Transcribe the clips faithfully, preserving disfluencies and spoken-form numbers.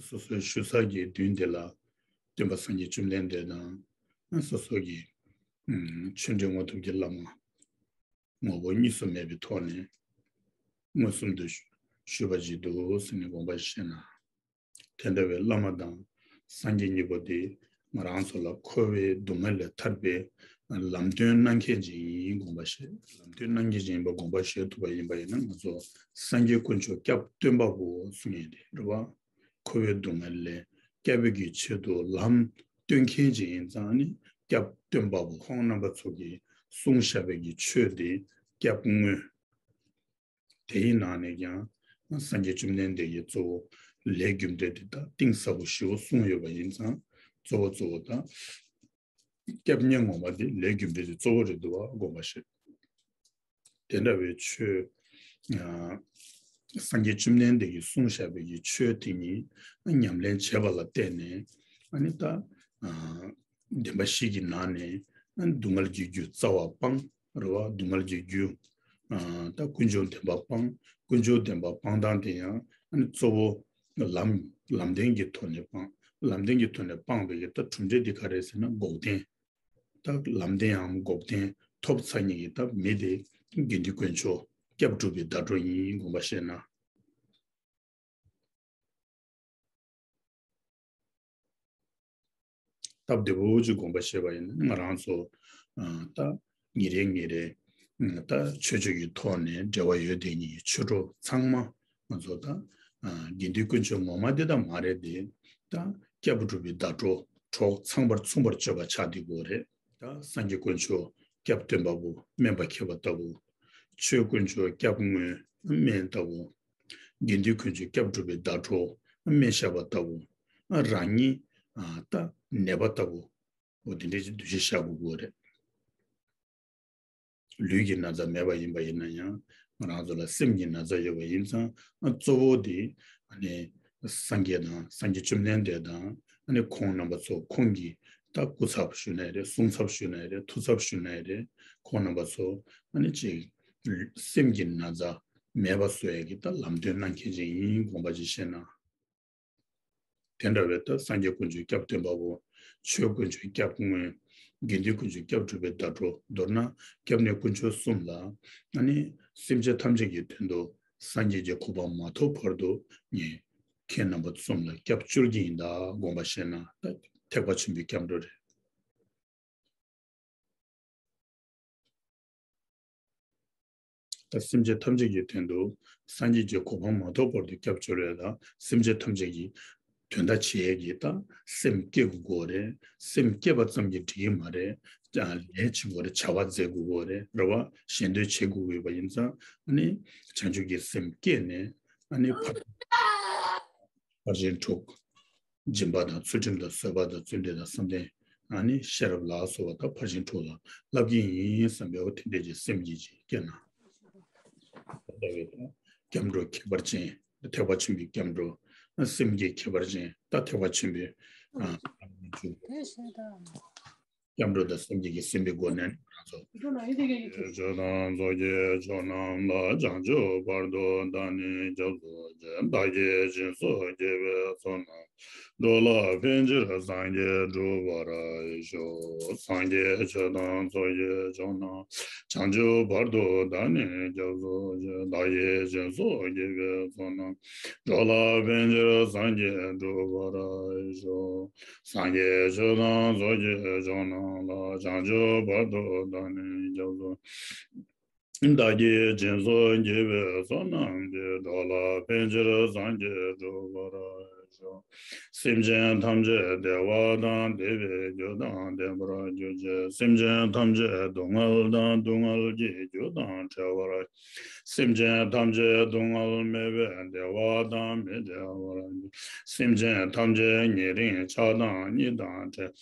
སོ་སོའི་ཞུ་ས་གི་མདུན་དེ་ལ་སྟོན་པ་སངས་རྒྱས་བཅོམ་ལྡན་འདས་དང་སོ་སོ་གི་ཆོས་འབྲེལ་དངོས་ཐོབ་ཀྱི་བླ་མ་ངོ་བོ་གཉིས་སུ་མེད་པའི་ཐོག་ནས་མངོན་སུམ་དུ་ཞུས་པ་ཞིག་འདུག་ཟེར་ནས་དགོངས་པ་བཞེས་ན། དེ་འདྲ་བའི་བླ་མ་དང་སངས་རྒྱས་གཉིས་པོ་དེ་ང་རང་ཚོ་ལ་འཁོར་བའི་སྡུག་བསྔལ་ལས་ཐར་པའི་ལམ་སྟོན་གནང་མཁན་ཅིག་ཡིན་དགོངས་པ་བཞེས། ལམ་སྟོན་གནང་མཁན་ཅིག་ཡིན་པ་དགོངས་པ་བཞེས་ཐུབ་པ་ཡིན་པ་ཡིན་ན། ང་ཚོ་སངས་རྒྱས་དཀོན་མཆོག་སྐྱབས་སྟོན་པ་པོ་གསུང་ཡས་དེ་རེད་བ། འཁོར་བའི་སྡུག་བསྔལ་ལས་སྐྱབས་པའི་གི་ཆེད་དུ་ལམ་སྟོན་མཁན་ཅིག་ཡིན་ཙང་ནི་སྐྱབས་སྟོན་པ་པོ། ཁོང་རྣམ་པ་ཚོ་གིས་གསུངས་བཞག་པའི་གི་ཆོས་དེ་སྐྱབས་དངོས། དེའི་ནང་ནས་ཀྱང་སངས་རྒྱས་བཅོམ་ལྡན་འདས་ཀྱིས་གཙོ་བོ་ལས་རྒྱུ་འབྲས་དེ་དག་གཏིང་ཟབ་པོ་ཞེ་པོ་གསུངས་ཡོད་པ་ཡིན་ཙང་། གཙོ་བོ་གཙོ་བོ་དང་སྐྱབས་གནས་ངོ་མ་དེ་ལས་རྒྱུ་འབྲས་དེ་གཙོ་བོ་རེད་འདུག་བ་དགོངས་པ་བཞེས། དེ་འདྲ་བའི་ཆོས། ཨ། སངས་རྒྱས་བཅོམ་ལྡན་འདས་ཀྱིས་གསུངས་བཞག་པའི་གི་ཆོས་དེ་ཉིད་ཉམས་ལེན་བྱས་པ་ལ་བརྟེན་ནས་ཨ་ནི་ད་ཨ་བདེན་པ་བཞི་གི་ནང་ནས་ཨ་ནི་སྡུག་བསྔལ་གྱི་རྒྱུ་རྩ་བ་སྤངས་རེད་བ། སྡུག་བསྔལ་གྱི་རྒྱུ་ཨ་ད་ཀུན་འབྱུང་བདེན་པ་སྤངས། ཀུན་འབྱུང་བདེན་པ་སྤངས་སྟངས་དེ་ཡང་ཨ་ནི་གཙོ་བོ་ལམ་ལམ་བདེན་གྱི་ཐོག་ནས་སྤངས། ལམ་བདེན་གྱི་ཐོག་ནས་སྤངས་པའི་གི་ད་གྲུབ་འབྲས་འདི་ག་རེ་ཟེར་ན་འགོག་བདེན། ད་ལམ་བདེན་ནམ་འགོག་བདེན་ཐོབ་ཚར་མཁན་གྱི་ད་མི་དེ་དགེ་འདུན་དཀོན་མཆོག་སྐྱབས་སྒྲུབ་པའི་ཟླ་གྲོགས་ཡིན་དགོངས་པ་བཞེས་ན། སྟབས་བདེ་པོ་ཅིག་དགོངས་པ་བཞེས་པ་ཡིན་ན་ང་རང་ཚོ་ཨ་ད་ཉིན་རེ་ཉིན་རེ་ཨ་ད་ཆོས་ཕྱོགས་ཀྱི་ཐོག་ནས་འབྲེལ་བ་ཡོད་བསྡད་མཁན་གྱི་ཆོས་གྲོགས་ཚང་མ་ང་ཚོ་ད་ཨ་དགེ་འདུན་དཀོན་མཆོག་ངོ་མ་དེ་ད་མ་རེད་དེ། ད་སྐྱབས་སྒྲུབ་པའི་ཟླ་གྲོགས་གྲོགས་ཚངས་པར་མཚུངས་པར་སྤྱོད་པ་ཆགས་བསྡད་ཀྱི་ཡོད་རེད། ད་སངས་རྒྱས་དཀོན་མཆོག་སྐྱབས་སྟོན་པ་པོ་སྨན་པ་མཁས་པ་ལྟ་བུ། ཆོས་དཀོན་མཆོག་སྐྱབས་དངོས་སྨན་ལྟ་བུ། དགེ་འདུན་དཀོན་མཆོག་སྐྱབས་སྒྲུབ་པའི་ཟླ་གྲོགས་སྨན་ཞབས་པ་ལྟ་བུ། རང་ཉིད་ཨ་ད་ནད་པ་ལྟ་བུ། འོ་དེ་འདྲའི་འདུ་ཤེས་བཞག་དགོས་ཀྱི་ཡོད་རེད། ལུས་ཀྱི་ན་ཚ་མེད་པ་ཡིན་པ་ཡིན་ན་ཡང་ང་རང་ཚོ་ལ་སེམས་ཀྱི་ན་ཚ་ཡོད་པ་ཡིན་ཙང་ཨ་གཙོ་བོ་དེ་ཨ་ནི་སངས་རྒྱས་དང་སངས་རྒྱས་བཅོམ་ལྡན་འདས་དང་ཨ་ནི་ཁོང་རྣམ་པ་ཚོ་ཁོང་གི་ད་སྐུ་ཚབ་ཞུས་ན་རེད། གསུང་ཚབ་ཞུས་ན་རེད། ཐུགས་ཚབ་ཞུས་ན་རེད། ཁོང་རྣམ་པ་ཚོ་ཨ་ནི་ཅིག་སེམས་ཀྱི་ན་ཚ་མེད་པ་བཟོ་ཡ་གི་ད་ལམ་སྟོན་གནང་མཁན་ཅིག་ཡིན་དགོངས་པ་ཅིག་བཞེས་ན། དེ་འདྲ་བའི་ད་སངས་རྒྱས་དཀོན་མཆོག་སྐྱབས་སྟོན་པ་པོ། ཆོས་དཀོན་མཆོག་སྐྱབས་དངོས། དགེ་འདུན་དཀོན་མཆོག་སྐྱབས་སྒྲུབ་པའི་ཟླ་གྲོགས། མདོར་ན་སྐྱབས་གནས་དཀོན་མཆོག་གསུམ་ལ་ཨ་ནི་སེམས་ཅན་ཐམས་ཅད་ཀྱི་དོན་དུ་སངས་རྒྱས་ཀྱི་གོ་འཕང་མ་ཐོབ་བར་དུ་ངས་ཁྱེད་རྣམ་པ་གསུམ་ལ་སྐྱབས་བཅོལ་གྱི་ཡིན་ད་དགོངས་པ་བཞེས་ན་ད་ཐེག་པ་ཆེན་པོའི་སྐྱབས་འགྲོ་རེད། ད་སེམས་ཅན་ཐམས་ཅད་ཀྱི་དོན་དུ་སངས་རྒྱས་ཀྱི་གོ་འཕང་མ་ཐོབ་བར་དུ་སྐྱབས་བཅོལ་བའི་དང་སེམས་ཅན་ཐམས་ཅད་ཀྱི་དོན་དག་བྱེད་ཡས་ཀྱི་ད་སེམས་བསྐྱེད་དགོས་ཀྱི་ཡོད་རེད། སེམས་བསྐྱེད་པ་ཙམ་གྱིས་འགྲིག་གི་མ་རེད། ཀྱང་ལས་བྱེད་དགོས་རེད། བྱ་བ་མཛད་དགོས་ཀྱི་ཡོད་རེད། རེད་བ། གཞན་དོན་བྱེད་དགོས་ཀྱི་ཡོད་པ་ཡིན་ཙང་ཨ་ནི་བྱང་ཆུབ་ཀྱི་སེམས་བསྐྱེད་ནས་ཨ་ནི་ཕར་ཕར་ཕྱིན་དྲུག་སྦྱིན་པ་དང་ཚུལ་ཁྲིམས་དང་བཟོད་པ་དང་བརྩོན་འགྲུས་དང་བསམ་གཏན། ཨ་ནི་ཤེས་རབ་ལ་སོགས་པ་དག་ཕར་ཕྱིན་དྲུག་ལ་བསླབ་ཀྱི་ཡིན་བསམ་པའི་འོ་དེ་འདྲས་ཀྱི་སེམས་ཀྱི་ཅིག་སྐྱེས་ན། ད་ལྟ་བའི་སྐྱབས་འགྲོ་ཁྱད་པར་ཅན། ཐེག་པ་ཆེན་པོའི་སྐྱབས་འགྲོ། སེམས་བསྐྱེད་ཁྱད་པར་ཅན། ད་ཐེག་པ་ཆེན་པོའི་ཨ་སྐྱབས་འགྲོ་དང་སེམས་བསྐྱེད་ཀྱི་སེམས་པའི་སྒོ་ནས་ང་ཚོ། ཆོས་དང་ཚོགས་ཀྱི་མཆོག་རྣམས་ལ། བྱང་ཆུབ་བར་དུ་བདག་ནི་སྐྱབས་སུ་མཆི། བདག་གིས་སྦྱིན་སོགས་བགྱིས་པའི་ཚོགས་རྣམས། འགྲོ་ལ་ཕན་ཕྱིར་སངས་རྒྱས་འགྲུབ་པར་ཤོག་སངས་རྒྱས་ཆོས་དང་ཚོགས་ཀྱི་མཆོག་རྣམས། བྱང་ཆུབ་བར་དུ་བདག་ནི་སྐྱབས་སུ་མཆི། བདག་གིས་སྦྱིན་སོགས་བགྱིས་པའི་ཚོགས་རྣམས། འགྲོ་ལ་ཕན་ཕྱིར་སངས་རྒྱས་འགྲུབ་པར་ཤོག་སངས་རྒྱས་ཆོས་དང་ཚོགས་ཀྱི་མཆོག་རྣམས་ལ། བྱང་ཆུབ་བར་དུ་བདག་ནི་སྐྱབས་སུ། བདག་གིས་སྦྱིན་སོགས་བགྱིས་པའི་ཚོགས་རྣམས་ཀྱིས། འགྲོ་ལ་ཕན་ཕྱིར་སངས་རྒྱས་འགྲུབ་པར་ཤོག་སེམས་ཅན་ཐམས་ཅད་བདེ་བ་དང་བདེ་བའི་རྒྱུ་དང་ལྡན་པར་གྱུར་ཅིག་སེམས་ཅན་ཐམས་ཅད་སྡུག་བསྔལ་དང་སྡུག་བསྔལ་གྱི་རྒྱུ་དང་བྲལ་བར། སེམས་ཅན་ཐམས་ཅད་སྡུག་བསྔལ་མེད་པའི་བདེ་བ་དང་མི་འབྲལ་བར་གྱུར། སེམས་ཅན་ཐམས་ཅད་ཉེ་རིང་ཆགས་སྡང་གཉིས་དང་བྲལ།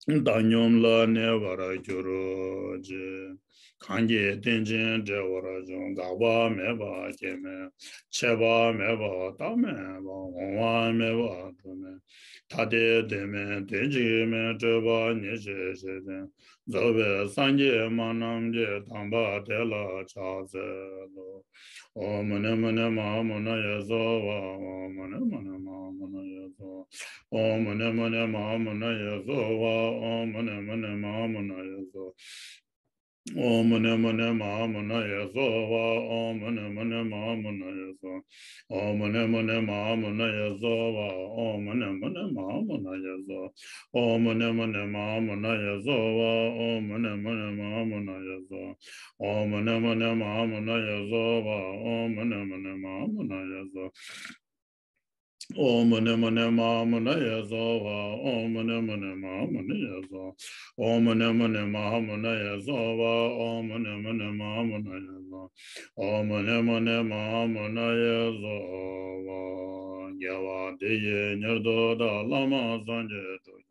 བདག་སྙོམས་ལ་གནས་པར་གྱུར་ཅིག་གང་གིས་རྟེན་ཅིང་འབྲེལ་བར་འབྱུང་། འགག་པ་མེད་པ་སྐྱེ་མེད་ཆད་པ་མེད་པ་རྟག་མེད་པ། འོང་བ་མེད་པ་འགྲོ་མེད་ཐ་དད་དོན་མེད་དོན་གཅིག་མེད་སྤྲོས་པ་ཉེར་ཞི་ཞེས་བསྟན། རྫོགས་པའི་སངས་རྒྱས་མ་རྣམས་ཀྱིས། དམ་པ་དེ་ལ་ཕྱག་འཚལ་ལོ། ཨོཾ་མུ་ནེ་མུ་ནེ་མ་ཧཱ་མུ་ན་ཡེ་སྭཱ་ཧཱ། ཨོཾ་མུ་ནེ་མུ་ནེ་མ་ཧཱ་མུ་ན་ཡེ་སྭཱ་ཧཱ། ཨོཾ་མུ་ནེ་མུ་ནེ་མ་ཧཱ་མུ་ན་ཡེ་སྭཱ་ཧཱ། ཨོཾ་མུ་ནེ་མུ་ནེ་མ་ཧཱ་མུ་ན་ཡེ་སྭཱ་ཧཱ། ཨོཾ་མུ་ནེ་མུ་ནེ་མ་ཧཱ་མུ་ན་ཡེ་སྭཱ་ཧཱ། ཨོཾ་མུ་ནེ་མུ་ནེ་མ་ཧཱ་མུ་ན་ཡེ་སྭཱ་ཧཱ། ཨོཾ་མུ་ནེ་མུ་ནེ་མ་ཧཱ་མུ་ན་ཡེ་སྭཱ་ཧཱ། ཨོཾ་མུ་ནེ་མུ་ནེ་མ་ཧཱ་མུ་ན་ཡེ་སྭཱ་ཧཱ། ཨོཾ་མུ་ནེ་མུ་ནེ་མ་ཧཱ་མུ་ན་ཡེ་སྭཱ་ཧཱ། ཨོཾ་མུ་ནེ་མུ་ནེ་མ་ཧཱ་མུ་ན་ཡེ་སྭཱ་ཧཱ། ཨོཾ་མུ་ནེ་མུ་ནེ་མ་ཧཱ་མུ་ན་ཡེ་སྭཱ་ཧཱ། ཨོཾ་མུ་ནེ་མུ་ནེ་མ་ཧཱ་མུ་ན་ཡེ་སྭཱ་ཧཱ། ཨོཾ་མུ་ནེ་མུ་ནེ་མ་ཧཱ་མུ་ན་ཡེ་སྭཱ་ཧཱ། ཨོཾ་མུ་ནེ་མུ་ནེ་མ་ཧཱ་མུ་ན་ཡེ་སྭཱ་ཧཱ། ཨོཾ་མུ་ནེ་མུ་ནེ་མ་ཧཱ་མུ་ན་ཡེ་སྭཱ་ཧཱ། ཨོཾ་མུ་ནེ་མུ་ནེ་མ་ཧཱ་མུ་ན་ཡེ་སྭཱ་ཧཱ། ཨོཾ་མུ་ནེ་མུ་ནེ་མ་ཧཱ་མུ་ན་ཡེ་སྭཱ་ཧཱ། དགེ་བ་འདི་ཡིས་མྱུར་དུ་བདག་བླ་མ་སངས་རྒྱས་འགྲུབ།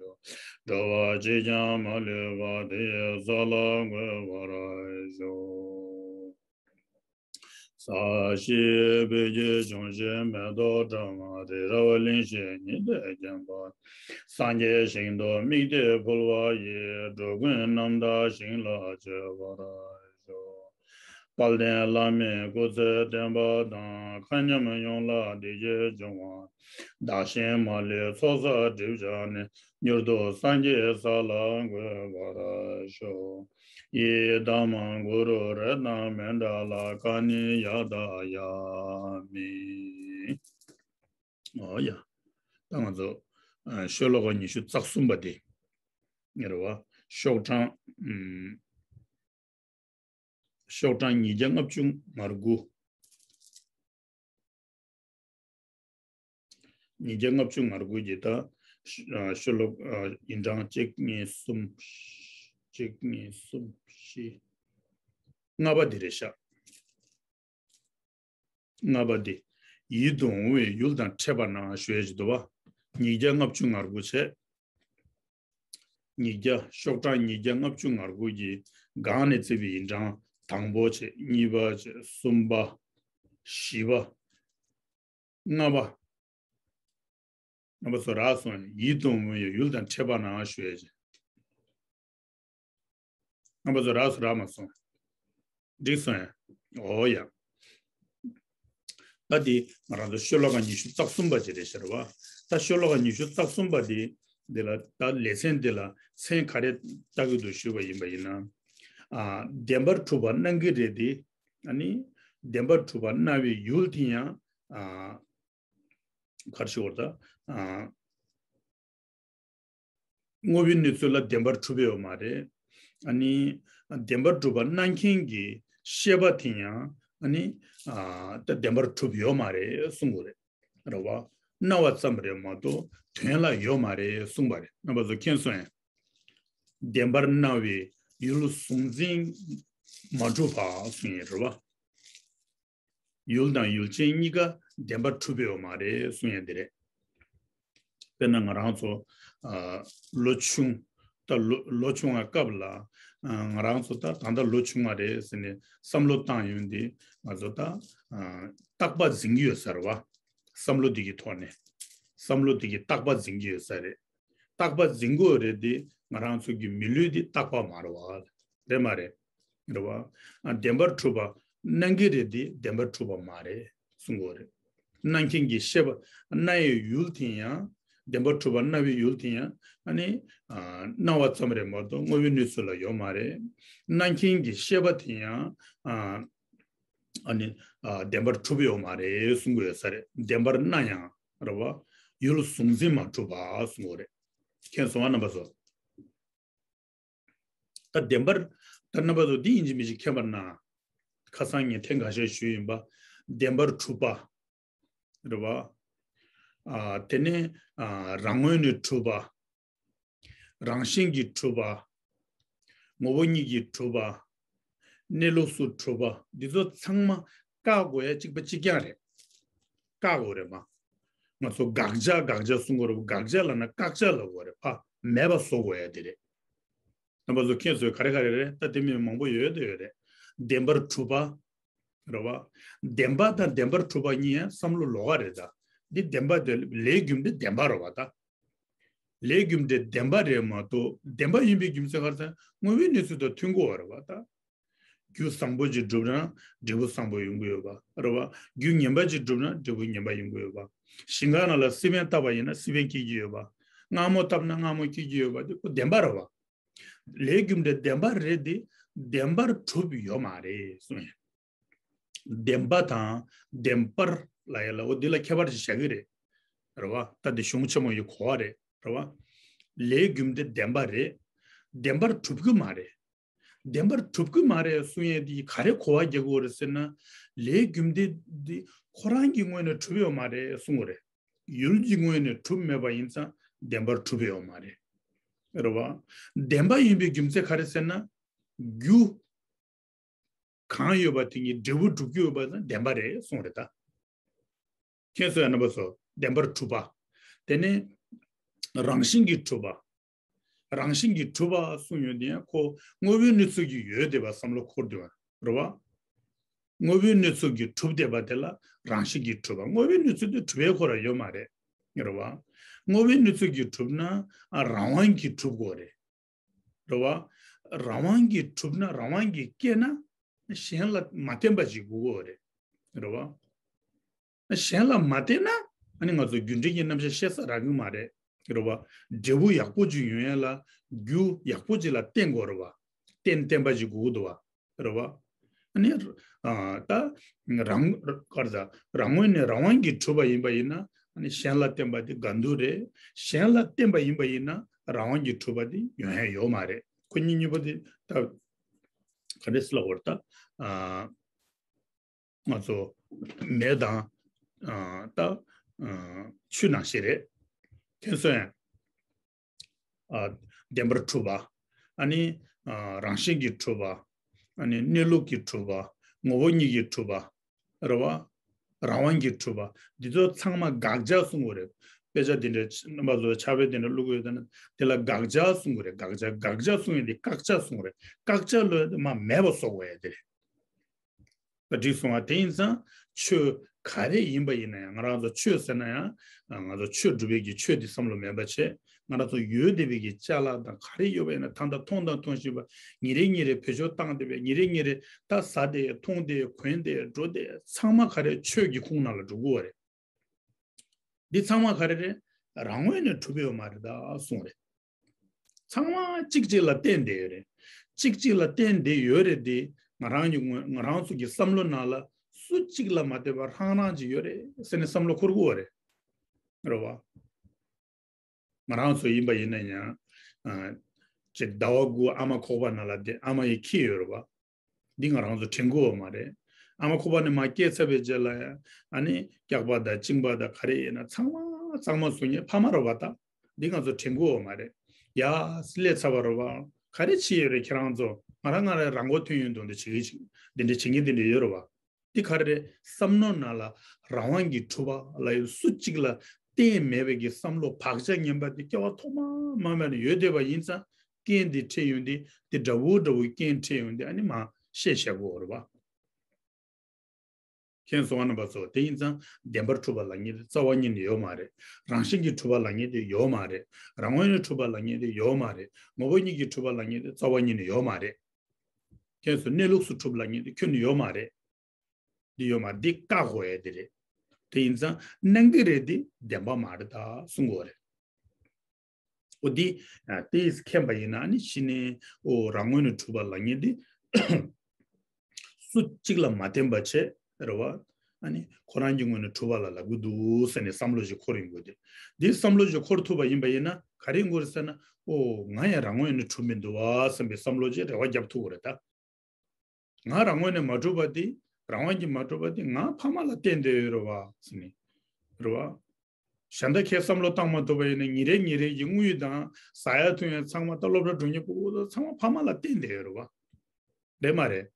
འགྲོ་བ་གཅིག་ཀྱང་མ་ལུས་པ། དེ་ཡི་ས་ལ་འགོད་པར་ཤོག་ས་གཞི་བོད་ཀྱི་ལྗོངས་བཞི་མེ་ཏོག་བཀྲ་མ་རི། ར་བ་གླིང་བཞི་ཉི་ཟླས་བརྒྱན་པ། སངས་རྒྱས་ཞིང་དུ་དམིགས་ཏེ་འཕོ་བ་ཡི། འགྲོ་ཀུན་རྣམ་དག་ཞིང་ལ་སྤྱོད་པར་ཤོག་དཔལ་ལྡན་བླ་མའི་སྐུ་ཚེ་བརྟན་པ་དང་། མཁའ་མཉམ་ཡོངས་ལ་བདེ་སྐྱིད་འབྱུང་བ། བདག་གཞན་མ་ལུས་ཚོགས་བསགས་སྒྲིབ་སྦྱངས་ནས། མྱུར་དུ་སངས་རྒྱས་ས་ལ་འགོད་པར་ཤོག་ཡི་དམ་གུ་རུ་རེ་ན་མནྜ་ལ། ཀ་ནི་ཡ་ད་ཡ་མི། ཨོ་ཡ། ད་ང་ཚོ་ཨ་ཤོ་ལོ་ཀ་ཉི་ཤུ་རྩ་གསུམ་པ་དེ་རེད་བ། ཤོག་གྲངས་ཨམ། ཤོག་གྲངས་ཉིས་བརྒྱ་ལྔ་བཅུ་ང་དགུ། ཉིས་བརྒྱ་ལྔ་བཅུ་ང་དགུ་གི་ད་ཤོ་ལོ་ཡིན་གྲངས་གཅིག་གཉིས་གསུམ། གཅིག་གཉིས་གསུམ་བཞི། ལྔ་པ་འདི་རེད་ཤག་ལྔ་པ་འདི། ཡིད་དུ་འོང་བའི་ཡུལ་དང་འཕྲད་པ་ན་ཞུ་ཡ་ཅིག་འདུག་བ། ཉིས་བརྒྱ་ལྔ་བཅུ་ང་དགུ་བྱས། ཉིས་བརྒྱ། ཤོག་གྲངས་ཉིས་བརྒྱ་ལྔ་བཅུ་ང་དགུ་གི་སྒང་ནས་བརྩིས་པའི་ཡིན་གྲངས་དང་པོ་བྱས། གཉིས་པ་བྱས། གསུམ་པ། བཞི་པ། ལྔ་པ། རྣམ་པ་ཚོ་རག་སོང་། ཡིད་དུ་འོང་བའི་ཡུལ་དང་འཕྲད་པ་ན་ཞུ་ཡ་ཅིག་རྣམ་པ་ཚོ་རག་སོང་རག་མ་སོང་། འགྲིག་སོང་ཡ། ཨོ་ཡ། ད་འདི་ང་རང་ཚོ་ཤོ་ལོ་ཀ་ཉི་ཤུ་རྩ་གསུམ་པ་ཅིག་རེད་ཤག་རེད་བ། ད་ཤོ་ལོ་ཀ་ཉི་ཤུ་རྩ་གསུམ་པ་འདི་འདི་ལ་ད་ལེ་ཚན་འདི་ལ་མཚན་ག་རེ་བཏགས་ཀྱི་འདུག་ཞུས་པ་ཡིན་པ་ཡིན་ན། ཨ། བདེན་པར་གྲུབ་པ་སྣང་གི་རེད་དེ། ཨ་ནི་བདེན་པར་གྲུབ་པ་སྣང་བའི་ཡུལ་དེ་ཡང་ཨ། ག་རེ་ཞུ་དགོས་རེད་ད། ཨ། དངོས་པོའི་གནས་ཚུལ་ལ་བདེན་པར་གྲུབ་ཡོད་མ་རེད། ཨ་ནི་བདེན་པར་གྲུབ་པ་སྣང་མཁན་གྱི་ཤེས་པ་དེ་ཡང་ཨ་ནི་ཨ། ད་བདེན་པར་གྲུབ་ཡོད་མ་རེད་གསུང་དགོས་རེད། རེད་བ། སྣང་བ་ཙམ་རེད་མ་གཏོགས་དོན་ལ་ཡོད་མ་རེད་གསུངས་པ་རེད། རྣམ་པ་ཚོ་མཁྱེན་སོང་ངས། བདེན་པར་སྣང་བའི་ཡུལ་གཟུང་འཛིན་མ་གྲུབ་པ་གསུངས་ཡོད་རེད་བ། ཡུལ་དང་ཡུལ་ཅན་གཉིས་ཀ་བདེན་པར་གྲུབ་ཡོད་མ་རེད་གསུང་ཡ་འདི་རེད། དཔེར་ན་ང་རང་ཚོ་ཨ། ལོ་ཆུང་། ད་ལོ་ལོ་ཆུང་བའི་སྐབས་ལ་ཨ། ང་རང་ཚོ་ད་ད་ལྟ་ལོ་ཆུང་བ་རེད་ཟེར་ནས་བསམ་བློ་བཏང་ཡོང་དུས་ང་ཚོ་ད་ཨ། རྟག་པ་འཛིན་གྱི་ཡོད་ས་རེད་བ། བསམ་བློ་འདི་གི་ཐོག་ནས། བསམ་བློ་འདི་གི་རྟག་པ་འཛིན་གྱི་ཡོད་ས་རེད། རྟག་པ་འཛིན་དགོས་རེད་དེ། ང་རང་ཚོ་གི་མི་ལུས་འདི་རྟག་པ་མ་རེད་བ། རེད་མ་རེད། རེད་བ། ཨ། བདེན་པར་གྲུབ་པ་སྣང་གི་རེད་དེ་བདེན་པར་གྲུབ་པ་མ་རེད་གསུང་དགོས་རེད། སྣང་མཁན་གྱི་ཤེས་པ་སྣང་བའི་ཡུལ་དེ་ཡང་། བདེན་པར་གྲུབ་པ་སྣང་བའི་ཡུལ་དེ་ཡང་ཨ་ནི་ཨ། སྣང་བ་ཙམ་རེད་མ་གཏོགས་དངོས་པོའི་གནས་ཚུལ་ལ་ཡོད་མ་རེད། སྣང་མཁན་གྱི་ཤེས་པ་དེ་ཡང་ཨ། ཨ་ནི་ཨ། བདེན་པར་གྲུབ་ཡོད་མ་རེད་གསུང་གི་ཡོད་ས་རེད། བདེན་པར་སྣང་ཡང་རེད་བ། ཡུལ་གཟུང་འཛིན་མ་གྲུབ་པ་གསུང་གི་རེད། མཁྱེན་སོང་བ་རྣམ་པ་ཚོ། ད་བདེན་པར་ད་རྣམ་པ་ཚོ་འདི་ཡིན་གཅིག་མིན་གཅིག་མཁྱེན་པར་གནང་། ཁ་སང་ངས་ཐེངས་འགའ་ཤས་ཞུས་ཡིན་པ། བདེན་པར་གྲུབ་པ་རེད་བ། ཨ། དེ་ནས་ཨ། རང་ངོས་ནས་གྲུབ་པ། རང་བཞིན་གྱིས་གྲུབ་པ། ངོ་བོ་ཉིད་ཀྱིས་གྲུབ་པ། གནས་ལུགས་སུ་གྲུབ་པ། འདི་ཚོ་ཚང་མ་བཀག་དགོས་ཡ་གཅིག་པ་གཅིག་རྐྱང་རེད། བཀག་དགོས་རེད་མ། ང་ཚོ་དགག་བྱ་དགག་བྱ་གསུང་གི་རེད། དགག་བྱ་ལབ་ན་བཀག་བྱ་ལབ་དགོས་རེད་ཕ། མེད་པ་བཟོ་དགོས་ཡ་དེ་རེད། རྣམ་པ་ཚོ་མཁྱེན་སོང་། ག་རེ་ག་རེ་རེད། ད་དེ་མིན་མང་པོ་ཡོད་དེ་ཡོད་རེད། བདེན་པར་གྲུབ་པ། རེད་བ། བདེན་པ་དང་བདེན་པར་གྲུབ་པ་གཉིས་ཡང་བསམ་བློ་ལོགས་ཀ་རེད་ད། འདི་བདེན་པ་དེ་ལས་རྒྱུ་འབྲས་བདེན་པ་རེད་བ་ད། ལས་རྒྱུ་འབྲས་བདེན་པ་རེད་མ་གཏོགས་བདེན་པ་ཡིན་པའི་རྒྱུ་མཚན་ག་རེ་ཟེར་ན་དངོས་པོའི་གནས་ཚུལ་དང་མཐུན་དགོས་པ་རེད་བ་ད། རྒྱུ་བཟང་པོ་ཅིག་བསྒྲུབས་ན་འབྲས་བུ་བཟང་པོ་ཡོང་གི་ཡོད་པ་རེད་བ། རྒྱུ་ངན་པ་ཅིག་བསྒྲུབས་ན་འབྲས་བུ་ངན་པ་ཡོང་གི་ཡོད་པ། ཞིང་ཁ་ནང་ལ་སི་པན་བཏབ་པ་ཡིན་ན་སི་པན་སྐྱེ་གི་ཡོད་པ། མངར་མོ་བཏབ་ན་མངར་མོ་སྐྱེ་གི་ཡོད་པ་དེ་ཁོ་བདེན་པ་རེད་བ། ལས་རྒྱུ་འབྲས་བདེན་པ་རེད་དེ་བདེན་པར་གྲུབ་ཡོད་མ་རེད་གསུངས་ཡ། བདེན་པ་དང་བདེན་པར་ལབ་ཡ་ལ་འོ་འདི་ལ་ཁྱད་པར་ཅིག་བཞག་གི་རེད། རེད་བ། ད་འདི་གཞུང་ཆེན་མོ་ཡི་གོ་བ་རེད། རེད་བ། ལས་རྒྱུ་འབྲས་བདེན་པ་རེད། བདེན་པར་གྲུབ་ཀྱི་མ་རེད། བདེན་པར་གྲུབ་ཀྱི་མ་རེད་གསུང་ཡས་འདི་ག་རེ་གོ་བ་རྒྱག་གི་ཡོད་རེད་ཟེར་ན། ལས་རྒྱུ་འབྲས་འདི་ཁོ་རང་གི་ངོས་ནས་གྲུབ་ཡོད་མ་རེད་གསུང་གི་རེད། ཡུལ་གྱི་ངོས་ནས་གྲུབ་མེད་པ་ཡིན་ཙང་བདེན་པར་གྲུབ་ཡོད་མ་རེད། རེད་བ། བདེན་པ་ཡིན་པའི་རྒྱུ་མཚན་ག་རེ་ཟེར་ན། རྒྱུ་གང་ཡོད་པ་དེ་ཉིད་འབྲས་བུ་སྒྲུབ་ཀྱི་ཡོད་པ་ཙང་བདེན་པ་རེད་གསུངས་རེད་ད། མཁྱེན་སོང་ཡ་རྣམ་པ་ཚོ། བདེན་པར་གྲུབ་པ། དེ་ནས་རང་བཞིན་གྱིས་གྲུབ་པ། རང་བཞིན་གྱིས་གྲུབ་པ་གསུངས་ཡོད་དེ་ཡང་ཁོ་དངོས་པོའི་གནས་ཚུལ་གྱིས་ཡོད་བསྡད་པ་བསམ་བློ་འཁོར་འདུག་པ་རེད་བ། དངོས་པོའི་གནས་ཚུལ་གྱིས་གྲུབ་བསྡད་པ་དེ་ལ་རང་བཞིན་གྱིས་གྲུབ་པ། དངོས་པོའི་གནས་ཚུལ་དེ་གྲུབ་པའི་ཁོ་རང་ཡོད་མ་རེད། རེད་བ། དངོས་པོའི་གནས་ཚུལ་གྱིས་གྲུབ་ན་ཨ་རང་དབང་གིས་གྲུབ་དགོས་རེད། རེད་བ། རང་དབང་གིས་གྲུབ་ན་རང་དབང་གིས་སྐྱེས་ན་གཞན་ལ་མ་བརྟེན་པ་ཞིག་དགོས་ཀྱི་རེད། རེད་བ། གཞན་ལ་མ་བརྟེན་ན་ཨ་ནི་ང་ཚོ་རྒྱུ་འབྲས་ཀྱི་རྣམ་གཞག་བཤད་ས་རག་གི་མ་རེད། རེད་བ། འབྲས་བུ་ཡག་པོ་ཅིག་ཡོང་ཡ་ལ་རྒྱུ་ཡག་པོ་ཅིག་ལ་བརྟེན་དགོས་རེད་བ། རྟེན་བརྟེན་པ་ཞིག་དགོས་ཀྱི་འདུག་བ། རེད་བ། ཨ་ནི། ཨ། ད། རང་། ག་རེ་ཟ། རང་ངོས་ནས་རང་དབང་གིས་གྲུབ་པ་ཡིན་པ་ཡིན་ན། ཨ་ནི་གཞན་ལ་བརྟེན་པ་དེ་དགའ་སྡུག་རེད། གཞན་ལ་བརྟེན་པ་ཡིན་པ་ཡིན་ན་རང་དབང་གིས་གྲུབ་པ་དེ་ཡོང་ཡ་ཡོད་མ་རེད། ཁོ་གཉིས་གཉིས་པོ་དེ་ད། ག་རེ་ཟེར་ལབ་དགོས་རེད་ད། ཨ། ང་ཚོ་མེ་དང་། ཨ། ད། ཨ། ཆུ་ནང་བཞིན་རེད། མཁྱེན་སོང་ངས། ཨ། བདེན་པར་གྲུབ་པ། ཨ་ནི། ཨ། རང་བཞིན་གྱིས་གྲུབ་པ། ཨ་ནི་གནས་ལུགས་ཀྱིས་གྲུབ་པ། ངོ་བོ་ཉིད་ཀྱིས་གྲུབ་པ། རེད་བ། རང་དབང་གིས་གྲུབ་པ། འདི་ཚོ་ཚང་མ་དགག་བྱ་གསུང་དགོས་རེད། དཔེ་ཆ་འདི་འདྲ་རྣམ་པ་ཚོ་ཕྱག་དཔེ་འདི་འདྲ་བླུག་གི་ཡོད་ན་དེ་ལ་དགག་བྱ་གསུང་དགོས་རེད། དགག་བྱ། དགག་བྱ་གསུང་ཡས་འདི་བཀག་བྱ་གསུང་དགོས་རེད། བཀག་བྱ་ལ་མ་མེད་པ་བཟོ་དགོས་ཡས་དེ་རེད། ད་འགྲིག་སོང་བ། དེ་ཡིན་ཙང་ཆོས་ག་རེ་ཡིན་པ་ཡིན་ན་ཡང་། ང་རང་ཚོ་ཆོས་ཟེར་ན་ཡང་ང་ཚོ་ཆོས་སྒྲུབ་པའི་གི་ཆོས་དེ་བསམ་བློ་མེད་པ་བྱས། ང་རང་ཚོ་ཡོད་བསྡད་པའི་གི་ཅ་ལག་དང་ག་རེ་ཡོད་པ་ཡིན་ན་ད་ལྟ་མཐོང་དང་མཐོང་བཞིན་པ། ཉིན་རེ་ཉིན་རེ་བེད་སྤྱོད་བཏང་བསྡད་པའི། ཉིན་རེ་ཉིན་རེ་ད་ཟ་བསྡད། འཐུང་བསྡད། གོན་བསྡད། འགྲོ་བསྡད། ཚང་མ་ག་རེ་ཆོས་ཀྱི་ཁོངས་ནང་ལ་འགྲོ་གི་ཡོད་རེད། འདི་ཚང་མ་ག་རེ་རེད། རང་ངོས་ནས་གྲུབ་ཡོད་མ་རེད་ད་གསུངས་རེད། ཚང་མ་གཅིག་གཅིག་ལ་བརྟེན་བསྡད་ཡོད་རེད། གཅིག་གཅིག་ལ་བརྟེན་བསྡད་ཡོད་རེད་དེ། ང་རང་གི་ངོས། ང་རང་ཚོ་གི་བསམ་བློ་ནང་ལ་སུ་གཅིག་ལ་མ་བརྟེན་པར་ཧང་རང་ཅིག་ཡོད་རེད་ཟེར་ནས་བསམ་བློ་འཁོར་གི་ཡོད་རེད། རེད་བ། ང་རང་ཚོ་ཡིན་པ་ཡིན་ན་ཡང་། ཨ། ཅིག་ཟླ་བ་དགུ་ཨ་མ་ཁོག་པ་ནང་ལ་བསྡད། ཨ་མ་ཡི་ཁྱི་ཡོད་རེད་བ། འདི་ང་རང་ཚོ་དྲན་གྱི་ཡོད་མ་རེད། ཨ་མ་ཁོག་པ་ནས་མར་སྐྱེས་ཚར་བའི་རྗེས་ལ་ཡང་ཨ་ནི་སྐྱག་པ་དང་གཅིན་པ་དང་ག་རེ་ཡིན་ན་ཚང་མ་གཙང་མ་བཟོ་མཁན་ཕ་མ་རེད་བ་ད། འདི་ང་ཚོ་དྲན་གྱི་ཡོད་མ་རེད། ཡ། སླེབས་ཚར་བ་རེད་བ། ག་རེ་བྱས་ཡོད་རེད་ཁྱེད་རང་ཚོ། ང་རང་ང་རང་རང་མགོ་ཐོན་ཡོང་དུས་འདི་བྱེད་ཀྱི་འདི་འདྲ་བྱེད་མཁན་འདི་འདྲ་ཡོད་རེད་བ། འདི་ག་རེ་རེད། བསམ་མནོ་ནང་ལ་རང་དབང་གིས་གྲུབ་པ་ལ་ཡང་སུ་གཅིག་ལ་བརྟེན་མེད་པའི་གི་བསམ་བློ་བག་ཆགས་ངན་པ་འདི་སྐྱེ་བ་ཐོག་མ་མ་མ་ནས་ཡོད་བསྡད་པ་ཡིན་ཙང་། རྐྱེན་འདི་འཕྲད་ཡོང་དུས་འདི་འདྲ་བོ་འདྲ་བོའི་རྐྱེན་འཕྲད་ཡོང་དུས་ཨ་ནི་མར་བཤད་བཤད་དགོས་རེད་བ། མཁྱེན་སོང་བ་རྣམ་པ་ཚོ། དེ་ཡིན་ཙང་བདེན་པར་གྲུབ་པ་ལབ་མཁན་དེ་རྩ་བ་ཉིད་ནས་ཡོད་མ་རེད། རང་བཞིན་གྱིས་གྲུབ་པ་ལབ་མཁན་དེ་ཡོད་མ་རེད། རང་ངོས་ནས་གྲུབ་པ་ལབ་མཁན་དེ་ཡོད་མ་རེད། ངོ་བོ་ཉིད་ཀྱིས་གྲུབ་པ་ལབ་མཁན་དེ་རྩ་བ་ཉིད་ནས་ཡོད་མ་རེད། མཁྱེན་སོང་། གནས་ལུགས་སུ་གྲུབ་ལབ་མཁན་དེ་ཁྱོན་ནས་ཡོད་མ་རེད། འདི་ཡོད་མ་རེད། འདི་བཀག་དགོས་ཡ་དེ་རེད། དེ་ཡིན་ཙང་གནང་གི་རེད་དེ་བདེན་པ་མ་རེད་ད་གསུང་དགོས་རེད། འོ་འདི། ཨ། དེས་མཁྱེན་པ་ཡིན་ན་ནི་ཕྱི་ནས་འོ་རང་ངོས་ནས་གྲུབ་པ་ལབ་མཁན་འདི་སུ་གཅིག་ལ་མ་བརྟེན་པ་བྱས་རེད་བ། ཨ་ནི་ཁོ་རང་གི་ངོས་ནས་གྲུབ་པ་ལ་ལབ་གི་འདུག་ཟེར་ནས་བསམ་བློ་ཞིག་འཁོར་ཡོང་དགོས་ཏེ། འདི་བསམ་བློ་ཞིག་འཁོར་ཐུབ་པ་ཡིན་པ་ཡིན་ན་ག་རེ་ཡོང་གི་རེད་ཟེར་ན། འོ་ང་ཡང་རང་ངོས་ནས་གྲུབ་མི་འདུག་བ་བསམ་པའི་བསམ་བློ་ཅིག་རེ་བ་བརྒྱབ་ཐུབ་ཀྱི་རེད་ད། ང་རང་ངོས་ནས་མ་གྲུབ་པ་དེ། རང་དབང་གིས་མ་གྲུབ་པ་དེ་ང་ཕ་མ་ལ་བརྟེན་བསྡད་ཡོད་རེད་བ་ཟེར་ནས། རེད་བ། གཞན་དག་གིས་བསམ་བློ་བཏང་མ་ཐུབ་པ་ཡིན་ན་ཉིན་རེ་ཉིན་རེ་ཡི་དངུལ་དང་ཟ་ཡ་འཐུང་ཡ་ཚང་མ་ད་སློབ་གྲྭ་འགྲོ་མཁན་ཕྲུ་གུ་ཚང་མ་ཕ་མ་ལ་བརྟེན་བསྡད་ཡོད་རེད་བ། རེད་མ་རེད།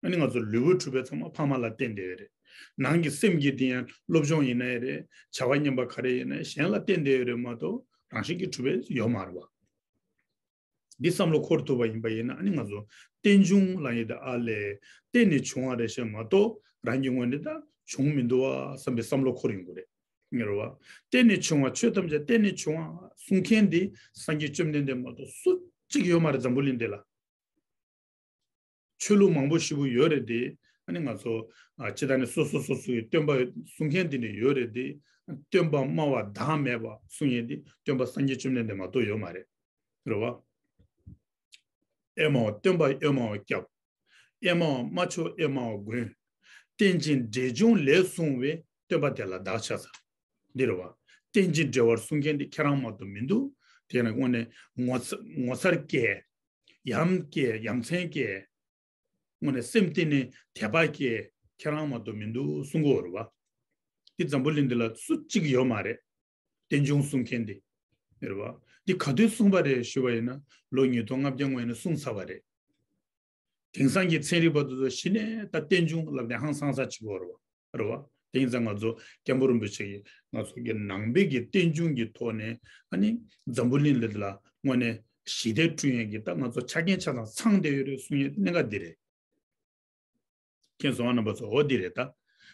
ཨ་ནི་ང་ཚོ་ལུས་པོ་གྲུབ་པའི་ཚང་མ་ཕ་མ་ལ་བརྟེན་བསྡད་ཡོད་རེད། ནང་གི་སེམས་ཀྱི་དེ་ཡང་སློབ་སྦྱོང་ཡིན་ན་ཡང་རེད། བྱ་བ་ངན་པ་ག་རེ་ཡིན་ན་ཡང་གཞན་ལ་བརྟེན་བསྡད་ཡོད་རེད་མ་གཏོགས། རང་བཞིན་གྱིས་གྲུབ་པ་ཡོད་མ་རེད་བ། འདི་བསམ་བློ་འཁོར་ཐུབ་པ་ཡིན་པ་ཡིན་ན། ཨ་ནི་ང་ཚོ་རྟེན་འབྱུང་ལབ་ཡས་དེ་ཨ་ལས་བརྟེན་ནས་བྱུང་བ་རེད་ཤག་མ་གཏོགས། རང་གི་ངོས་ནས་ད་བྱུང་མི་འདུག་བ་བསམ་པའི་བསམ་བློ་འཁོར་ཡོང་གི་རེད། ངེས་རེད་བ། བརྟེན་ནས་བྱུང་བ། ཆོས་ཐམས་ཅད་བརྟེན་ནས་བྱུང་བ་གསུང་མཁན་འདི་སངས་རྒྱས་བཅོམ་ལྡན་འདས་མ་གཏོགས་སུ་གཅིག་ཡོད་མ་རེད། འཛམ་བུ་གླིང་འདི་ལ། ཆོས་ལུགས་མང་པོ་ཞེ་པོ་ཡོད་རེད་དེ། ཨ་ནི་ང་ཚོ་ཨ་སྤྱིར་བཏང་ནས་སོ་སོ་སོ་སོ་ཡི་སྟོན་པ་གསུང་མཁན་དེ་འདྲ་ཡོད་རེད་དེ། སྟོན་པ་སྨྲ་བ་བདག་མེད་པ་གསུང་ཡས་དེ་སྟོན་པ་སངས་རྒྱས་བཅོམ་ལྡན་འདས་མ་གཏོགས་ཡོད་མ་རེད། རེད་བ། ཨེ་མའོ་སྟོན་པ་ཨེ་མའོ་སྐྱབས། ཨེ་མའོ་སྨྲ་མཆོག་ཨེ་མའོ་མགོན། རྟེན་ཅིང་འབྲེལ་འབྱུང་ལས་གསུངས་པའི། སྟོན་པ་དེ་ལ་བདག་ཕྱག་འཚལ། འདི་རེད་བ། རྟེན་ཅིང་འབྲེལ་བར་གསུང་མཁན་དེ་ཁྱེད་རང་མ་གཏོགས་མི་འདུག་དེ་ནས་དངོས་གནས་ངོ་ཚ་ངོ་མཚར་སྐྱེ། ཡ་མཚན་སྐྱེ། དངོས་གནས་སེམས་གཏིང་ནས་དད་པ་སྐྱེ། ཁྱེད་རང་མ་གཏོགས་མི་འདུག་གསུང་གི་ཡོད་རེད་བ། འདི་འཛམ་བུ་གླིང་འདི་ལ་སུ་གཅིག་ཡོད་མ་རེད། རྟེན་འབྱུང་གསུང་མཁན་འདི། རེད་བ། འདི་ག་དུས་གསུངས་པ་རེད་ཞུས་པ་ཡིན་ན། ལོ་ཉིས་སྟོང་ལྔ་བརྒྱ་སྔོན་ནས་གསུངས་ཚར་བ་རེད། དེང་སང་གི་ཚན་རིག་པ་དེ་ཚོ་གཞི་ནས་ད་རྟེན་འབྱུང་ལབ་ནས་ཧང་སངས་ས་བྱེད་ཀྱི་ཡོད་རེད་བ། རེད་བ། དེ་ཡིན་ཙང་ང་ཚོ་སྐྱབས་མགོན་རིན་པོ་ཆེ་གིས་ང་ཚོ་གི་ནང་པའི་གི་རྟེན་འབྱུང་གི་ཐོག་ནས། ཨ་ནི་འཛམ་བུ་གླིང་འདི་ལ་དངོས་གནས་ཞི་བདེ་བསྐྲུན་ཡས་ཀྱི་ད་ང་ཚོ་ཆ་རྐྱེན་ཆ་ཚང་ཚང་བསྡད་ཡོད་རེད་གསུང་ཡས་གནད་འགག་འདི་རེད། མཁྱེན་སོང་ཨ། རྣམ་པ་ཚོ། འོ་འདི་རེད་ད།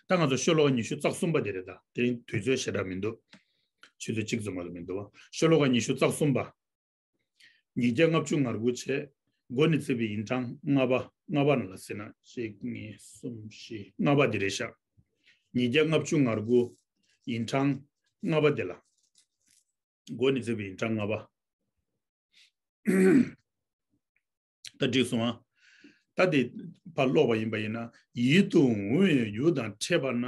ད་ང་ཚོ་ཤོ་ལོ་ཀ་ཉི་ཤུ་རྩ་གསུམ་པ་འདི་རེད་ད། དེ་རིང་དུས་ཚོད་ཞེ་དྲག་མི་འདུག་ཆུ་ཚོད་གཅིག་ཙམ་མ་གཏོགས་མི་འདུག་བ། ཤོ་ལོ་ཀ་ཉི་ཤུ་རྩ་གསུམ་པ། ཉིས་བརྒྱ་ལྔ་བཅུ་ང་དགུ་བྱས། འགོ་ནས་བརྩིས་པའི་ཡིན་གྲངས་ལྔ་པ། ལྔ་པ་ནང་ལ་ཟེར་ན། གཅིག་གཉིས་གསུམ་བཞི། ལྔ་པ་འདི་རེད་ཤག་ཉིས་བརྒྱ་ལྔ་བཅུ་ང་དགུ་ཡིན་གྲངས་ལྔ་པ་འདི་ལ། འགོ་ནས་བརྩིས་པའི་ཡིན་གྲངས་ལྔ་པ། ད་འགྲིག་སོང་ཨ། ད་དེ་ཕར་ཀློག་པ་ཡིན་པ་ཡིན་ན། ཡིད་དུ་འོང་བའི་ཡུལ་དང་འཕྲད་པ་ན།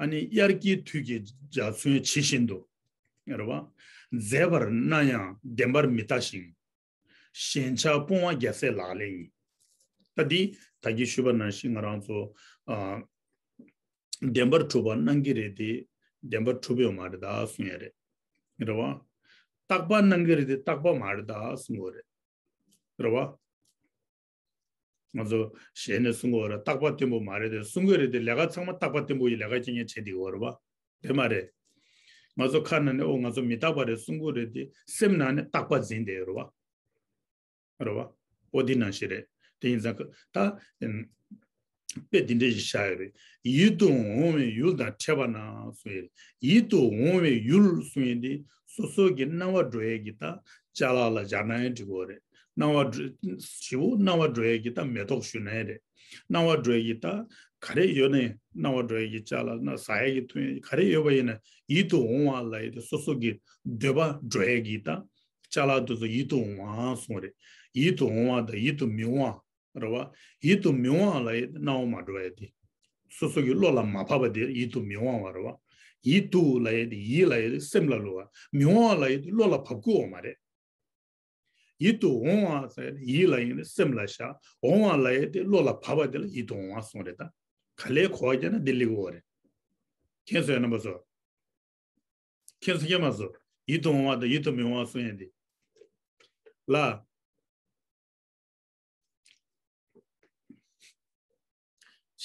ཨ་ནི་དབྱར་སྐྱེས་དུས་ཀྱི་འཇའ་ཚོན་ཇི་བཞིན་དུ། རེད་བ། མཛེས་པར་སྣང་ཡང་བདེན་པར་མི་ལྟ་ཞིང་། ཞེན་ཆགས་སྤོང་བ་རྒྱལ་སྲས་ལག་ལེན་ཡིན། ད་འདི་ད་གིན་ཞུས་པ་ནང་བཞིན་ང་རང་ཚོ་ཨ། བདེན་པར་གྲུབ་པ་སྣང་གི་རེད་དེ། བདེན་པར་གྲུབ་ཡོད་མ་རེད་ད་གསུང་ཡ་རེད། རེད་བ། རྟག་པ་སྣང་གི་རེད་དེ། རྟག་པ་མ་རེད་ད་གསུང་གི་རེད། རེད་བ། ང་ཚོ་ཞལ་ནས་གསུང་གི་ཡོད་རེད། རྟག་པ་བརྟན་པོ་མ་རེད་དེ་གསུང་གི་རེད་དེ། ལས་ཀ་ཚང་མ་རྟག་པ་བརྟན་པོ་ཡི་ལས་ཀ་རྐྱང་རྐྱང་བྱེད་བསྡད་ཀྱི་ཡོད་རེད་བ། དེ་མ་རེད། ང་ཚོ་ཁ་ནང་ནས་ཨོ་ང་ཚོ་མི་རྟག་པ་རེད་གསུང་གི་རེད་དེ། སེམས་ནང་ནས་རྟག་པ་འཛིན་བསྡད་ཡོད་རེད་བ། རེད་བ། ཨོ་འདི་ནང་བཞིན་རེད། དེ་ཡིན་ཙང་ད་ཨམ། དཔེ་འདི་འདྲ་ཞིག་བཞག་ཡོད་རེད། ཡིད་དུ་འོང་བའི་ཡུལ་དང་འཕྲད་པ་ན་གསུང་ཡས། ཡིད་དུ་འོང་བའི་ཡུལ་གསུང་ཡས་འདི་སོ་སོ་གི་སྣང་བ་འགྲོ་ཡས་ཀྱི་ད་ཅ་ལག་ལ་སྦྱར་ན་ཡང་འགྲིག་གི་རེད། སྣང་བ་འགྲོ་ཞེ་པོ་སྣང་བ་འགྲོ་ཡས་ཀྱི་ད་མེ་ཏོག་ཞུ་ན་ཡང་རེད། སྣང་བ་འགྲོ་ཡས་ཀྱི་ད་ག་རེ་ཡོད་ནའི། སྣང་བ་འགྲོ་ཡས་ཀྱི་ཅ་ལག་ན་ཟ་ཡས་ཀྱི་འཐུང་ཡས་ག་རེ་ཡོད་པ་ཡིན་ན། ཡིད་དུ་འོང་བ་ལབ་ཡས་དེ་སོ་སོ་གི་འདོད་པ་འགྲོ་ཡས་ཀྱི་ད་ཅ་ལག་དེ་ཚོ་ཡིད་དུ་འོང་བ་གསུངས་རེད། ཡིད་དུ་འོང་བ་དང་ཡིད་དུ་མི་འོང་བ། རེད་བ། ཡིད་དུ་མི་འོང་བ་ལབ་ཡས་དེ་སྣང་བ་མ་འགྲོ་ཡས་དེ། སོ་སོ་གི་བློ་ལ་མ་བབས་པ་དེ་ཡིད་དུ་མི་འོང་བ་རེད་བ། ཡིད་དུ་ལབ་ཡས་དེ། ཡིད་ལབ་ཡས་དེ་སེམས་ལ་ལོག་བ། མི་འོང་བ་ལབ་ཡས་དེ་བློ་ལ་བབས་ཀྱི་ཡོད་མ་རེད། ཡིད་དུ་འོང་བ་ཟེར་ཡིད་ལ་ཡིན་ནི་སེམས་ལ་བཞག་འོང་བ་ལ་ཡོད་དེ་བློ་ལ་བབས་པ་དེ་ལ་ཡིད་དུ་འོང་བ་གསུངས་རེད་ད། ག་ལེར་གོ་བ་རྒྱག་ན་འདི་ལེགས་པོ་རེད། མཁྱེན་སོང་ཡ་རྣམ་པ་ཚོ། མཁྱེན་སོང་མཁྱེན་མ་སོང་། ཡིད་དུ་འོང་བ་དང་ཡིད་དུ་མི་འོང་བ་གསུངས་ཡ་འདི། ལ།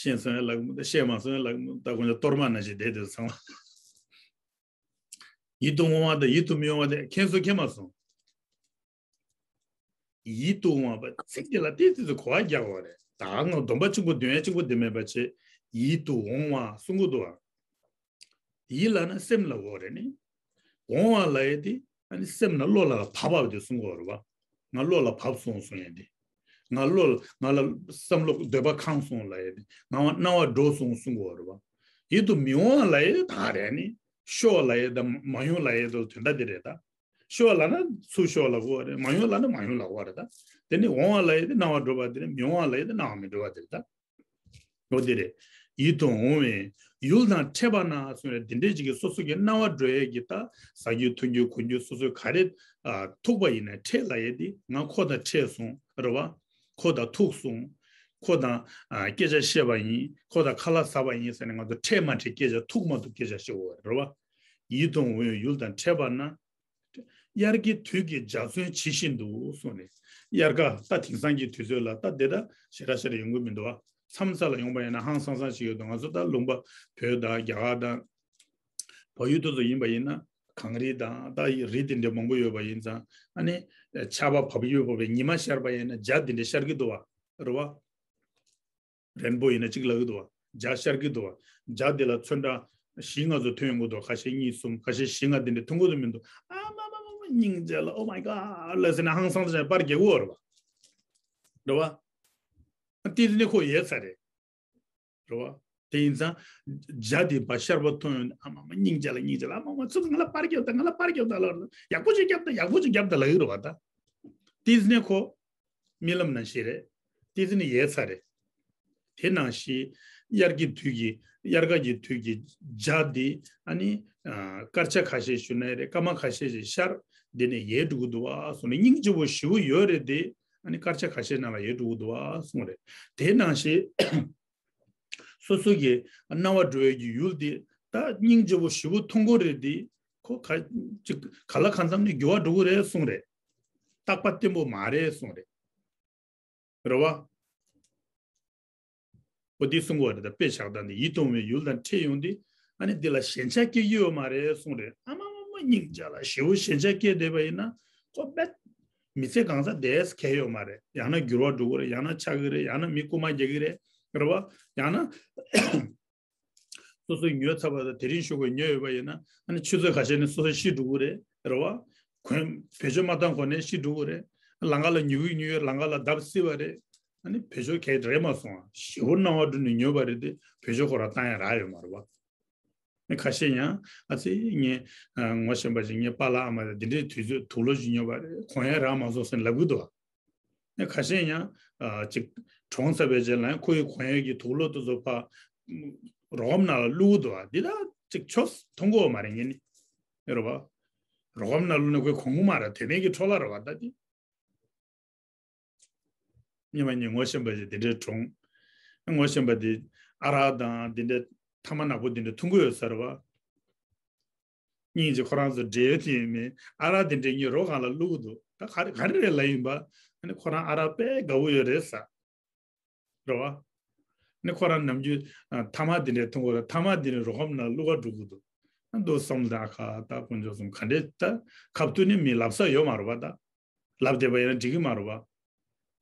ཤེས་སོང་ཡ་ལགས་མོ། ཤེས་མ་སོང་ཡ་ལགས་མོ། ད་ཁོང་ཚོ་གཏོར་མ་ནང་བཞིན་བསྡད་དུས་ཚང་མ། ཡིད་དུ་འོང་བ་དང་ཡིད་དུ་མི་འོང་བ་དེ་མཁྱེན་སོང་མཁྱེན་མ་སོང་། ཡིད་དུ་འོང་བ་ཚིག་དེ་ལ་ཏོག་ཙམ་གོ་བ་རྒྱག་དགོས་རེད། ད་ང་སྡོམ་པ་གཅིག་པོ་འདོན་ཡ་གཅིག་པོ་དེ་མེད་པ་བྱས། ཡིད་དུ་འོང་བ་གསུང་གི་འདུག་བ། ཡིད་ལབ་ན་སེམས་ལ་གོ་རེད་ནི། འོང་བ་ལབ་ཡས་དེ་ཨ་ནི་སེམས་ལ་བློ་ལ་བབས་པ་དེ་གསུང་གི་ཡོད་རེད་བ། ང་བློ་ལ་བབས་སོང་གསུང་ཡས་དེ། ང་བློ་ལ་ང་ལ་བསམ་བློ་འདོད་པ་ཁེངས་སོང་ལབ་ཡས་དེ། ང་སྣང་བ་འགྲོ་སོང་གསུང་གི་ཡོད་རེད་བ། ཡིད་དུ་མི་འོང་བ་ལབ་ཡས་དེ་ད་རེད་ནི། ཤོར་བ་ལབ་ཡས་དང་མ་ཡོང་ལབ་ཡས་དེ་དོན་དག་དེ་རེད་ད། ཤོར་བ་ལབ་ན་ཚུར་ཤོར་བ་ལབ་དགོས་པ་རེད། མ་ཡོང་ལབ་ན་མ་ཡོང་ལབ་དགོས་པ་རེད་ད། དེ་ནི་འོང་བ་ལབ་ཡས་དེ་སྣང་བ་འགྲོ་བ་དེ་རེད། མི་འོང་བ་ལབ་ཡས་དེ་སྣང་བ་མི་འགྲོ་བ་དེ་རེད་ད། འོ་དེ་རེད། ཡིད་དུ་འོང་བའི་ཡུལ་དང་འཕྲད་པ་ན་གསུངས་རེད། འདི་འདྲའི་ཅིག་གི་སོ་སོ་གི་སྣང་བ་འགྲོ་ཡས་ཀྱི་ད་ཟ་རྒྱུ་འཐུང་རྒྱུ་གོན་རྒྱུ་སོ་སོ་ག་རེ་ཨ་ཐུག་པ་ཡིན་ན་འཕྲད་ལབ་ཡས་དེ་ང་ཁོ་དང་འཕྲད་སོང་རེད་བ། ཁོ་དང་ཐུག་སོང་། ཁོ་དང་ཨ་སྐད་ཆ་བཤད་པ་ཡིན། ཁོ་དང་ཁ་ལག་ཟ་བ་ཡིན་ཟེར་ནས་ང་ཚོ་འཕྲད་མ་འཕྲད་སྐད་ཆ་ཐུག་མ་ཐུག་སྐད་ཆ་བཤད་དགོས་རེད་བ། ཡིད་དུ་འོང་བའི་ཡུལ་དང་འཕྲད་པ་ན། དབྱར་སྐྱེས་དུས་ཀྱི་འཇའ་ཚོན་ཇི་བཞིན་དུ་གསུངས་ནས། དབྱར་ཁ་ད་དེང་སང་གི་དུས་ཚོད་ལ་ད་དེ་ད་ཞེ་དྲག་ཞེ་དྲག་ཡོང་གི་མི་འདུག་བ། མཚམས་མཚམས་ལ་ཡོང་པ་ཡིན་ན་ཧང་སང་སང་ཞིག་ཡོད་དོ། ང་ཚོ་ད་ལུང་པ་བོད་དང་རྒྱ་གར་དང་བལ་ཡུལ་དེ་ཚོ་ཡིན་པ་ཡིན་ན། གངས་རི་དང་ད་རི་དེ་འདྲ་མང་པོ་ཡོད་པ་ཡིན་ཙང་ཨ་ནི་ཆར་པ་བབས་ཡོད་པ་བས་ཉི་མ་ཤར་བ་ཡིན་ན་འཇའ་དེ་འདྲ་ཤར་གི་འདུག་བ། རེད་བ། རེན་བོ་ཡིན་ན་གཅིག་ལབ་ཀྱི་འདུག་བ། འཇའ་ཤར་གྱི་འདུག་བ། འཇའ་དེ་ལ་ཚོན་ཁྲ་བཞི་ལྔ་ཚོ་ཐོན་ཡོང་གི་འདུག་ཁ་ཤས་གཉིས་གསུམ་ཁ་ཤས་བཞི་ལྔ་དེ་འདྲ་ཐོན་གྱི་འདུག་མི་འདུག་ཨ་མ་མ་མ་མ་སྙིང་རྗེ་ལ། Oh my God ལབ་ཟེར་ནས་ཧང་སང་ཙམ་པར་རྒྱག་གི་ཡོད་རེད་བ། རེད་བ། དེ་ནས་ཁོ་ཡལ་ཚར་རེད། རེད་བ། དེ་ཡིན་ཙང་འཇའ་དེ་ཕར་ཤར་བ་མཐོང་ཡོང་ཨ་མ་མ་སྙིང་རྗེ་ལ་སྙིང་རྗེ་ལ། ཨ་མ་མ་ཚུར་ང་ལ་པར་རྒྱབ་དང་ང་ལ་པར་རྒྱབ་དང་ལབ། ཡག་པོ་ཅིག་རྒྱབ་དང་ཡག་པོ་ཅིག་རྒྱབ་དང་ལབ་ཡོད་རེད་བ་ད། དེ་ནས་ཁོ་རྨི་ལམ་ནང་བཞིན་རེད། དེ་ཚེ་ནི་ཡལ་ཚར་རེད། དེ་ནང་བཞིན་དབྱར་གྱི་དུས་ཀྱི་དབྱར་ཁ་གི་དུས་ཀྱི་འཇའ་འདི་ཨ་ནི་ཨ་སྐར་ཆ་ཁ་ཤས་ཞུ་ན་རེད། སྐར་མ་ཁ་ཤས་ཤིག་ཤར་འདི་ནས་ཡལ་འགྲོ་གི་འདུག་བ་གསུངས་ནས་སྙིང་རྗེ་པོ་ཞེ་པོ་ཡོད་རེད་དེ། ཨ་ནི་སྐར་ཆ་ཁ་ཤས་ནང་ལ་ཡལ་འགྲོ་གི་འདུག་བ་གསུངས་རེད། དེ་ནང་བཞིན་སོ་སོ་གི་སྣང་བ་འགྲོ་བའི་གི་ཡུལ་འདི་ད་སྙིང་རྗེ་པོ་ཞེ་པོ་མཐོང་གི་རེད་དེ། ཁོ་ག་ཅིག་ག་ལ་གང་འཚམ་ནས་འགྱུར་བ་འགྲོ་གི་རེད་གསུངས་རེད། རྟག་པ་བརྟན་པོ་མ་རེད་གསུངས་རེད། རེད་བ། འོ་འདི་གསུང་གི་ཡོད་རེད། ད་དཔེ་བཞག་སྟངས་འདི་ཡིད་དུ་འོང་བའི་ཡུལ་དང་འཕྲད་ཡོང་དུས་ཨ་ནི་འདི་ལ་ཞེན་ཆགས་སྐྱེ་གི་ཡོད་མ་རེད་གསུངས་རེད། ཨ་མ་མ་མ་སྙིང་རྗེ་ལ་ཞེ་པོ་ཞེན་ཆགས་སྐྱེ་བསྡད་པ་ཡིན་ན་ཁོ་དཔེ་མི་ཚེ་གང་ས་བསྡད་གལ་ཡོད་མ་རེད། ཡང་ན་འགྱུར་བ་འགྲོ་གི་རེད། ཡང་ན་ཆགས་ཀྱི་རེད། ཡང་ན་མི་རྐུ་མ་རྒྱག་གི་རེད། རེད་བ། ཡང་ན་སོ་སོའི་ཉོས་ཚར་བ་དང་དེ་རིང་ཞོགས་ཀས་ཉོས་ཡོད་པ་ཡིན་ན་ཨ་ནི་ཆུ་ཚོད་ཁ་ཤས་ནས་སོ་སོ་ཤི་འགྲོ་གི་རེད། རེད་བ། གོན་བེད་སྤྱོད་མ་བཏང་གོང་ནས་ཤི་འགྲོ་གི་རེད། ལམ་ཁ་ལ་ཉུག་གུ་ཉུག་ཡོད་ལམ་ཁ་ལ་བརྡབ་སྲིད་པ་རེད། ཨ་ནི་བེད་སྤྱོད་གལ་རེད་མ་སོང་བ་ཞེ་པོ་སྣང་བ་འགྲོ་ནས་ཉོས་པ་རེད་དེ། བེད་སྤྱོད་ཁོ་རང་བཏང་ཡ་རག་ཡོད་མ་རེད་བ། ཨ་ནི་ཁ་ཤས་ཡང་ཨ་ཙི་ངས་ཨ་ངོ་ཤེས་པ་ཞིག་ངའི་པཱ་ལགས་ཨ་མ་དང་འདི་འདྲའི་དུས་ཚོད་དུག་ལོག་ཅིག་ཉོས་པ་རེད། གོན་ཡ་རག་མ་སོང་ཟེར་ལབ་གི་འདུག་བ། ཨ་ཁ་ཤས་ཡང་ཨ་ཅིག་གྲོངས་ཚར་བའི་རྗེས་ལ་ཡང་ཁོ་ཡི་གོན་ཡ་གི་དུག་ལོག་དེ་ཚོ་ཕར་རོགས་རམ་ནང་ལ་བླུག་གི་འདུག་བ། འདི་ད་ཅིག་ཆོས་མཐོང་གི་ཡོད་མ་རེད་ངས་ནི། རེད་བ། རོགས་རམ་ནང་བླུགས་ན་ཁོས་གོན་གི་མ་རེད། དེ་ནས་ཀྱི་འཕྲོ་བརླག་རེད་བ་ད་འདི། སྔོན་མ་ངས་ངོ་ཤེས་པ་ཞིག་དེ་འདྲའི་གྲོངས། ངོ་ཤེས་པ་དེ་ཨ་རག་དང་དེ་འདྲའི་ཐ་མག་ནག་པོ་དེ་འདྲ་འཐུང་གི་ཡོད་ས་རེད་བ། སྙིང་རྗེ། ཁོ་རང་ཚོ་འབྲེལ་ཡོད་དེ་ཡིན་མིན་ཨ་རག་དེ་འདྲའི་ངའི་རོ་སྒང་ལ་བླུགས་འདུག་ད་ག་རེ་ག་རེ་རེད་ལབ་ཡིན་པ། ཨ་ནི་ཁོ་རང་ཨ་རག་དཔེ་དགའ་བོ་ཡོད་རེད་ས། རེད་བ། ཨ་ནི་ཁོ་རང་ནམ་རྒྱུན་ཨ་ཐ་མག་དེ་འདྲའི་འཐུང་གི་ཡོད་རེད། ཐ་མག་དེ་འདྲའི་རོ་སྒམ་ནང་བླུགས་ག་འགྲོ་གི་འདུག་ཨ་འདུག་བསམ་ད་ཁ་ད་དཀོན་མཆོག་གསུམ་ག་འདྲའི་ད་ཁ་ཐུག་ནི་མི་ལབ་ས་ཡོད་མ་རེད་བ་ད། ལབ་བསྡད་པ་ཡིན་ན་འགྲིག་གི་མ་རེད་བ།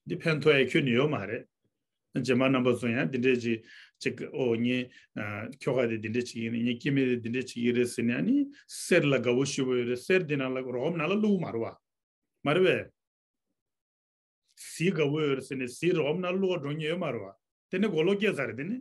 འདི་ཕན་ཐོགས་ཡ་ཁྱོན་ནས་ཡོད་མ་རེད། རྗེས་མ་རྣམ་པ་ཚོ་ཡང་འདི་འདྲས་ཅིག་ཅིག་ཨོ་ངས་ཨ་ཁྱོ་ག་དེ་འདི་འདྲས་ཅིག་ཡིན་ནི་ངའི་སྐྱེ་དམན་དེ་འདི་འདྲས་ཅིག་ཡིན་རེད་ཟེར་ནས་ཨ་ནི་གསེར་ལ་དགའ་བོ་ཞུ་བ་ཡོད་རེད། གསེར་འདི་ནང་ལ་རོ་སྒམ་ནང་ལ་བླུགས་མ་རེད་བ། མ་རེད་བས། གཟི་དགའ་བོ་ཡོད་རེད་ཟེར་ནས་གཟི་རོ་སྒམ་ནང་བླུགས་ག་འགྲོ་མཁན་ཡོད་མ་རེད་བ། དེ་ནས་མགོ་ལོག་སྐྱེས་ཚར་རེད་དེ་ནི།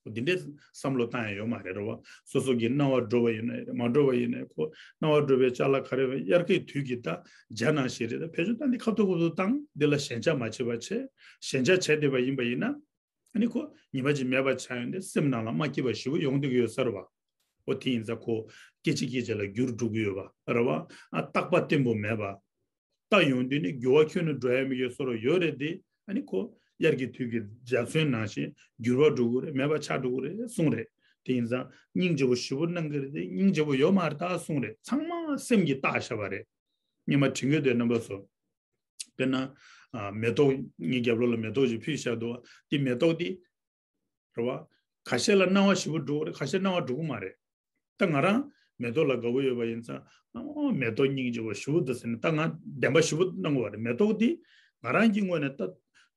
འདི་འདྲའི་བསམ་བློ་བཏང་ཡ་ཡོད་མ་རེད་རེད་བ། སོ་སོ་གི་སྣང་བ་འགྲོ་བ་ཡིན་ན་རེད་མ་འགྲོ་བ་ཡིན་ན་ཁོ་སྣང་བ་འགྲོ་བའི་ཅ་ལག་ག་རེ་རེད། དབྱར་ཁའི་དུས་ཀྱི་ད་འཇའ་ནང་བཞིན་རེད། ད་བེད་སྤྱོད་བཏང་འདི་ཁ་ཐུག་ཁ་ཐུག་བཏང་འདི་ལ་ཞེན་ཆགས་མ་བྱེད་པ་བྱེད། ཞེན་ཆགས་བྱས་བསྡད་པ་ཡིན་པ་ཡིན་ན་ཨ་ནི་ཁོ་ཉི་མ་གཅིག་མེད་པ་ཆགས་ཡོང་དུས་སེམས་ནང་ལ་མ་སྐྱིད་པ་ཞེ་པོ་ཡོང་བསྡད་ཀྱི་ཡོད་ས་རེད་བ། ཨོ་དེ་ཡིན་ཙང་ཁོ་སྐད་ཅིག་སྐད་ཅིག་ལ་འགྱུར་འགྲོ་གི་ཡོད་པ་རེད་བ། ཨ་རྟག་པ་བརྟན་པོ་མེད་པ། ལྟ་ཡོང་དུས་ནི་འགྱུར་བ་ཁྱོན་ནས་འགྲོ་ཡ་མེད་ཀྱི་བཟོ་འདྲ་ཡོད་རེད་དེ། ཨ་ནི་ཁོ་དབྱར་གྱི་དུས་ཀྱི་འཇའ་ཚོན་ནང་བཞིན་འགྱུར་བ་འགྲོ་གི་རེད། མེད་པ་ཆགས་འགྲོ་གི་རེད་གསུངས་རེད། དེ་ཡིན་ཙང་སྙིང་རྗེ་པོ་ཞེ་པོ་གནང་གི་རེད་དེ་སྙིང་རྗེ་པོ་ཡོད་མ་རེད་ད་གསུངས་རེད། ཚང་མ་སེམས་ཀྱིས་བཏགས་བཞག་པ་རེད། སྔོན་མ་དྲན་གྱི་འདུག་རྣམ་པ་ཚོ། དཔེར་ན། ཨ་མེ་ཏོག་ངའི་རྒྱབ་ལོགས་ལ་མེ་ཏོག་ཅིག་ཕུལ་བཞག་འདུག་དེ་མེ་ཏོག་དེ། རེད་བ། ཁ་ཤས་ལ་སྣང་བ་ཞེ་པོ་འགྲོ་གི་རེད། ཁ་ཤས་སྣང་བ་འགྲོ་གི་མ་རེད། ད་ང་རང་མེ་ཏོག་ལ་དགའ་བོ་ཡོད་པ་ཡིན་ཙང་། ཨོ་མེ་ཏོག་སྙིང་རྗེ་པོ་ཞེ་པོ་འདུག་ཟེར་ནས་ད་ང་བདེན་པ་ཞེ་པོ་གནང་གི་ཡོད་རེད། མེ་ཏོག་འདི་ང་རང་གི་ངོས་ནས་ད་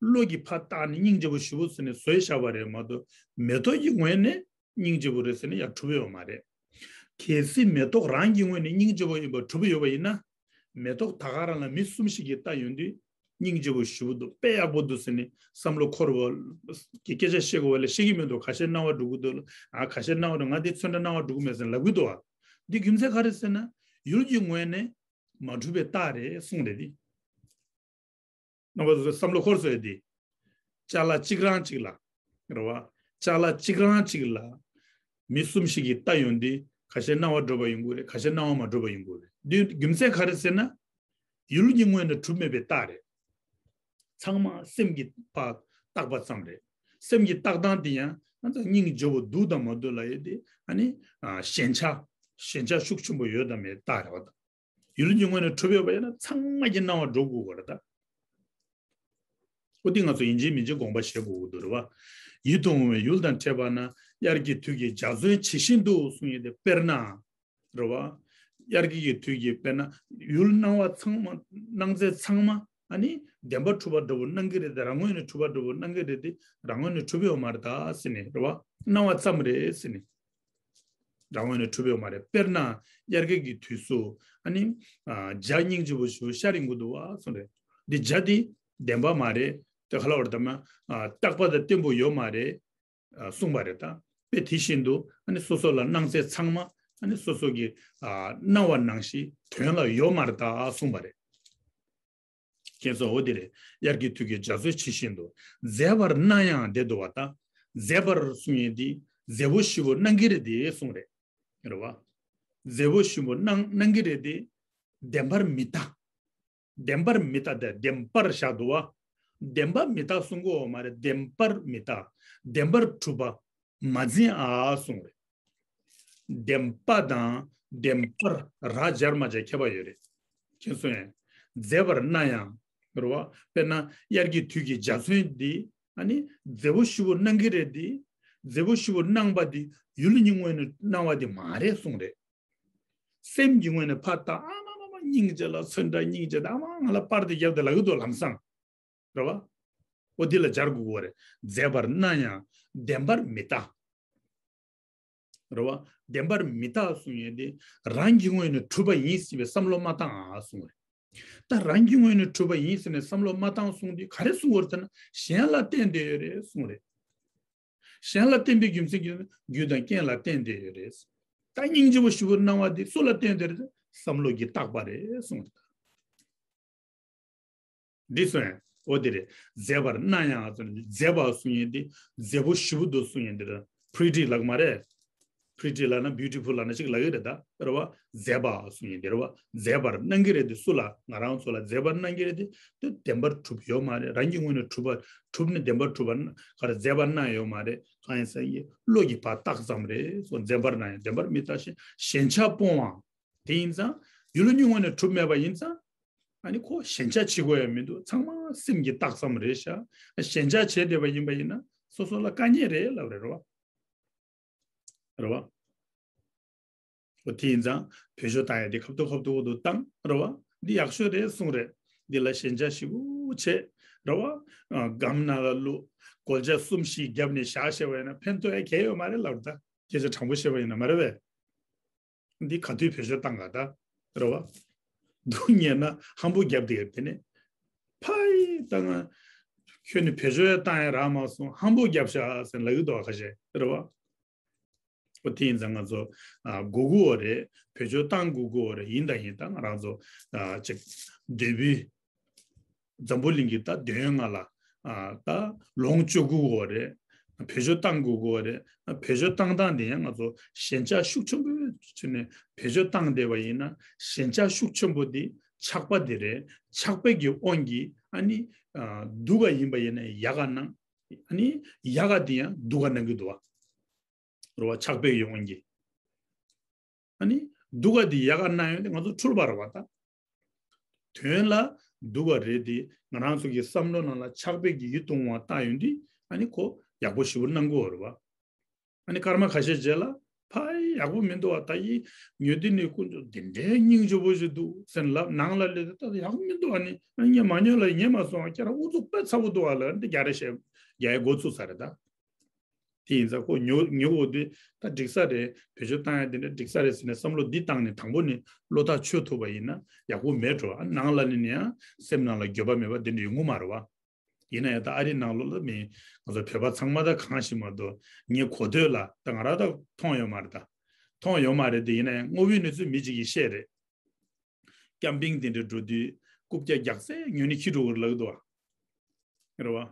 བློ་གིས་ཕར་བཏགས་ནས་སྙིང་རྗེ་པོ་ཞེ་པོ་ཟེར་ནས་བཟོས་བཞག་པ་རེད་མ་གཏོགས་མེ་ཏོག་གི་ངོས་ནས་སྙིང་རྗེ་པོ་རེད་ཟེར་ནས་ཡར་གྲུབ་ཡོད་མ་རེད། གལ་སྲིད་མེ་ཏོག་རང་གི་ངོས་ནས་སྙིང་རྗེ་པོ་ཡིན་པ་གྲུབ་ཡོད་པ་ཡིན་ན། མེ་ཏོག་ད་ག་རང་ལ་མི་གསུམ་ཞིག་གིས་ལྟ་ཡོང་དུས་སྙིང་རྗེ་པོ་ཞེ་པོ་འདུག་དཔེ་ཡག་པོ་འདུག་ཟེར་ནས་བསམ་བློ་འཁོར་བ་གི་སྐད་ཆ་བཤད་དགོས་པ་ལས་བཤད་ཀྱི་མི་འདུག་ཁ་ཤས་སྣང་བ་འགྲོ་གི་འདུག་ཨ་ཁ་ཤས་སྣང་བ་འགྲོ། ང་འདི་ཚོན་ཁྲ་སྣང་བ་འགྲོ་གི་མེད་ཟེར་ལབ་གི་འདུག་ཨ་འདི་རྒྱུ་མཚན་ག་རེ་ཟེར་ན་ཡུལ་གྱི་ངོས་ནས་མ་གྲུབ་པའི་རྟགས་རེད་གསུངས་རེད་འདི། རྣམ་པ་ཚོ་བསམ་བློ་འཁོར་སོང་ཡ་འདི། ཅ་ལག་གཅིག་རང་གཅིག་ལ། རེད་བ། ཅ་ལག་གཅིག་རང་གཅིག་ལ། མི་གསུམ་ཞིག་གིས་ལྟ་ཡོང་དུས་ཁ་ཤས་སྣང་བ་འགྲོ་བ་ཡོང་གི་རེད། ཁ་ཤས་སྣང་བ་མ་འགྲོ་བ་ཡོང་གི་རེད། འདི་རྒྱུ་མཚན་ག་རེ་ཟེར་ན། ཡུལ་གྱི་ངོས་ནས་གྲུབ་མེད་པའི་རྟགས་རེད། ཚང་མ་སེམས་ཀྱིས་ཕར་བཏགས་པ་ཙམ་རེད། སེམས་ཀྱི་བཏགས་སྟངས་དེ་ཡང་ང་ཚོ་སྙིང་རྗེ་བོ་འདུག་དང་མ་འདུག་ལ་ཡོད་དེ་ཨ་ནི་ཞེན་ཆགས་ཞེན་ཆགས་ཤུགས་ཆེན་པོ་ཡོད་དང་མེད་རྟགས་རེད་བ་དང་། ཡུལ་གྱི་ངོས་ནས་གྲུབ་ཡོད་པ་ཡིན་ན་ཚང་མ་གྱི་སྣང་བ་འགྲོ་དགོས་པ་རེད་ད། ཨོ་དེ་ང་ཚོ་ཡིན་གཅིག་མིན་གཅིག་དགོངས་པ་བཞེས་དགོས་ཀྱི་འདུག་རེད་བ། ཡིད་དུ་འོང་བའི་ཡུལ་དང་འཕྲད་པ་ན་ དབྱར་གྱི་དུས་ཀྱི་འཇའ་ཚོན་ཇི་བཞིན་དུ་གསུངས་ཡོད་དེ། དཔེར་ན། རེད་བ། དབྱར་གྱི་དུས་ཀྱི་དཔེར་ན་ཡུལ་སྣང་བ་ཚང་མ་སྣང་ཚད་ཚང་མ་ཨ་ནི་བདེན་པར་གྲུབ་པ་འདྲ་བོ་སྣང་གི་རེད་དེ། རང་ངོས་ནས་གྲུབ་པ་འདྲ་བོ་སྣང་གི་རེད་དེ། རང་ངོས་ནས་གྲུབ་ཡོད་མ་རེད་ད་ཟེར་ནས། རེད་བ། སྣང་བ་ཙམ་རེད་ཟེར་ནས། རང་ངོས་ནས་གྲུབ་ཡོད་མ་རེད། དཔེར་ན་དབྱར་ཁའི་གི་དུས་སུ་ཨ་ནི་ཨ་འཇའ་སྙིང་རྗེ་པོ་ཞིག་ཤར་ཡོང་གི་འདུག་བ་གསུངས་རེད། འདི་འཇའ་འདི་བདེན་པ་མ་རེད། དེ་ག་ལ་བར་དམ་ན་རྟག་པ་དང་བརྟན་པོ་ཡོད་མ་རེད། ཨ་གསུངས་པ་རེད་ད། དཔེ་དེ་བཞིན་དུ་ཨ་ནི་སོ་སོ་ལ་སྣང་ཚད་ཚང་མ་ཨ་ནི་སོ་སོ་གི་ཨ་སྣང་བ་ནང་བཞིན་དོན་ལ་ཡོད་མ་རེད་ད་གསུངས་པ་རེད། མཁྱེན་སོང་། འོ་དེ་རེད། དབྱར་གྱི་དུས་ཀྱི་འཇའ་ཚོན་ཇི་བཞིན་དུ། མཛེས་པར་སྣང་ཡང་བསྡད་འདུག་བ་དང་། མཛེས་པར་གསུང་ཡས་འདི་མཛེས་པོ་ཞེ་པོ་སྣང་གི་རེད་དེ་གསུངས་རེད། རེད་བ། མཛེས་པོ་ཞེ་པོ་སྣང་སྣང་གི་རེད་དེ། བདེན་པར་མི་ལྟ། བདེན་པར་མི་ལྟ་དེ་བདེན་པར་བཞག་འདུག་བ། བདེན་པ་མི་ལྟ་གསུང་གི་ཡོད་མ་རེད། བདེན་པར་མི་ལྟ། བདེན་པར་གྲུབ་པ་མ་འཛིན་ཨ་གསུངས་རེད། བདེན་པ་དང་བདེན་པར་ར་སྦྱར་མ་སྦྱར་ཁྱད་པར་ཡོད་རེད། མཁྱེན་སོང་ངས། མཛེས་པར་སྣང་ཡང་། རེད་བ། དཔེར་ན་དབྱར་གྱི་དུས་ཀྱི་འཇའ་ཚོན་འདི་ཨ་ནི་མཛེས་པོ་ཞེ་པོ་སྣང་གི་རེད་དེ། མཛེས་པོ་ཞེ་པོ་སྣང་བ་འདི་ཡུལ་གྱི་ངོས་ནས་སྣང་བ་འདི་མ་རེད་གསུངས་རེད། སེམས་ཀྱི་ངོས་ནས་ཕར་ལྟ། ཨ་མ་མ་མ་སྙིང་རྗེ་ལ་ཚོན་ཁྲ་སྙིང་རྗེ་ད། ཨ་མ་ང་ལ་པར་དེ་བརྒྱབ་དེ་ལབ་ཀྱི་འདུག་ལམ་སང་། རེད་བ། འོ་འདི་ལ་སྦྱར་དགོས་ཀྱི་རེད། མཛེས་པར་སྣང་ཡང་བདེན་པར་མི་ལྟ། རེད་བ། བདེན་པར་མི་ལྟ་གསུང་ཡས་དེ་རང་གི་ངོས་ནས་གྲུབ་པ་ཡིན་ཟེར་བའི་བསམ་བློ་མ་བཏང་ཨ་གསུང་རེད། ད་རང་གི་ངོས་ནས་གྲུབ་པ་ཡིན་ཟེར་ནས་བསམ་བློ་མ་བཏང་གསུང་དུས་ག་རེ་གསུང་བར་ཐལ་ན། གཞན་ལ་བརྟེན་བསྡད་ཡོད་རེད་གསུང་རེད། གཞན་ལ་བརྟེན་པའི་རྒྱུ་མཚན་གྱིས་རྒྱུ་དང་རྐྱེན་ལ་བརྟེན་བསྡད་ཡོད་རེད། ད་སྙིང་རྗེ་པོ་ཞེ་པོ་སྣང་བ་འདི་སུ་ལ་བརྟེན་བསྡད་རེད། བསམ་བློ་གིས་བཏགས་པ་རེད་གསུངས་རེད། འདི་སོང་ཡང་འོ་དེ་རེད། མཛེས་པར་སྣང་ཡང་ཟེར་ནས་མཛེས་པ་གསུང་ཡས་འདི་མཛེས་པོ་ཞེ་པོ་འདུག་གསུང་ཡས་འདི་རེད། pretty ལབ་མ་རེད། pretty ལབ་ན་beautiful ལབ་ན་ཅིག་ལབ་ཀྱི་རེད་ད། རེད་བ། མཛེས་པ་གསུང་ཡས་འདི་རེད་བ། མཛེས་པར་སྣང་གི་རེད་དེ། སུ་ལ། ང་རང་ཚོ་ལ་མཛེས་པར་སྣང་གི་རེད་དེ། དེ་བདེན་པར་གྲུབ་ཡོད་མ་རེད། རང་གི་ངོས་ནས་གྲུབ་པ་གྲུབ་ནས་བདེན་པར་གྲུབ་པ་ག་རེ་མཛེས་པར་སྣང་ཡོད་མ་རེད། གང་ཡིན་ཟེར་ཡས་བློ་གིས་ཕར་བཏགས་ཙམ་རེད་སོ། མཛེས་པར་སྣང་ཡང་བདེན་པར་མི་ལྟ་ཞིང་། ཞེན་ཆགས་སྤོང་བའང་། དེ་ཡིན་ཙང་ཡུལ་གྱི་ངོས་ནས་གྲུབ་མེད་པ་ཡིན་ཙང་། ཨ་ནི་ཁོ་ཞེན་ཆགས་བྱེད་དགོས་ཡ་མི་འདུག་ཚང་མ་སེམས་ཀྱིས་བཏགས་ཙམ་རེད་ཤག་ཞེན་ཆགས་བྱས་བསྡད་པ་ཡིན་པ་ཡིན་ན་སོ་སོ་ལ་དཀའ་ངལ་རེད་ལབ་རེད། རེད་བ། རེད་བ། འོ་དེ་ཡིན་ཙང་བེད་སྤྱོད་བཏང་ཡ་དེ་ཁ་ཐུག་ཁ་ཐུག་ཏུ་བཏང་། རེད་བ། འདི་ཡག་ཤོས་རེད་གསུངས་རེད། འདི་ལ་ཞེན་ཆགས་ཞེ་པོ་བྱས། རེད་བ། ཨ་སྒམ་ནང་ལ་བླུགས། སྒོ་ལྕགས་གསུམ་བཞི་བརྒྱབ་ནས་བཞག་བྱས་པ་ཡིན་ན་ཕན་ཐོགས་ཡ་གང་ཡང་ཡོད་མ་རེད་ལབ་རེད་ད། སྐད་ཆ་དྲང་པོ་བཤད་པ་ཡིན་ན་མ་རེད་པས། འདི་ག་དུས་བེད་སྤྱོད་བཏང་ག་ད། རེད་བ། སྡུག་བསྔལ་ན་ཧམ་པོ་བརྒྱབ་བསྡད་ཡོད། དེ་ནས་ཕ་ཡི་ད་ང་ཁྱོད་ནི་བེད་སྤྱོད་ཡང་བཏང་ཡང་རག་མ་སོང་། ཧམ་པོ་བརྒྱབ་ཤག་ཟེར་ལབ་ཀྱི་འདུག་བ། ཁ་ཤས་རེད་བ། ཨོ་དེ་ཡིན་ཙང་ང་ཚོ་ཨ་དགོས་ཀྱི་ཡོད་རེད། བེད་སྤྱོད་བཏང་དགོས་ཀྱི་ཡོད་རེད། ཡིན་དང་ཡིན་དང་ང་རང་ཚོ་ཨ་ཅིག་འདོད་པའི་འཛམ་བུ་གླིང་གི་ད་དོན་ལྔ་ལ་ཨ་ད་ལོངས་སྤྱོད་དགོས་ཀྱི་ཡོད་རེད། བེད་སྤྱོད་བཏང་དགོས་ཀྱི་ཡོད་རེད། བེད་སྤྱོད་བཏང་སྟངས་དེ་ཡང་ང་ཚོ་ཞེན་ཆགས་ཤུགས་ཆེན་པོའི་ཆ་ནས་བེད་སྤྱོད་བཏང་བསྡད་པ་ཡིན་ན་ཞེན་ཆགས་ཤུགས་ཆེན་པོ་དེ་ཆགས་པ་དེ་རེད། ཆགས་པའི་གི་དབང་གིས་ཨ་ནི་ཨ་སྡུག་ག་ཡིན་པ་ཡིན་ན་ཡག་ག་སྣང་། ཨ་ནི་ཡག་ག་དེ་ཡང་སྡུག་ག་སྣང་གི་འདུག་བ། རེད་བ། ཆགས་པའི་ཡོང་གི། ཨ་ནི་སྡུག་ག་དེ་ཡག་ག་སྣང་ཡོང་དེ་ང་ཚོ་འཁྲུལ་པ་རེད་བ་ད། དོན་ལ་སྡུག་ག་རེད་དེ་ང་རང་ཚོ་གི་བསམ་བློ་ནང་ལ་ཆགས་པའི་གི་ཡིད་དུ་འོང་བ་བཏང་ཡོང་དུས་ཨ་ནི་ཁོ་ཡག་པོ་ཞེ་པོ་སྣང་གི་ཡོད་རེད་བ། ཨ་ནི་སྐར་མ་ཁ་ཤས་རྗེས་ལ་ཕ་ཡི་ཡག་པོ་མི་འདུག་བ། ད་ཡི་ཉོས་དེ་ནི་དཀོན་མཆོག་དེ་འདྲའི་སྙིང་རྗེ་པོ་ཞིག་འདུག་ཟེར་ལབ། ནང་ལ་སླེབས་དུས་ད་ཡག་པོ་མི་འདུག་བ། ནི་ངས་མ་ཉོས་ལ་ཉན་མ་སོང་བ། ཁྱེད་རང་ཨུ་ཚུགས་དཔེ་ཚ་པོ་འདུག་བ་ལབ་འདི་རྒྱག་རེས་བྱས་རྒྱག་ཡའི་འགོ་ཚུགས་ས་རེད་ད། དེ་ཡིན་ཙང་ཁོ་ཉོ་ཉོ་འོ་དེ་ད་འགྲིག་ས་རེད། བེད་སྤྱོད་བཏང་ཡ་དེ་འདྲ་འགྲིག་ས་རེད་ཟེར་ནས་བསམ་བློ་འདི་བཏང་ནས་དང་པོ་ནས་བློ་ཐག་ཆོད་ཐུབ་པ་ཡིན་ན་ཡག་པོ་མེད་འགྲོ། ཨ་ནང་ལ་ནི་ནི་ཡང་སེམས་ནང་ལ་འགྱོད་པ་མེད་པ་དེ་འདྲ་ཡོང་གི་མ་རེད་བ། ཡིན་ན་ཡང་ད་ཨ་རི་ནང་ལོགས་ལ་མི་ང་ཚོ་བོད་པ་ཚང་མ་ད་གང་ཞིག་མ་གཏོགས་ངས་གོ་ཐོས་ལ་ད་ང་རང་ད་མཐོང་ཡོད་མ་རེད། ད་མཐོང་ཡོད་མ་རེད། དེ་ཡིན་ན་ཡང་དངོས་པོའི་གནས་ཚུལ་མི་གཅིག་གིས་བཤད་རེད། ཀེམ་པིང་དེ་འདྲ་འགྲོ་དུས་རྐུབ་བཀྱག་རྒྱག་ཚད་ཉོས་ནས་འཁྱེར་འགྲོ་གི་རེད་ལབ་ཀྱི་འདུག་བ། རེད་བ།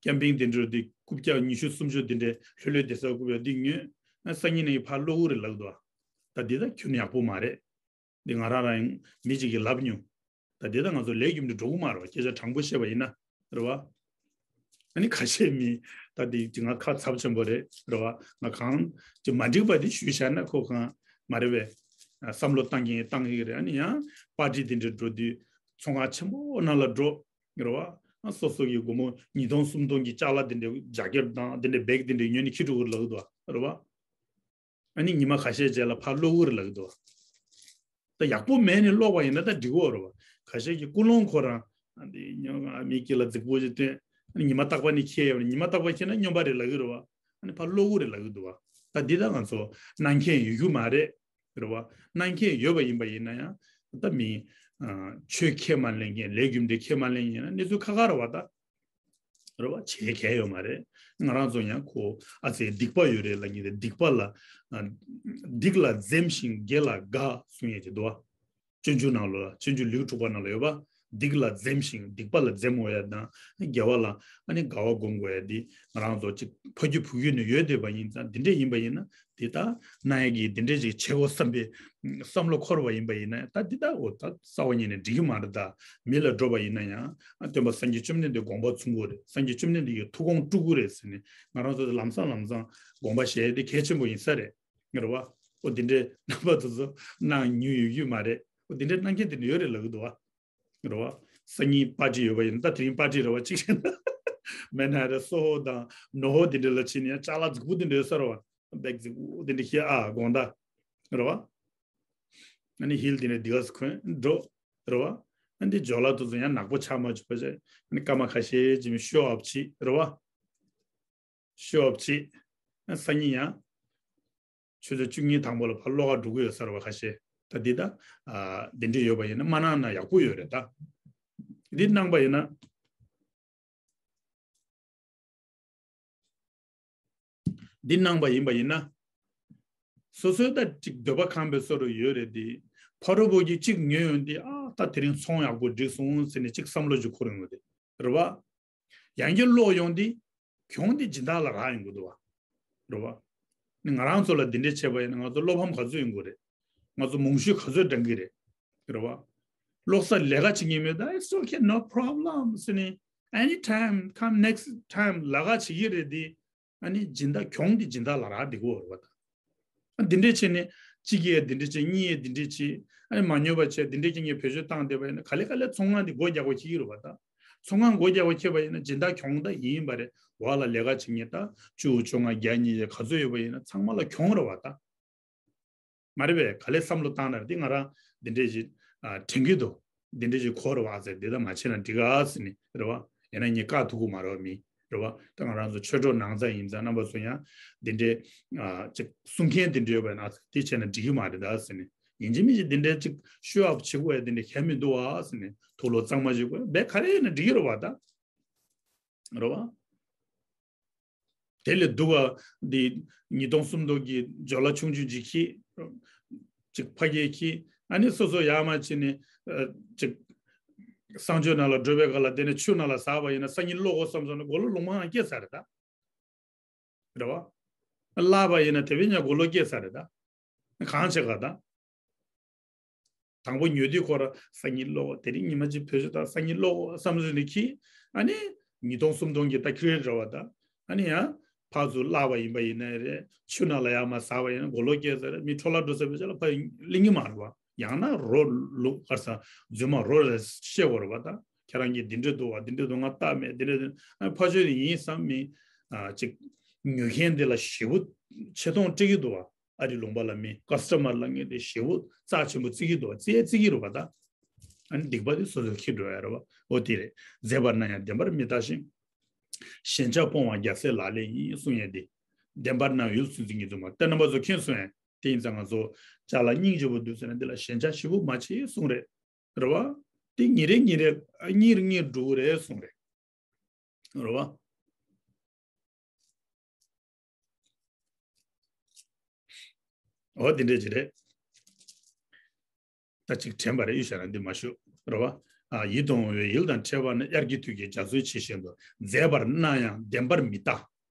ཀེམ་པིང་དེ་འདྲ་འགྲོ་དུས་རྐུབ་བཀྱག་ཉི་ཤུ་སུམ་ཅུ་དེ་འདྲ་ལྷོད་ལྷོད་བསྡད་ས་རྐུབ་བཀྱག་འདི་ཉོས་ན་སང་ཉིན་ནས་ཕར་སློག་གི་རེད་ལབ་ཀྱི་འདུག་བ། ད་འདི་ད་ཁྱོན་ཡག་པོ་མ་རེད། འདི་ང་རང་རང་མི་གཅིག་གིས་ལབ་མྱོང་། ད་འདི་ད་ང་ཚོ་ལས་རྒྱུ་འབྲས་འགྲོ་གི་མ་རེད་བ། སྐད་ཆ་དྲང་པོ་བཤད་པ་ཡིན་ན་རེད་བ། ཨ་ནི་ཁ་ཤས་མི་ད་འདི་ང་ཁ་ཚབས་ཆེན་པོ་རེད་རེད་བ། ང་གང་ཅི་མ་འགྲིག་པ་འདི་ཞུས་བཞག་ན་ཁོ་གང་མ་རེད་བས། བསམ་བློ་བཏང་གིན་བཏང་གིན་རེད། ཨ་ནི་ཡང་པར་ཊི་འདི་འདྲ་འགྲོ་དུས་ཚོང་ཁང་ཆེན་པོ་ནང་ལ་འགྲོ་རེད་བ། ཨ་སོ་སོ་གི་སྒོར་མོ་ཉིས་སྟོང་སུམ་སྟོང་གི་ཅ་ལག་འདི་འདྲ་ཇེ་ཀེཊ་དང་འདི་འདྲ་བེག་འདི་འདྲ་ཉོས་ནས་འཁྱེར་འགྲོ་གི་རེད་ལབ་ཀྱི་འདུག་བ། རེད་བ། ཨ་ནི་ཉི་མ་ཁ་ཤས་རྗེས་ལ་ཕར་ཀློག་གི་རེད་ལབ་ཀྱི་འདུག་ད་ཡག་པོ་མེད་ནས་ཀློག་པ་ཡིན་ན་ད་འགྲིག་གི་རེད་བ། ཁ་ཤས་ཀྱིས་ཀུན་སློང་ཁོ་རང་ཨ་འདི་སྨྱོན་ཨ་མི་སྐྱིད་ལ་རྫིག་པོ་ཞིག་སྟོན། ཨ་ནི་ཉི་མ་རྟག་པ་ནི་ཁྱེད་ཡོད་ནི་ཉི་མ་རྟག་པ་ཁྱེད་ན་སྨྱོན་པ་རེད་ལབ་ཀྱི་རེད་བ། ཨ་ནི་ཕར་ཀློག་གི་རེད་ལབ་ཀྱི་འདུག་བ། ད་འདི་ད་ང་ཚོ་གནང་མཁན་ཡོད་རྒྱུ་མ་རེད། རེད་བ། གནང་མཁན་ཡོད་པ་ཡིན་པ་ཡིན་ན་ཡང་ད་མི་ཨ་ཆོས་ཁས་མ་ལེན་མཁན་ལས་རྒྱུ་འབྲས་ཁས་མ་ལེན་མཁན་ཡིན་ན་གནས་ཚུལ་ཁག་ཁག་རེད་བ་ད། རེད་བ། བྱེད་མཁན་ཡོད་མ་རེད། ང་རང་ཚོ་ཡང་ཁོ་ཨ་ཙི་སྡིག་པ་ཡོད་རེད་ལབ་མཁན་དེ་སྡིག་པ་ལ་ཨ་སྡིག་ལ་འཛེམ་ཞིང་དགེ་ལ་དགའ་གསུང་ཡས་ཀྱི་འདུག་བ། སྤྱོད་འཇུག་ནང་ལོགས་ལ་སྤྱོད་འཇུག་ལེའུ་དྲུག་པ་ནང་ལ་ཡོད་པ། སྡིག་ལ་འཛེམ་ཞིང་སྡིག་པ་ལ་འཛེམ་འོ་ཡ་དང་དགེ་བ་ལ་ཨ་ནི་དགའ་བ་སྒོམ་དགོས་ཡ་འདི་ང་རང་ཚོ་གཅིག་ཕ་རྒྱུད་བུ་རྒྱུད་ནས་ཡོད་བསྡད་པ་ཡིན་ཙང་འདི་འདྲས་ཡིན་པ་ཡིན་ན་འདི་ལྟ་ན་ཡ་གི་འདི་འདྲས་ཅིག་བྱེད་དགོས་བསམ་པའི་བསམ་བློ་འཁོར་བ་ཡིན་པ་ཡིན་ན་ད་འདི་ལྟ་འོ་ད་རྩ་བ་ཉིད་ནས་འགྲིག་གི་མ་རེད། ད་མི་ལ་འགྲོ་བ་ཡིན་ན་ཡང་སྟོན་པ་སངས་རྒྱས་བཅོམ་ལྡན་འདས་དགོངས་པ་ཚོམ་གི་རེད། སངས་རྒྱས་བཅོམ་ལྡན་འདས་ཀྱི་ཐུགས་དགོངས་དཀྲུག་གི་རེད་ཟེར་ནས་ང་རང་ཚོ་ལམ་སང་ལམ་སང་དགོངས་པ་བཞེས་ཡ་དེ་གལ་ཆེན་པོ་ཡིན་ས་རེད། རེད་བ། འོ་འདི་འདྲའི་རྣམ་པ་དེ་ཚོ་གནང་མྱོང་ཡོད་རྒྱུ་མ་རེད། འོ་འདི་འདྲའི་གནང་མཁན་དེ་འདྲ་ཡོད་རེད་ལབ་གི་འདུག་བ། རེད་བ། སང་ཉིན་པར་ཊི་ཡོད་པ་ཡིན་ན་ད་དེ་རིང་པར་ཊི་རེད་བ་གཅིག་བྱས་ན། མེད་ན་རེད་སོ་ཧོ་དང་ནོ་ཧོ་དེ་འདྲ་ལ་ཕྱིན་ནས་ཅ་ལག་རྫིག་པོ་དེ་འདྲ་ཡོད་ས་རེད་བ། བེག་རྫིག་པོ་དེ་འདྲ་ཤི་ཨ་དགོང་དག་རེད་བ། ཨ་ནི་ཧིལ་དེ་འདྲ་འདི་ག་སེ་གོན་འགྲོ་རེད་བ། ཨ་འདི་ཇོ་ལ་དེ་ཚོ་ཡང་ནག་པོ་ཆགས་མ་བཅུག་པ་བྱས་ཨ་ནི་སྐར་མ་ཁ་ཤས་ཅིག་མི་ཤོ་ཨབ་བྱེད་རེད་བ། ཤོ་ཨབ་བྱེད། སང་ཉིན་ཡང་ཆུ་ཚོད་བཅུ་གཉིས་དང་པོ་ལ་ཕར་ལོག་ག་འགྲོ་གི་ཡོད་ས་རེད་བ་ཁ་ཤས། ད་འདི་ད་ཨ་འདི་འདྲ་ཡོད་པ་ཡིན་ན་མ་གནང་ན་ཡག་པོ་ཡོད་རེད་ད། འདི་གནང་པ་ཡིན་ན། འདི་གནང་པ་ཡིན་པ་ཡིན་ན། སོ་སོའི་ད་ཅིག་འདོད་པ་ཁེངས་པའི་བཟོ་འདྲ་ཡོད་རེད་དེ། ཕ་རོལ་པོ་གིས་གཅིག་ཉོས་ཡོང་དུས་ཨ་ད་དེ་རིང་ཚོང་ཡག་པོ་སྒྲིག་སོང་ཟེར་ནས་གཅིག་བསམ་བློ་ཅིག་འཁོར་ཡོང་གི་རེད། རེད་བ། ཡང་བསྐྱར་ལོག་ཡོང་དུས་གྱོང་དེ་སྦྱིན་བདག་ལ་རག་ཡོང་གི་འདུག་བ། རེད་བ། ནི་ང་རང་ཚོ་ལ་འདི་འདྲས་བྱས་པ་ཡིན་ན་ང་ཚོ་བློ་ཕམ་ག་ཚོད་ཡོང་གི་རེད། ང་ཚོ་མང་ཤོས་ག་ཚོད་འགྲང་གི་རེད། རེད་བ། ལོག་ས་ལས་ཀ་བྱེད་ཀྱི་མེད་ད། It's okay, no problem ཟེར་ནས། Anytime, come next time ལས་ཀ་བྱེད་ཀྱི་རེད་དེ། ཨ་ནི་སྦྱིན་བདག་གྱོང་དེ་སྦྱིན་བདག་ལ་རག་བསྡད་ཀྱི་ཡོད་རེད་བ་ད། ཨ་འདི་འདྲས་བྱས་ནས་གཅིག་གིས་འདི་འདྲས་བྱས། གཉིས་ཡས་འདི་འདྲས་བྱས། ཨ་ནི་མ་ཉོས་པ་བྱས་འདི་འདྲས་ཀྱི་ངས་བེད་སྤྱོད་བཏང་བསྡད་པ་ཡིན་ན་ག་ལེ་ག་ལེ་ཚོང་ཁང་འདི་སྒོ་རྒྱག་པ་ཁྱེར་གྱི་རེད་བ་ད། ཚོང་ཁང་སྒོ་རྒྱག་པ་ཁྱེར་པ་ཡིན་ན་སྦྱིན་བདག་གྱོང་ད་ཡིན་པ་རེད། འོག་ལ་ལས་ཀ་བྱེད་མཁན་ད་བཅུ་བཅོ་ལྔ་བརྒྱ་ཉིས་བརྒྱ་ག་ཚོད་ཡོད་པ་ཡིན་ན་ཚང་མ་ལ་གྱོང་རེད་བ་ད། མ་རེད་པས། ག་ལེ་བསམ་བློ་བཏང་ན་རེད་དེ། ང་རང་འདི་འདྲས་ཞིག་ཨ་དྲན་གྱི་འདུག་འདི་འདྲས་ཞིག་གོ་རེད་བ་ཟེར། འདི་ད་མ་བྱེད་ན་འགྲིག་ག་ཟེར་ནས་རེད་བ། ཡིན་ན་ངས་བཀག་ཐུབ་ཀྱི་མ་རེད་བ་མི་རེད་བ། ད་ང་རང་ཚོ་ཆོས་གྲོགས་ནང་ཚ་ཡིན་ཙང་རྣམ་པ་ཚོ་ཡང་འདི་འདྲས་ཨ་ཅིག་གསུང་མཁན་འདི་འདྲས་ཡོད་པ་ན་དེ་བྱས་ན་འགྲིག་གི་མ་རེད་ད་ཟེར་ནས། ཡིན་གཅིག་མིན་གཅིག་འདི་འདྲས་ཅིག་ཤོ་ཨབ་བྱེད་དགོས་ཡ་འདི་འདྲས་གལ་མི་འདུག་བ་ཟེར་ནས་དུག་ལོག་གཙང་མ་བྱེད་དགོས་བས་ག་རེ་ཡིན་ན་འགྲིག་གི་རེད་བ་ད། རེད་བ། དེ་ལས་སྡུག་ག་འདི་ཉིས་སྟོང་སུམ་སྟོང་གི་ཇོ་ལ་ཆུང་ཆུང་ཅིག་ཁྱེར། ཅིག་ཕ་གིར་ཁྱེར། ཨ་ནི་སོ་སོ་ཡར་མར་ཕྱིན་ནས་ཨ་ཅིག་གསང་སྤྱོད་ནང་ལ་འགྲོ་བའི་སྐབས་ལ་དེ་ནས་ཆུ་ནང་ལ་ཟགས་པ་ཡིན་ན་སང་ཉིན་ཀློག་དགོས་བསམ་སོང་ན་མགོ་ལོག་ལུང་མང་སྐྱེས་ས་རེད་ད། རེད་བ། བརླགས་པ་ཡིན་ན་དེ་བས་ཀྱང་མགོ་ལོག་སྐྱེས་ས་རེད་ད། གང་བྱེད་ག་ད། དང་པོ་ཉོ་དུས་ཁོ་ར་སང་ཉིན་ཀློག་དེ་རིང་ཉི་མ་གཅིག་བེད་སྤྱོད་བཏང་སང་ཉིན་ཀློག་བསམ་བློ་ནས་ཁྱེར། ཨ་ནི་ཉིས་སྟོང་སུམ་སྟོང་གི་ད་ཁེ་རེ་ཌིཊ་རེད་བ་ད། ཨ་ནི་ཡང་ཕར་ཚུར་བརླགས་པ་ཡིན་པ་ཡིན་ནའི་རེད། ཆུ་ནང་ལ་ཡར་མར་ཟགས་པ་ཡིན་ན་མགོ་ལོག་སྐྱེས་ས་རེད། མི་འཕྲོ་བརླག་འགྲོ་ས་བེད་སྤྱོད་ལ་ཕར་གླེང་གི་མ་རེད་བ། ཡང་ན་རོ་ལུག་ག་ས་རྫུན་མ་རོ་རེད་བཤད་དགོས་རེད་བ་ད། ཁྱེད་རང་གིས་འདི་འདྲས་འདུག་བ་འདི་འདྲས་འདུག་ང་ལྟ་མེད་འདི་འདྲས་འདུག་ཨ་ཕར་ཕྱོགས་དེ་ཡིན་བསམ་མི་ཨ་ཅིག་ཉོ་མཁན་དེ་ལ་ཞེ་པོ་ཆེ་མཐོང་སྤྲད་ཀྱི་འདུག་བ། ཨ་རི་ལུང་པ་ལ་མི་ཀ་སི་ཊ་མར་ལ་ངས་དེ་ཞེ་པོ་རྩ་ཆེན་པོ་བརྩི་གི་འདུག་བ། བརྩི་ཡས་བརྩི་གི་རེད་བ་ད། ཨ་ནི་སྡིག་པ་དེ་སོ་སོས་འཁྱེར་འགྲོ་ཡ་རེད་བ། འོ་དེ་རེད། མཛད་པར་གནང་ཡང་བདེན་པར་མི་ལྟ་ཞིང་། ཞེན་ཆགས་སྤོང་བ་རྒྱལ་སྲས་ལག་ལེན་ཡིན་གསུང་ཡས་དེ། བདེན་པར་གནང་ཡུལ་ཚུལ་འཛིན་གྱི་མཛུབ་མོ་སྟེ་རྣམ་པ་ཚོ་མཁྱེན་སོང་ཡ། དེ་ཡིན་ཙང་ང་ཚོ་ཅ་ལག་སྙིང་རྗེ་པོ་འདུག་ཟེར་ན་འདི་ལ་ཞེན་ཆགས་ཞེ་པོ་མ་བྱེད་གསུང་རེད། རེད་བ། དེ་ཉིན་རེ་ཉིན་རེ་གཉིས་རེ་གཉིས་འགྲོ་གི་རེད་གསུང་རེད། རེད་བ། འོ་དེ་འདྲས་ཅིག་རེད། ད་ཅིག་དྲན་པ་རེད། གཡུ་ཞལ་ལ་འདི་མ་ཞུ། རེད་བ། ཨ་ཡིད་དུ་འོང་བའི་ཡུལ་དང་འཕྲད་པ་ན་དབྱར་གྱི་དུས་ཀྱི་འཇའ་ཚོན་ཇི་བཞིན་དུ་མཛད་པར་སྣང་ཡང་བདེན་པར་མི་ལྟ།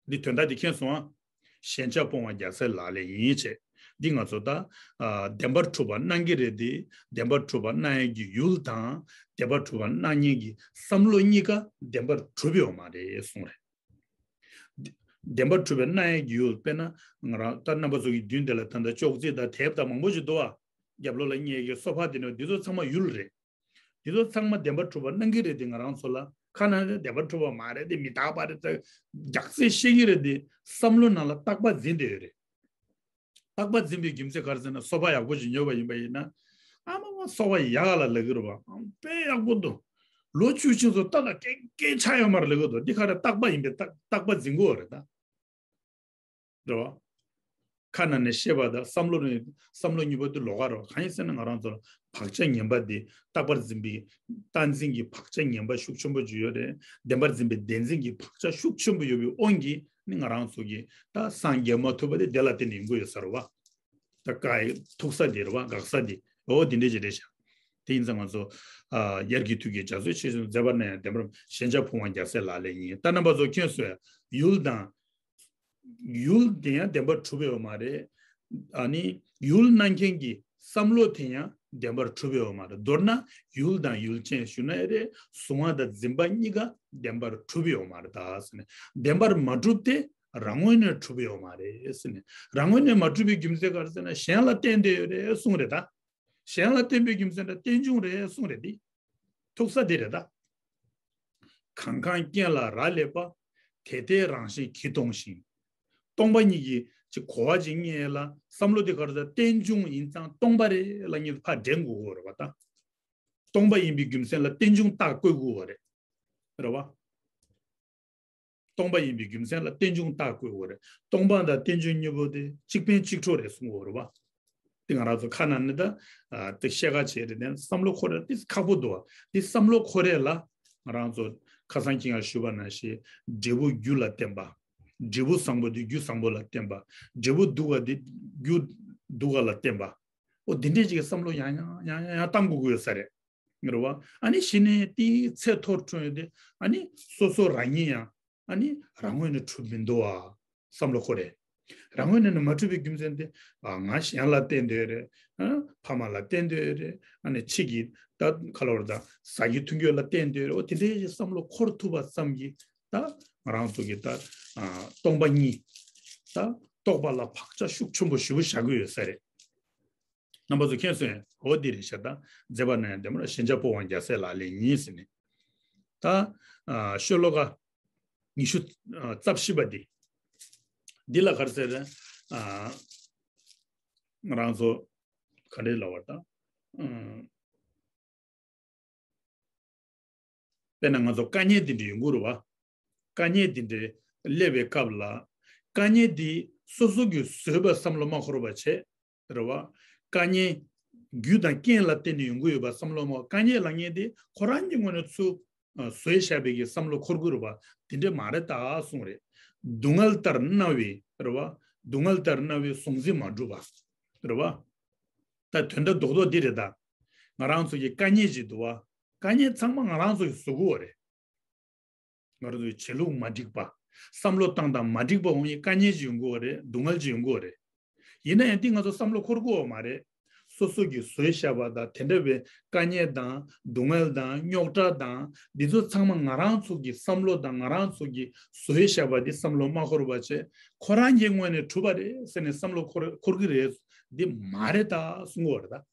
འདི་དོན་དག་འདི་མཁྱེན་སོང་ཨ། ཞེན་ཆགས་སྤོང་བ་རྒྱལ་སྲས་ལག་ལེན་ཡིན་བྱས། འདི་ང་ཚོ་ད་ཨ་བདེན་པར་གྲུབ་པ་གནང་གི་རེད་དེ། བདེན་པར་གྲུབ་པ་གནང་ཡས་ཀྱི་ཡུལ་དང་བདེན་པར་གྲུབ་པ་གནང་མཁན་གྱི་བསམ་བློ་གཉིས་ཀ་བདེན་པར་གྲུབ་ཡོད་མ་རེད་གསུངས་རེད། བདེན་པར་གྲུབ་པའི་གནང་ཡས་ཀྱི་ཡུལ་དཔེར་ན་ང་རང་ད་རྣམ་པ་ཚོ་གི་མདུན་དེ་ལ་ད་ལྟ་ཅོག་ཙེ་དང་དེབ་དང་མང་པོ་ཞིག་འདུག་ཨ། རྒྱབ་ལོགས་ལ་སྔས་ཀྱི་སོ་ཕ་དེ་ནས་འདི་ཚོ་ཚང་མ་ཡུལ་རེད། འདི་ཚོ་ཚང་མ་བདེན་པར་གྲུབ་པ་སྣང་གི་རེད་དེ། ང་རང་ཚོ་ལ་ཁ་ནང་ནས་བདེན་པར་གྲུབ་པ་མ་རེད་དེ། མི་རྟག་པ་རེད་དེ། རྒྱག་རྩིས་བཤད་ཀྱི་རེད་དེ། བསམ་བློ་ནང་ལ་རྟག་པ་འཛིན་བསྡད་ཡོད་རེད། རྟག་པ་འཛིན་པའི་རྒྱུ་མཚན་ག་རེ་ཟེར་ན། སོ་པ་ཡག་པོ་ཞིག་ཉོས་པ་ཡིན་པ་ཡིན་ན། ཨ་མ་མ་སོ་པ་ཡག་ལ་ལབ་ཀྱི་རེད་པ། དཔེ་ཡག་པོ་འདུག་ལོ་བཅུ་ཕྱིན་སོང་། ད་ལྟ་སྐད་སྐད་ཆ་ཡོད་མ་རེད་ལབ་ཀྱི་འདུག་འདི་ག་རེ་རྟག་པ་ཡིན་པས་རྟག་རྟག་པ་འཛིན་དགོས་པ་རེད་ད། རེད་བ། ཁ་ནང་ནས་བཤད་པ་དང་བསམ་བློ་ནས་བསམ་བློ་གཉིས་པོ་དེ་ལོགས་ཀ་རེད་བ། གང་ཡིན་ཟེར་ན་ང་རང་ཚོ་ལ་བག་ཆགས་ངན་པ་དེ། རྟག་པར་འཛིན་པའི་རྟག་འཛིན་གྱི་བག་ཆགས་ངན་པ་ཤུགས་ཆེན་པོ་ཅིག་ཡོད་རེད། བདེན་པར་འཛིན་པའི་བདེན་འཛིན་གྱི་བག་ཆགས་ཤུགས་ཆེན་པོ་ཡོད་པའི་དབང་གིས་ནི་ང་རང་ཚོ་གིས་ད་སངས་རྒྱས་མ་ཐུབ་པ་དེ་དེ་ལ་བརྟེན་ནས་ཡོང་གི་ཡོད་ས་རེད་བ། ད་ཀ་ཡི་ཐུག་ས་དེ་རེད་བ། འགག་ས་དེ། འོ་དེ་འདྲས་ཅིག་རེད་ཤག་དེ་ཡིན་ཙང་ང་ཚོ་ཨ་དབྱར་གྱི་དུས་ཀྱི་འཇའ་ཚོན་ཆེ་ཆུང་མཛེས་པར་སྣང་ཡང་། བདེན་པར་ཞེན་ཆགས་ཕུང་བ་རྒྱལ་སྲས་ལག་ལེན་ཡིན། ད་རྣམ་པ་ཚོ་ཁྱོད་ཚོས་ཡུལ་དང་། ཡུལ་དེ་ཡང་བདེན་པར་གྲུབ་ཡོད་མ་རེད། ཨ་ནི་ཡུལ་སྣང་མཁན་གྱི་བསམ་བློ་དེ་ཡང་བདེན་པར་གྲུབ་ཡོད་མ་རེད། མདོར་ན་ཡུལ་དང་ཡུལ་ཅན་ཞུ་ན་ཡང་རེད། གཟུང་བ་དང་འཛིན་པ་གཉིས་ཀ་བདེན་པར་གྲུབ་ཡོད་མ་རེད་ད་ཟེར་ནས། བདེན་པར་མ་གྲུབ་སྟེ་རང་ངོས་ནས་གྲུབ་ཡོད་མ་རེད་ཟེར་ནས། རང་ངོས་ནས་མ་གྲུབ་པའི་རྒྱུ་མཚན་ག་རེ་ཟེར་ན། གཞན་ལ་བརྟེན་བསྡད་ཡོད་རེད་གསུངས་རེད་ད། གཞན་ལ་བརྟེན་པའི་རྒྱུ་མཚན་ད་རྟེན་འབྱུང་རེད་གསུངས་རེད་དེ། ཐུག་ས་དེ་རེད་ད། གང་གང་རྐྱེན་ལ་རག་ལས་པ། དེ་དེའི་རང་བཞིན་གྱིས་སྟོང་ཞིང་། སྟོང་པ་ཉིད་ཀྱི་ཅིག་གོ་བ་ཅིག་རྙེད་ལ། བསམ་བློ་དེ་ག་རེ་ཟེར། རྟེན་འབྱུང་ཡིན་ཙང་སྟོང་པ་རེད་ལབ་མཁན་ཕར་འདྲེན་དགོས་ཀྱི་རེད་བ་ད། སྟོང་པ་ཡིན་པའི་རྒྱུ་མཚན་ལ་རྟེན་འབྱུང་རྟགས་བཀོད་དགོས་ཀྱི་རེད། རེད་བ། སྟོང་པ་ཡིན་པའི་རྒྱུ་མཚན་ལ་རྟེན་འབྱུང་རྟགས་བཀོད་དགོས་རེད། སྟོང་པ་དང་རྟེན་འབྱུང་གཉིས་པོ་དེ་གཅིག་ཕན་གཅིག་གྲོགས་རེད་གསུང་གི་ཡོད་རེད་བ། དེ་ང་རང་ཚོ་ཁ་ནང་ནས་ད་ཨ་དེ་བཤད་ཁ་བྱས་རེད་དེ། བསམ་བློ་འཁོར་ཡ་དེ་ཁག་པོ་འདུག་བ། དེ་བསམ་བློ་འཁོར་ཡ་ལ་ང་རང་ཚོ་ཁ་སང་ཁྱེད་ཀྱིས་ཞུས་པ་ནང་བཞིན་འབྲས་བུ་རྒྱུ་ལ་བརྟེན་པ། འབྲས་བུ་བཟང་པོ་དེ་རྒྱུ་བཟང་པོ་ལ་བརྟེན་པ། འབྲས་བུ་སྡུག་པ་དེ་རྒྱུ་སྡུག་པ་ལ་བརྟེན་པ། འོ་དེ་འདྲས་ཅིག་གི་བསམ་བློ་ཡང་ཡང་ཡང་ཡང་ཡང་བཏང་དགོས་ཀྱི་ཡོད་ས་རེད། ངེས་རེད་བ། ཨ་ནི་གཞི་ནས་དེའི་ཚད་མཐོར་ཐོན་ཡོད་དེ། ཨ་ནི་སོ་སོ་རང་ཉིད་ཡང་ཨ་ནི་རང་ངོས་ནས་གྲུབ་མི་འདུག་བ། བསམ་བློ་འཁོར་རེད། རང་ངོས་ནས་མ་གྲུབ་པའི་རྒྱུ་མཚན་དེ། ཨ་ང་གཞན་ལ་བརྟེན་བསྡད་རེད། ཨ་ཕ་མ་ལ་བརྟེན་བསྡད་རེད། ཨ་ནི་ཕྱི་གི་ད་ག་ལབ་རེད་ད། ཟ་རྒྱུ་འཐུང་རྒྱུ་ལ་བརྟེན་བསྡད་རེད། འོ་དེ་འདྲའི་བསམ་བློ་འཁོར་ཐུབ་པ་ཙམ་གྱིས་ད་ང་རང་ཚོ་གི་ད་ཨ་སྟོང་པ་ཉིད་ད་རྟོགས་པ་ལ་བག་ཆགས་ཤུགས་ཆེན་པོ་ཞེ་པོ་བཞག་གི་ཡོད་ས་རེད། རྣམ་པ་ཚོ་མཁྱེན་སོང་ངས། འོ་འདི་རེད་ཤག་ད་མཛེས་པར་སྣང་ཡང་། བདེན་པར་ཞེན་ཆགས་ཕུང་བ་རྒྱལ་སྲས་ལག་ལེན་ཡིན་ཟེར་ནས། ད་ཨ་ཤོ་ལོ་ཀ་ཉི་ཤུ་ཨ་རྩ་བཞི་པ་འདི། འདི་ལ་ག་རེ་ཟེར་ན། ཨ་ང་རང་ཚོ་ག་འདྲས་ལབ་པ་ད། ཨ་དཔེར་ན་ང་ཚོ་དཀའ་ངལ་འདི་འདྲ་ཡོང་གི་རེད་བ། དཀའ་ངལ་འདི་འདྲ་སླེབས་པའི་སྐབས་ལ། དཀའ་ངལ་འདི་སོ་སོ་གིས་བཟོས་པ་བསམ་བློ་མ་འཁོར་བ་བྱས། རེད་བ། དཀའ་ངལ་རྒྱུ་དང་རྐྱེན་ལ་བརྟེན་ནས་ཡོང་གི་ཡོད་པ་བསམ་བློ་མ། དཀའ་ངལ་ལབ་མཁན་དེ་ཁོ་རང་གི་ངོས་ནས་ཚུར་ཨ་བཟོས་བཞག་པའི་གི་བསམ་བློ་འཁོར་གི་རེད་བ། དེ་འདྲ་མ་རེད་ད་གསུངས་རེད། སྡུག་བསྔལ་ལྟར་སྣང་བའི་རེད་བ། སྡུག་བསྔལ་ལྟར་སྣང་བའི་གཟུང་འཛིན་མ་གྲུབ་པ། རེད་བ། ད་དོན་དག་རྡོག་རྡོག་འདི་རེད་ད། ང་རང་ཚོ་གི་དཀའ་ངལ་ཅིག་འདུག་བ། དཀའ་ངལ་ཚང་མ་ང་རང་ཚོ་གིས་བཟོ་གི་ཡོད་རེད། ང་རང་ཚོའི་བྱེད་ལུགས་མ་འགྲིག་པ། བསམ་བློ་བཏང་སྟངས་མ་འགྲིག་པ་འོང་ཡིན། དཀའ་ངལ་ཅིག་ཡོང་གི་ཡོད་རེད། སྡུག་བསྔལ་ཅིག་ཡོང་གི་ཡོད་རེད། ཡིན་ན་ཡང་འདི་ང་ཚོ་བསམ་བློ་འཁོར་གི་ཡོད་མ་རེད། སོ་སོ་གིས་བཟོས་བཞག་པ་དང་། དེ་འདྲ་བའི་དཀའ་ངལ་དང་སྡུག་བསྔལ་དང་རྙོག་དྲ་དང་འདི་ཚོ་ཚང་མ་ང་རང་ཚོ་གི་བསམ་བློ་དང་། ང་རང་ཚོ་གིས་བཟོས་བཞག་པ་འདི་བསམ་བློ་མ་འཁོར་བ་བྱས། ཁོ་རང་གི་ངོས་ནས་གྲུབ་པ་རེད་ཟེར་ནས་བསམ་བློ་འཁོར་འཁོར་གི་རེད། འདི་མ་རེད་ད་གསུང་གི་ཡོད་རེད་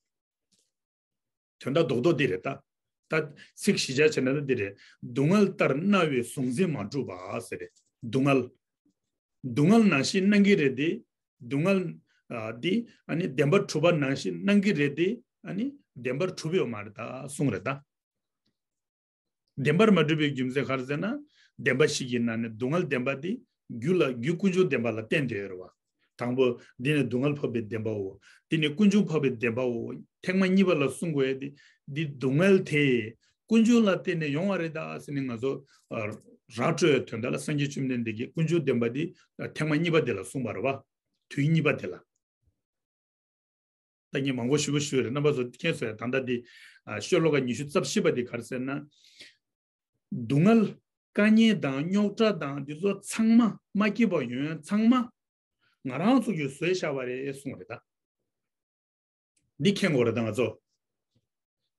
ད། དོན་དག་རྡོག་རྡོག་འདི་རེད་ད། ད་ཚིག་གཞི་བཞག་བྱས་ན་ད་འདི་རེད། སྡུག་བསྔལ་ལྟར་སྣང་བའི་གཟུང་འཛིན་མ་གྲུབ་པ་ཟེར་རེད། སྡུག་བསྔལ། སྡུག་བསྔལ་ནང་བཞིན་སྣང་གི་རེད་དེ། སྡུག་བསྔལ་ཨ་འདི་ཨ་ནི་བདེན་པར་གྲུབ་པ་ནང་བཞིན་སྣང་གི་རེད་དེ། ཨ་ནི་བདེན་པར་གྲུབ་ཡོད་མ་རེད་ད་གསུངས་རེད་ད། བདེན་པར་མ་གྲུབ་པའི་རྒྱུ་མཚན་ག་རེ་ཟེར་ན། བདེན་པ་བཞི་གི་ནང་ནས་སྡུག་བསྔལ་བདེན་པ་དེ་རྒྱུ་ལ། རྒྱུ་ཀུན་འབྱུང་བདེན་པ་ལ་བརྟེན་ཏེ་ཡོད་རེད་བ། དང་པོ་འདི་ནི་སྡུག་བསྔལ་འཕགས་པའི་བདེན་པའོ། འདི་ནི་ཀུན་འབྱུང་འཕགས་པའི་བདེན་པའོ། ཐེངས་མ་གཉིས་པ་ལ་གསུང་དགོས་ཡ་དེ། འདི་སྡུག་བསྔལ་དེ་ཀུན་འབྱུང་ལ་བརྟེན་ནས་ཡོང་བ་རེད་ད་ཟེར་ནས་ང་ཚོ་ཨ་ར་སྤྲོད་ཡ་དོན་དག་ལ། སངས་རྒྱས་བཅོམ་ལྡན་འདས་ཀྱིས་ཀུན་འབྱུང་བདེན་པ་འདི་ཐེངས་མ་གཉིས་པ་དེ་ལ་གསུངས་པ་རེད་བ། དུས་གཉིས་པ་དེ་ལ། ད་ངས་མང་པོ་ཞུ་བ་ཞུས་རེད། རྣམ་པ་ཚོ་མཁྱེན་སོང་ཡ། ད་ལྟ་འདི་ཨ་ཤོ་ལོ་ཀ་ཉི་ཤུ་རྩ་བཞི་པ་འདི་ག་རེ་ཟེར་ན། སྡུག་བསྔལ། དཀའ་ངལ་དང་རྙོག་དྲ་དང་འདི་ཚོ་ཚང་མ། མ་སྐྱིད་པ་ཡོང་ཡ་ཚང་མ་ང་རང་ཚོ་གིས་བཟོས་བཞག་པ་རེད་གསུངས་རེད་ད། འདི་མཁྱེན་དགོས་རེད་ད་ང་ཚོ།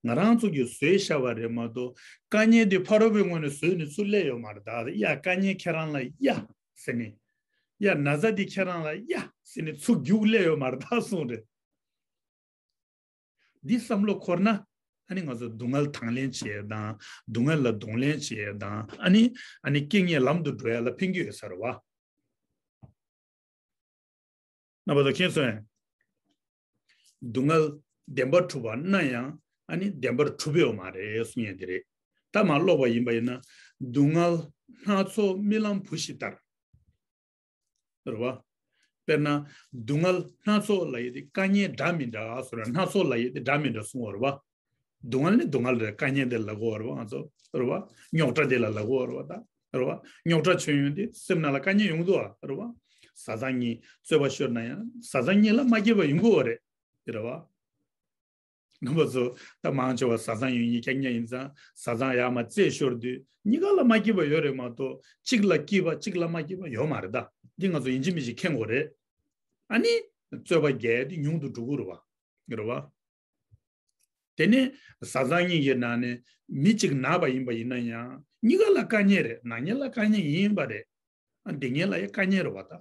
ང་རང་ཚོ་གིས་བཟོས་བཞག་པ་རེད་མ་གཏོགས། དཀའ་ངལ་འདི་ཕ་རོལ་པོའི་ངོས་ནས་བཟོས་ནས་ཚུར་སླེབས་ཡོད་མ་རེད་ད། ཡ་དཀའ་ངལ་ཁྱེད་རང་ལ་ཡ་ཟེར་ནས། ཡ་ན་ཚ་འདི་ཁྱེད་རང་ལ་ཡ་ཟེར་ནས་ཚུར་རྒྱུགས་སླེབས་ཡོད་མ་རེད་ད་གསུངས་རེད། འདི་བསམ་བློ་འཁོར་ན། ཨ་ནི་ང་ཚོ་སྡུག་བསྔལ་དང་ལེན་བྱེད་ཡས་དང་སྡུག་བསྔལ་ལ་གདོང་ལེན་བྱེད་ཡས་དང་ཨ་ནི་ཨ་ནི་རྐྱེན་ངན་ལམ་དུ་འགྲོ་ཡས་ལ་ཕན་གྱི་ཡོད་ས་རེད་བ། རྣམ་པ་ཚོ་མཁྱེན་སོང་ངས། སྡུག་བསྔལ་བདེན་པར་གྲུབ་པ་སྣ་ཡང་ཨ་ནི་བདེན་པར་གྲུབ་ཡོད་མ་རེད་གསུང་ཡས་དེ་རེད། ད་མར་ཀློག་པ་ཡིན་པ་ཡིན་ན་སྡུག་བསྔལ་སྣ་ཚོགས་རྨི་ལམ་བུ་ཞིག་ལྟར། རེད་བ། དཔེར་ན་སྡུག་བསྔལ་སྣ་ཚོགས་ལབ་ཡས་དེ་དཀའ་ངལ་འདྲ་མི་འདྲ་ཟེར་བ། སྣ་ཚོགས་ལབ་ཡས་དེ་འདྲ་མི་འདྲ་གསུང་བ་རེད་བ། སྡུག་བསྔལ་ནི་སྡུག་བསྔལ་རེད། དཀའ་ངལ་དེ་ལབ་དགོས་པ་རེད་བ་ང་ཚོ། རེད་བ། རྙོག་དྲ་དེ་ལ་ལབ་དགོས་པ་རེད་བ་ད། རེད་བ། རྙོག་དྲ་བྱུང་ཡོང་དུས་སེམས་ནང་ལ་དཀའ་ངལ་ཡོང་གི་འདུག་བ། རེད་བ། བཟའ་ཚང་གཉིས་རྩོད་པ་ཤོར་ན་ཡང་བཟའ་ཚང་གཉིས་ལ་མ་སྐྱིད་པ་ཡོང་གི་ཡོད་རེད། རེད་བ། རྣམ་པ་ཚོ་ད་མང་ཆེ་བ་བཟའ་ཚང་ཡོད་མཁན་རྐྱང་རྐྱང་ཡིན་ཙང་བཟའ་ཚང་ཡར་མར་རྩོད་ཤོར་དུས་གཉིས་ཀ་ལ་མ་སྐྱིད་པ་ཡོད་རེད་མ་གཏོགས་གཅིག་ལ་སྐྱིད་པ་གཅིག་ལ་མ་སྐྱིད་པ་ཡོད་མ་རེད་ད། འདི་ང་ཚོ་ཡིན་གཅིག་མིན་གཅིག་མཁྱེན་དགོས་རེད། ཨ་ནི་རྩོད་པ་རྒྱག་ཡས་དེ་ཉུང་དུ་འགྲོ་གི་རེད་བ། རེད་བ། དེ་ནས་བཟའ་ཚང་གཉིས་ཀྱི་ནང་ནས་མི་གཅིག་ན་བ་ཡིན་པ་ཡིན་ན་ཡང་གཉིས་ཀ་ལ་དཀའ་ངལ་རེད། ན་མཁན་ལ་དཀའ་ངལ་ཡིན་པ་རེད། ཨ་བདེ་མཁན་ལ་ཡང་དཀའ་ངལ་རེད་བ་ད།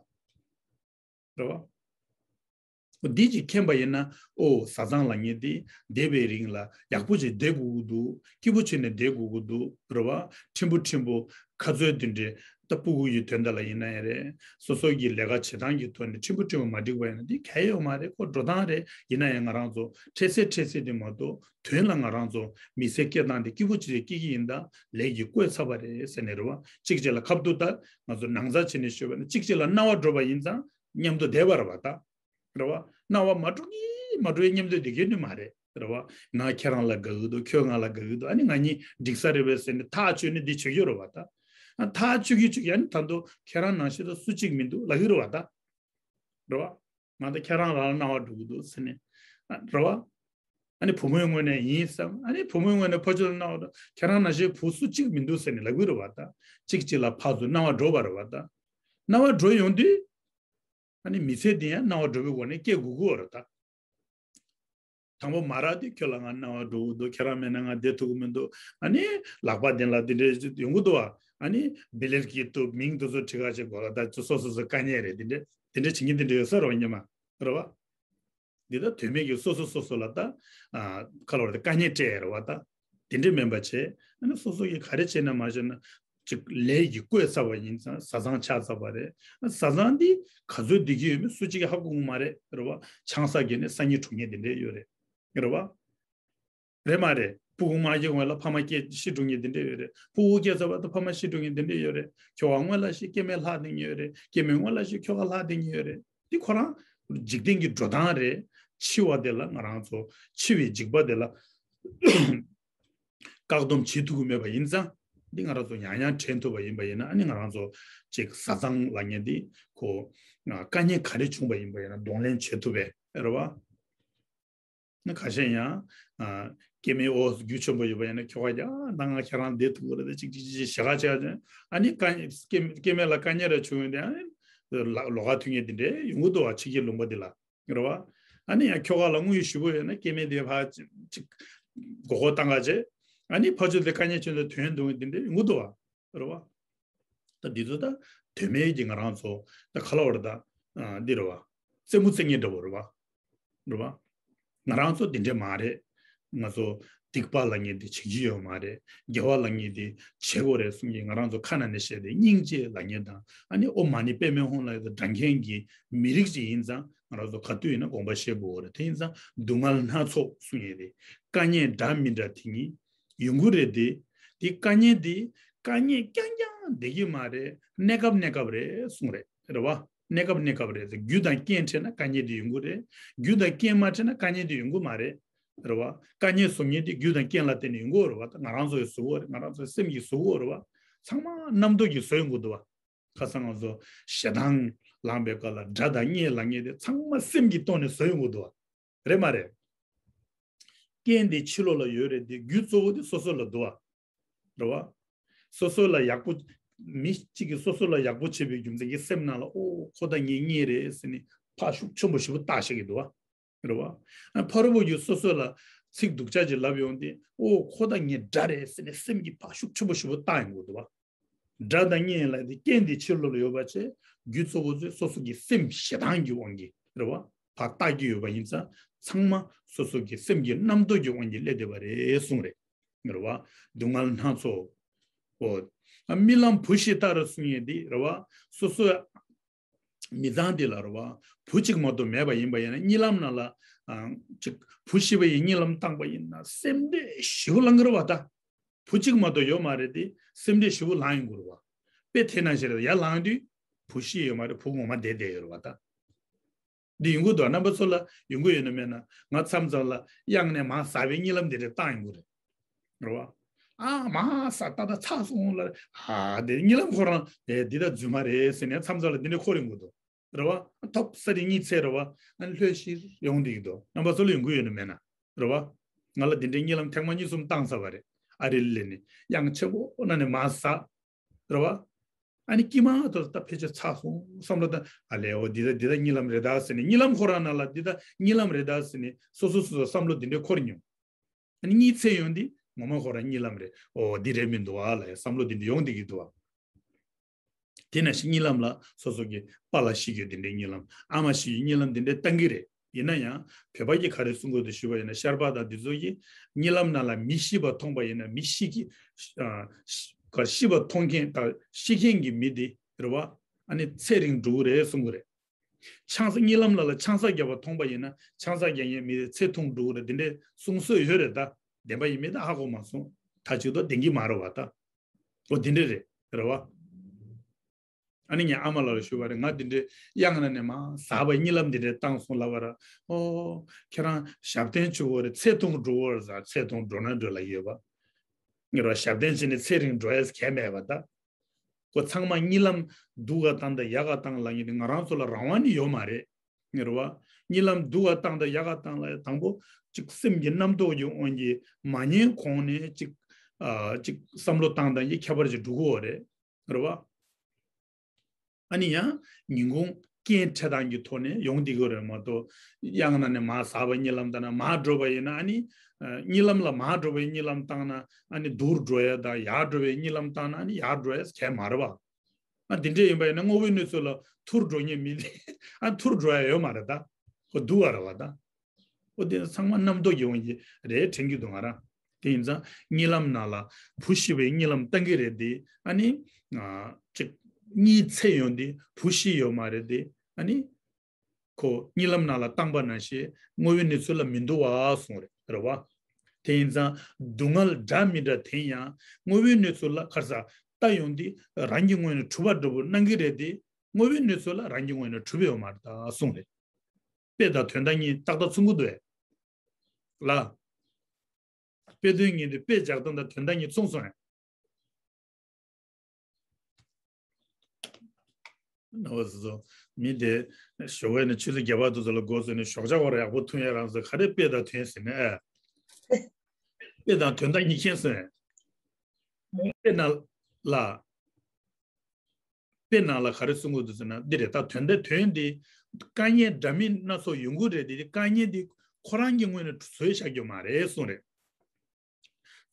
རེད་བ། འདི་གཅིག་མཁྱེན་པ་ཡིན་ན་ཨོ་བཟའ་ཚང་ལབ་མཁན་དེ་འདས་པའི་རིང་ལ་ཡག་པོ་ཅིག་བསྡད་དགོས་ཀྱི་འདུག་སྐྱིད་པོ་བྱས་ནས་བསྡད་དགོས་ཀྱི་འདུག་རེད་བ། ཕྲན་བུ་ཕྲན་བུ་ཁ་རྩོད་འདི་འདྲའི་ད་སྤུ་གུ་ཡི་དོན་དག་ལ་ཡིན་ན་ཡང་རེད། སོ་སོ་གི་ལས་ཀ་བྱེད་སྟངས་ཀྱི་ཐོག་ནས་ཕྲན་བུ་ཕྲན་བུ་མ་འགྲིག་པ་ཡིན་ན་འདི་གལ་ཡོད་མ་རེད། ཁོ་འགྲོ་སྟངས་རེད། ཡིན་ན་ཡང་ང་རང་ཚོ་འཕྲལ་སེལ་འཕྲལ་སེལ་དེ་མ་གཏོགས་དོན་ལ་ང་རང་ཚོ་མི་ཚེ་སྐྱེལ་སྟངས་དེ་སྐྱིད་པོ་ཅིག་སྐྱེལ་གྱི་ཡིན་ད་ལས་ཀྱིས་བསྐོས་ཚར་བ་རེད་ཟེར་ནས་རེད་བ། གཅིག་གཅིག་ལ་ཁ་བསྡུར་ད་ང་ཚོ་ནང་ཚ་བྱས་ནས་ཤོད་པ་ན་གཅིག་གཅིག་ལ་སྣང་བ་འགྲོ་བ་ཡིན་ཙང་མཉམ་དུ་བསྡད་པ་རེད་བ་ད། རེད་བ། སྣང་བ་མ་འགྲོ་གི་མ་འགྲོ་ཡི་མཉམ་དུ་བསྡད་ཀྱི་ནི་མ་རེད། རེད་བ། ང་ཁྱེད་རང་ལ་དགའ་གི་འདུག་ཁྱོད་ང་ལ་དགའ་གི་འདུག་ཨ་ནི་ང་གཉིས་འགྲིག་ས་རེད་པས་ཟེར་ནས་ཐག་གཅོད་ནས་འདི་བྱེད་རྒྱུ་རེད་བ་ད། ཨ་ཐག་གཅོད་ཀྱི་གཅོད་ཀྱི་ཨ་ནི་ད་དུང་ཁྱེད་རང་ནང་བཞིན་དུ་སུ་གཅིག་མི་འདུག་ལབ་ཀྱི་རེད་བ་ད། རེད་བ། ང་ད་ཁྱེད་རང་རང་ལ་སྣང་བ་འགྲོ་གི་འདུག་ཟེར་ནས། ཨ་རེད་བ། ཨ་ནི་བུ་མོའི་ངོས་ནས་ཡིན་བསམ། ཨ་ནི་བུ་མོའི་ངོས་ནས་ཕར་ཕྱོགས་ལ་སྣང་བ་འགྲོ། ཁྱེད་རང་ནང་བཞིན་བུ་སུ་གཅིག་མི་འདུག་ཟེར་ནས་ལབ་ཀྱི་རེད་བ་ད། གཅིག་གཅིག་ལ་ཕར་ཚུར་སྣང་བ་འགྲོ་བ་རེད་བ་ད། སྣང་བ་འགྲོ་ཡོང་དུས། ཨ་ནི་མི་ཚེ་འདི་ཡང་སྣང་བ་འགྲོ་བའི་སྒོ་ནས་སྐྱེལ་དགོས་ཀྱི་ཡོད་རེད་ད། དང་པོ་མ་རག་དུས་ཁྱོད་ལ་ང་སྣང་བ་འགྲོ་གི་འདུག་ཁྱེད་རང་མེད་ན་ང་བསྡད་ཐུབ་ཀྱི་མི་འདུག་ཨ་ནི་ལག་པ་འདི་ལ་འདི་འདྲས་ཡོང་གི་འདུག་བ། ཨ་ནི་བི་ལེད་ཀྱི་ཏུ་མིང་དུ་ཚོ་བྲི་ག་བྱེད་དགོས་ལ་ད་སོ་སོ་སོ་དཀའ་ངལ་རེད། འདི་འདྲས་འདི་འདྲས་བྱེད་མཁན་འདི་འདྲས་ཡོད་ས་རེད་བ་སྙམ་མ་རེད་བ། འདི་ད་དོན་མེད་ཀྱི་སོ་སོ་སོ་སོ་ལ་ད་ཨ་ཁ་ལོ་རེ་ད་དཀའ་ངལ་སྤྲད་ཡ་རེད་བ་ད། དེ་འདྲས་མིན་པ་བྱས། ཨ་ནི་སོ་སོ་གིས་ག་རེ་བྱས་ན་མ་བྱས་ན་ཅིག་ལས་ཀྱིས་བསྐོས་ཚར་བ་ཡིན་ཙང་བཟའ་ཚང་ཆགས་ཚར་བ་རེད། བཟའ་ཚང་འདི་ག་ཚོད་བསྡད་ཀྱི་ཡོད་མེད་སུ་གཅིག་གིས་ཧ་གོ་གི་མ་རེད། རེད་བ། ཆང་ས་བརྒྱབ་ནས་སང་ཉིན་གྲོངས་མཁན་དེ་འདྲས་ཡོད་རེད། རེད་བ། རེད་མ་རེད། སྤུ་གུ་མ་སྐྱེས་གོང་ལ་ཕ་མ་སྐྱེས་ཤི་འགྲོ་མཁན་དེ་འདྲས་ཡོད་རེད། སྤུ་གུ་སྐྱེས་ཚར་བ་དང་ཕ་མ་ཤི་འགྲོ་མཁན་དེ་འདྲས་ཡོད་རེད། ཁྱོ་ག་སྔོན་ལ་ཤི་སྐྱེ་དམན་ལྷག་བསྡད་མཁན་ཡོད་རེད། སྐྱེ་དམན་སྔོན་ལ་ཤི་ཁྱོ་ག་ལྷག་བསྡད་མཁན་ཡོད་རེད། འདི་ཁོ་རང་འཇིག་རྟེན་གྱི་འགྲོ་སྟངས་རེད། འཆི་བ་དེ་ལ་ང་རང་ཚོ་འཆི་བའི་འཇིགས་པ་དེ་ལ་བཀག་སྡོམ་བྱེད་ཐུབ་ཀྱི་མེད་པ་ཡིན་ཙང་། འདི་ང་རང་ཚོ་ཡང་ཡང་དྲན་ཐུབ་པ་ཡིན་པ་ཡིན་ན་ཨ་ནི་ང་རང་ཚོ་ཅིག་བཟའ་ཚང་ལབ་མཁན་འདི་ཁོ་དཀའ་ངལ་ག་རེ་བྱུང་པ་ཡིན་པ་ཡིན་ན་གདོང་ལེན་བྱེད་ཐུབ་པས་རེད་བ། ཁ་ཤས་ཡང་། ཨ། སྐྱེ་དམན་ཨོ་རྒྱུ་ཆེན་པོ་ཡོད་པ་ཡིན་ན་ཁྱོ་ག་ཡང་ད་ང་ཁྱེད་རང་བསྡད་ཐུབ་ཀྱི་རེད་དེ་ཅིག་ཅིག་ཅིག་ཞེ་ག་བྱས་ཀྱང་ཨ་ནི་དཀའ་སྐྱེ་སྐྱེ་དམན་ལ་དཀའ་ངལ་ར་བྱུང་ཡོང་དུས་ཨ་ནི་ལ་ལོགས་ཀ་ཐུག་མཁན་དེ་འདྲས་ཡོང་གི་འདུག་བ་ཕྱི་རྒྱལ་ལུང་པ་འདི་ལ་རེད་བ། ཨ་ནི་ཡང་ཁྱོ་ག་ལ་དངུལ་ཞེ་པོ་ཡོད་ན་སྐྱེ་དམན་དེ་ཕར་ཅིག་ཅིག་མགོ་སྐོར་བཏང་ག་བྱས་ཨ་ནི་ཕར་ཕྱོགས་དེ་དཀའ་ངལ་ཆེ་ན་དོན་འདུག་མཁན་དེ་འདྲས་ཡོང་གི་འདུག་བ། རེད་བ། ད་འདི་ཚོ་ད་དོན་མེད་ཀྱི་ང་རང་ཚོ་ད་ག་ལ་བར་ད་ཨ་འདི་རེད་བ། རྩེད་མོ་རྩེ་མཁན་འདྲ་བོ་རེད་བ། རེད་བ། ང་རང་ཚོ་འདི་འདྲས་མ་རེད། ང་ཚོ་སྡིག་པ་ལབ་མཁན་འདི་བྱེད་ཀྱི་ཡོད་མ་རེད། དགེ་བ་ལབ་མཁན་འདི་བྱེད་དགོས་རེད་གསུང་གི་ང་རང་ཚོ་ཁ་ནང་ནས་བཤད་དེ་སྙིང་རྗེ་ལབ་མཁན་དང་ཨ་ནི་ཨོཾ་མ་ཎི་པདྨེ་ཧཱུྃ་ལབ་ཡ་དང་འདྲ་མཁན་གྱི་མི་རིགས་ཅིག་ཡིན་ཙང་ང་རང་ཚོ་ག་དུས་ཡིན་ན་དགོངས་པ་བཞེས་དགོས་རེད། དེ་ཡིན་ཙང་སྡུག་བསྔལ་སྣ་ཚོགས་གསུང་ཡས་རེད། དཀའ་ངལ་འདྲ་མི་འདྲ་དེ་གཉིས། ཡོང་གི་རེད་དེ། དེ་དཀའ་ངལ་དེ། དཀའ་ངལ་རྐྱང་རྐྱང་བསྡད་ཀྱི་མ་རེད། གནས་སྐབས་གནས་སྐབས་རེད་གསུངས་རེད། རེད་བ། གནས་སྐབས་གནས་སྐབས་རེད་དེ་རྒྱུ་དང་རྐྱེན་འཕྲད་ན་དཀའ་ངལ་དེ་ཡོང་གི་རེད། རྒྱུ་དང་རྐྱེན་མ་འཕྲད་ན་དཀའ་ངལ་དེ་ཡོང་གི་མ་རེད། རེད་བ། དཀའ་ངལ་བཟོ་མཁན་དེ་རྒྱུ་དང་རྐྱེན་ལ་བརྟེན་ནས་ཡོང་གི་ཡོད་རེད་བ། ད་ང་རང་ཚོ་ཡི་བཟོ་གི་ཡོད་རེད། ང་རང་ཚོའི་སེམས་ཀྱིས་བཟོ་གི་ཡོད་རེད་བ། ཚང་མ་རྣམ་རྟོག་གིས་བཟོ་ཡོང་གི་འདུག་བ། ཁ་སང་ང་ཚོ་ཞེ་སྡང་ལངས་པའི་སྐབས་ལ་དགྲ་དང་གཉེན་ལབ་མཁན་དེ་ཚང་མ་སེམས་ཀྱི་སྟེང་ནས་བཟོ་ཡོང་གི་འདུག་བ། རེད་མ་རེད། རྐྱེན་དེ་ཕྱི་ལོགས་ལ་ཡོད་རེད་དེ་རྒྱུ་གཙོ་བོ་དེ་སོ་སོ་ལ་འདུག་བ། རེད་བ། སོ་སོ་ལ་ཡག་པོ། མི་གཅིག་གིས་སོ་སོ་ལ་ཡག་པོ་བྱེད་པའི་རྒྱུ་མཚན་གྱིས་སེམས་ནང་ལ་ཨོ་ཁོ་ད་ངའི་གཉེན་རེད་ཟེར་ནས་ཕར་ཤུགས་ཆེན་པོ་ཞེ་པོ་བཏགས་བཞག་གི་འདུག་བ། རེད་བ། ཨ་ཕ་རོལ་པོ་ཡིས་སོ་སོ་ལ་ཚིག་སྡུག་ཅག་ཅིག་ལབ་ཡོང་དུས་ཨོ་ཁོ་ད་ངའི་དགྲ་རེད་ཟེར་ནས་སེམས་ཀྱི་ཕར་ཤུགས་ཆེན་པོ་ཞེ་པོ་བཏང་ཡོང་གི་འདུག་བ། དགྲ་དང་གཉེན་ལབ་དེ་རྐྱེན་དེ་ཕྱི་ལོགས་ལ་ཡོད་པ་བྱས་རྒྱུ་གཙོ་བོ་ཚོས་སོ་སོ་གི་སེམས་ཞེ་སྡང་གི་དབང་གིས་རེད་བ། ཕར་བལྟ་གི་ཡོད་པ་ཡིན་ཙང་ཚང་མ་སོ་སོ་གི་སེམས་ཀྱི་རྣམ་རྟོག་གི་དབང་གིས་སླེབས་བསྡད་པ་རེད་གསུངས་རེད། རེད་བ། སྡུག་བསྔལ་སྣ་ཚོགས། ཨོ། རྨི་ལམ་བུ་ཤི་ལྟར་གསུང་ཡས་འདི་རེད་བ། སོ་སོའི་མི་ཚང་འདི་ལ་རེད་བ། བུ་གཅིག་མ་གཏོགས་མེད་པ་ཡིན་པ་ཡིན་ན་གཉིད་ལམ་ནང་ལ་ཨ། ཅིག་བུ་ཤི་བ་ཡི་གཉིད་ལམ་བཏང་པ་ཡིན་ན་སེམས་ཁྲལ་ཞེ་པོ་ལངས་ཀྱི་རེད་བ་ད། བུ་གཅིག་མ་གཏོགས་ཡོད་མ་རེད་དེ་སེམས་ཁྲལ་ཞེ་པོ་ལངས་ཡོང་གི་རེད་བ། དཔེ་དེ་ནང་བཞིན་རེད། ཡར་ལངས་དུས་བུ་ཤི་ཡོད་མ་རེད། བུ་ངོ་མ་བསྡད་བསྡད་ཡོད་རེད་བ་ད། འདི་ཡོང་གི་འདུག་རྣམ་པ་ཚོ་ལ་ཡོང་གི་ཡོད་ན་མེད་ན། ང་མཚམས་མཚམས་ལ་གཡང་ནས་མར་ཟགས་པའི་གཉིད་ལམ་འདི་འདྲ་བཏང་ཡོང་གི་རེད། རེད་བ། ཨ་མར་ཟགས་ད་ད་ཚར་སོང་ལ། ཨ་དེ་གཉིད་ལམ་ཁོ་རང་ཨེ་འདི་ད་རྫུན་མ་རེད་ཟེར་ནས་མཚམས་མཚམས་ལ་འདི་འདྲ་འཁོར་ཡོང་གི་འདུག་རེད་བ། ཐོབ་ས་དེ་གཉིད་ཚད་རེད་བ། ཨ་ནི་ལྷོད་ཤིག་ཡོང་བསྡད་ཀྱི་འདུག་རྣམ་པ་ཚོ་ལ་ཡོང་གི་ཡོད་ན་མེད་ན། རེད་བ། ང་ལ་འདི་འདྲའི་གཉིད་ལམ་ཐེངས་མ་གཉིས་གསུམ་བཏང་ཚར་བ་རེད། ཨ་རི་ལ་ནི་གཡང་ཆེན་པོ་ནང་ནས་མར་ཟགས། རེད་བ། ཨ་ནི་དཀྱིལ་མ་དུ་ད་ཕལ་ཆེར་ཚར་སོང་བསམ་བློ་བཏང་། ཨ་ལས་འོ་འདི་ད་འདི་ད་གཉིད་ལམ་རེད་ད་ཟེར་ནས་གཉིད་ལམ་ཁོ་རང་ནང་ལ་འདི་ད་གཉིད་ལམ་རེད་ད་ཟེར་ནས་སོ་སོ་སོ་སོ་བསམ་བློ་འདི་འདྲའི་འཁོར་མྱོང་། ཨ་ནི་གཉིད་ཚད་ཡོང་དུས་ངོ་མ་ཁོ་རང་གཉིད་ལམ་རེད། འོ་འདི་རེད་མི་འདུག་ཨ་ལ་བསམ་བློ་འདི་འདྲ་ཡོང་བསྡད་ཀྱི་འདུག་ཨ། དེ་ནང་བཞིན་གཉིད་ལམ་ལ་སོ་སོ་གི་པཱ་ལགས་ཤི་རྒྱུ་དེ་འདྲའི་གཉིད་ལམ། ཨ་མ་ཤི་རྒྱུའི་གཉིད་ལམ་དེ་འདྲའི་བཏང་གི་རེད། ཡིན་ན་ཡང་བོད་པ་གིས་ག་རེ་གསུང་གི་འདུག་ཞུས་པ་ཡིན་ན། ཤར་པ་དང་འདི་ཚོ་གིས་གཉིད་ལམ་ནང་ལ་མི་ཤི་བ་མཐོང་པ་ཡིན་ན་མི་ཤི་གི་ཨ་ཤི་ག་ཤི་བ་མཐོང་མཁན་དང་ཤི་མཁན་གྱི་མི་དེ་རེད་བ། ཨ་ནི་ཚེ་རིང་འགྲོ་གི་རེད་གསུང་གི་རེད། ཆང་ས་གཉིད་ལམ་ལ་ལ་ཆང་ས་བརྒྱབ་པ་མཐོང་པ་ཡིན་ན་ཆང་ས་རྒྱག་མཁན་མི་དེ་ཚེ་ཐུང་འགྲོ་གི་རེད། དེ་འདྲའི་གསུང་སྲོལ་ཡོད་རེད་ད། བདེན་པ་ཡིན་མིན་ད་ཧ་གོ་མ་སོང་། ད་ཅིག་ཏུ་བདེན་གྱི་མ་རེད་བ་ད། འོ་དེ་འདྲ་རེད། རེད་བ། ཨ་ནི་ངས་ཨ་མ་ལགས་ལ་ཞུས་པ་རེད། ང་འདི་འདྲའི་གཡང་ནང་ནས་མར་ཟགས་པའི་གཉིད་ལམ་འདི་འདྲ་བཏང་སོང་ལབ་པ་ར། ཨོ། ཁྱེད་རང་ཞབས་བརྟན་བྱེད་དགོས་རེད། ཚེ་ཐུང་འགྲོ་བར་ཟ། ཚེ་ཐུང་འགྲོ་ན་འགྲོ་ལ་ཡོད་པ། ངེད་རང་ཞབས་བརྟན་བྱས་ནས་ཚེ་རིང་འགྲོ་ཡས་གལ་མེད་པ་ད། ཁོ་ཚང་མ་གཉིད་ལམ་སྡུག་ག་བཏང་དང་ཡག་ག་བཏང་ལབ་མཁན་དེ་ང་རང་ཚོ་ལ་རང་དབང་ནི་ཡོད་མ་རེད། ངེད་རང་བ་གཉིད་ལམ་སྡུག་ག་བཏང་དང་ཡག་ག་བཏང་ལ་དང་པོ་གཅིག་སེམས་ཀྱི་རྣམ་རྟོག་གི་དབང་གིས་མ་ཉན་གོང་ནས་གཅིག་ཨ་གཅིག་བསམ་བློ་བཏང་དང་ཡི་ཁྱད་པར་ཅིག་འགྲོ་གི་ཡོད་རེད། རེད་བ། ཨ་ནི་ཡང་ཉིན་གུང་རྐྱེན་འཕྲད་སྟངས་ཀྱི་ཐོག་ནས་ཡོང་བསྡད་ཀྱི་རེད་མ་གཏོགས། གཡང་ནང་ནས་མར་ཟགས་པའི་གཉིད་ལམ་དང་ན་མར་འགྲོ་བ་ཡིན་ན་ཨ་ནི་ཨ་གཉིད་ལམ་ལ་མར་འགྲོ་བའི་གཉིད་ལམ་བཏང་ན་ཨ་ནི་སྡུག་འགྲོ་ཡ་དང་ཡར་འགྲོ་བའི་གཉིད་ལམ་བཏང་ན་ཨ་ནི་ཡར་འགྲོ་ཡ་གལ་མ་རེད་བ། ཨ་དེ་འདྲས་ཡིན་པ་ཡིན་ན་དངོས་པོའི་གནས་ཚུལ་ལ་ཐུར་འགྲོ་མཁན་མི་དེ་ཨ་ཐུར་འགྲོ་ཡ་ཡོད་མ་རེད་ད། ཁོ་སྡུག་ག་རེད་བ་ད། ཨོ་དེ་ཚང་མ་རྣམ་རྟོག་གི་དབང་གིས་རེད་དྲན་གྱི་འདུག་ང་རང་། དེ་ཡིན་ཙང་གཉིད་ལམ་ནང་ལ་བུ་ཤི་བའི་གཉིད་ལམ་བཏང་གི་རེད་དེ། ཨ་ནི་ཨ་ཅིག་གཉིད་ཚད་ཡོང་དེ་བུ་ཤི་ཡོད་མ་རེད་དེ། ཨ་ནི་ཁོ་གཉིད་ལམ་ནང་ལ་བཏང་པ་ནང་བཞིན་དངོས་པོའི་གནས་ཚུལ་ལ་མི་འདུག་བ་གསུངས་རེད། རེད་བ། དེ་ཡིན་ཙང་སྡུག་བསྔལ་འདྲ་མི་འདྲ་དེ་ཡང་དངོས་པོའི་གནས་ཚུལ་ལ་ཁར་ས་ལྟ་ཡོང་དེ་རང་གི་ངོས་ནས་གྲུབ་པ་འདྲ་པོ་སྣང་གི་རེད་དེ། དངོས་པོའི་གནས་ཚུལ་ལ་རང་གི་ངོས་ནས་གྲུབ་ཡོད་མ་རེད་ད་གསུངས་རེད། དཔེ་དང་དོན་དག་གཉིས་ཏག་ཏག་མཚུངས་ཀྱི་འདུག་ཨེ། ལ། དཔེ་དོན་གཉིས་དེ་དཔེ་སྦྱར་སྟངས་དང་དོན་དག་གཉིས་མཚུངས་སོང་ཨེ། ནོ་སོ་སོ། མི་དེ་ཞོགས་པ་ནས་ཆུ་ཚོད་བརྒྱད་པ་དུ་ཚོ་ལ་སྒོ་ཟེར་ནས་ཞོགས་ཇ་བོར་ཡག་པོ་འཐུང་ཡ་རང་ཚོ་ག་རེ་དཔེ་དང་དོན་ཟེར་ནས་ཨེ། དཔེ་དང་དོན་དག་གཉིས་མཁྱེན་སོང་ཨེ། དཔེ་ན་ལ། དཔེ་ནང་ལ་ག་རེ་གསུང་གི་འདུག་ཟེར་ན་འདི་རེད། ད་དོན་དེ་དོན་འདི་དཀའ་ངལ་འདྲ་མིན་སྣ་ཚོགས་ཡོང་གི་རེད་དེ། དཀའ་ངལ་འདི་ཁོ་རང་གི་ངོས་ནས་བཟོས་བཞག་རྒྱུ་མ་རེད་གསུངས་རེད།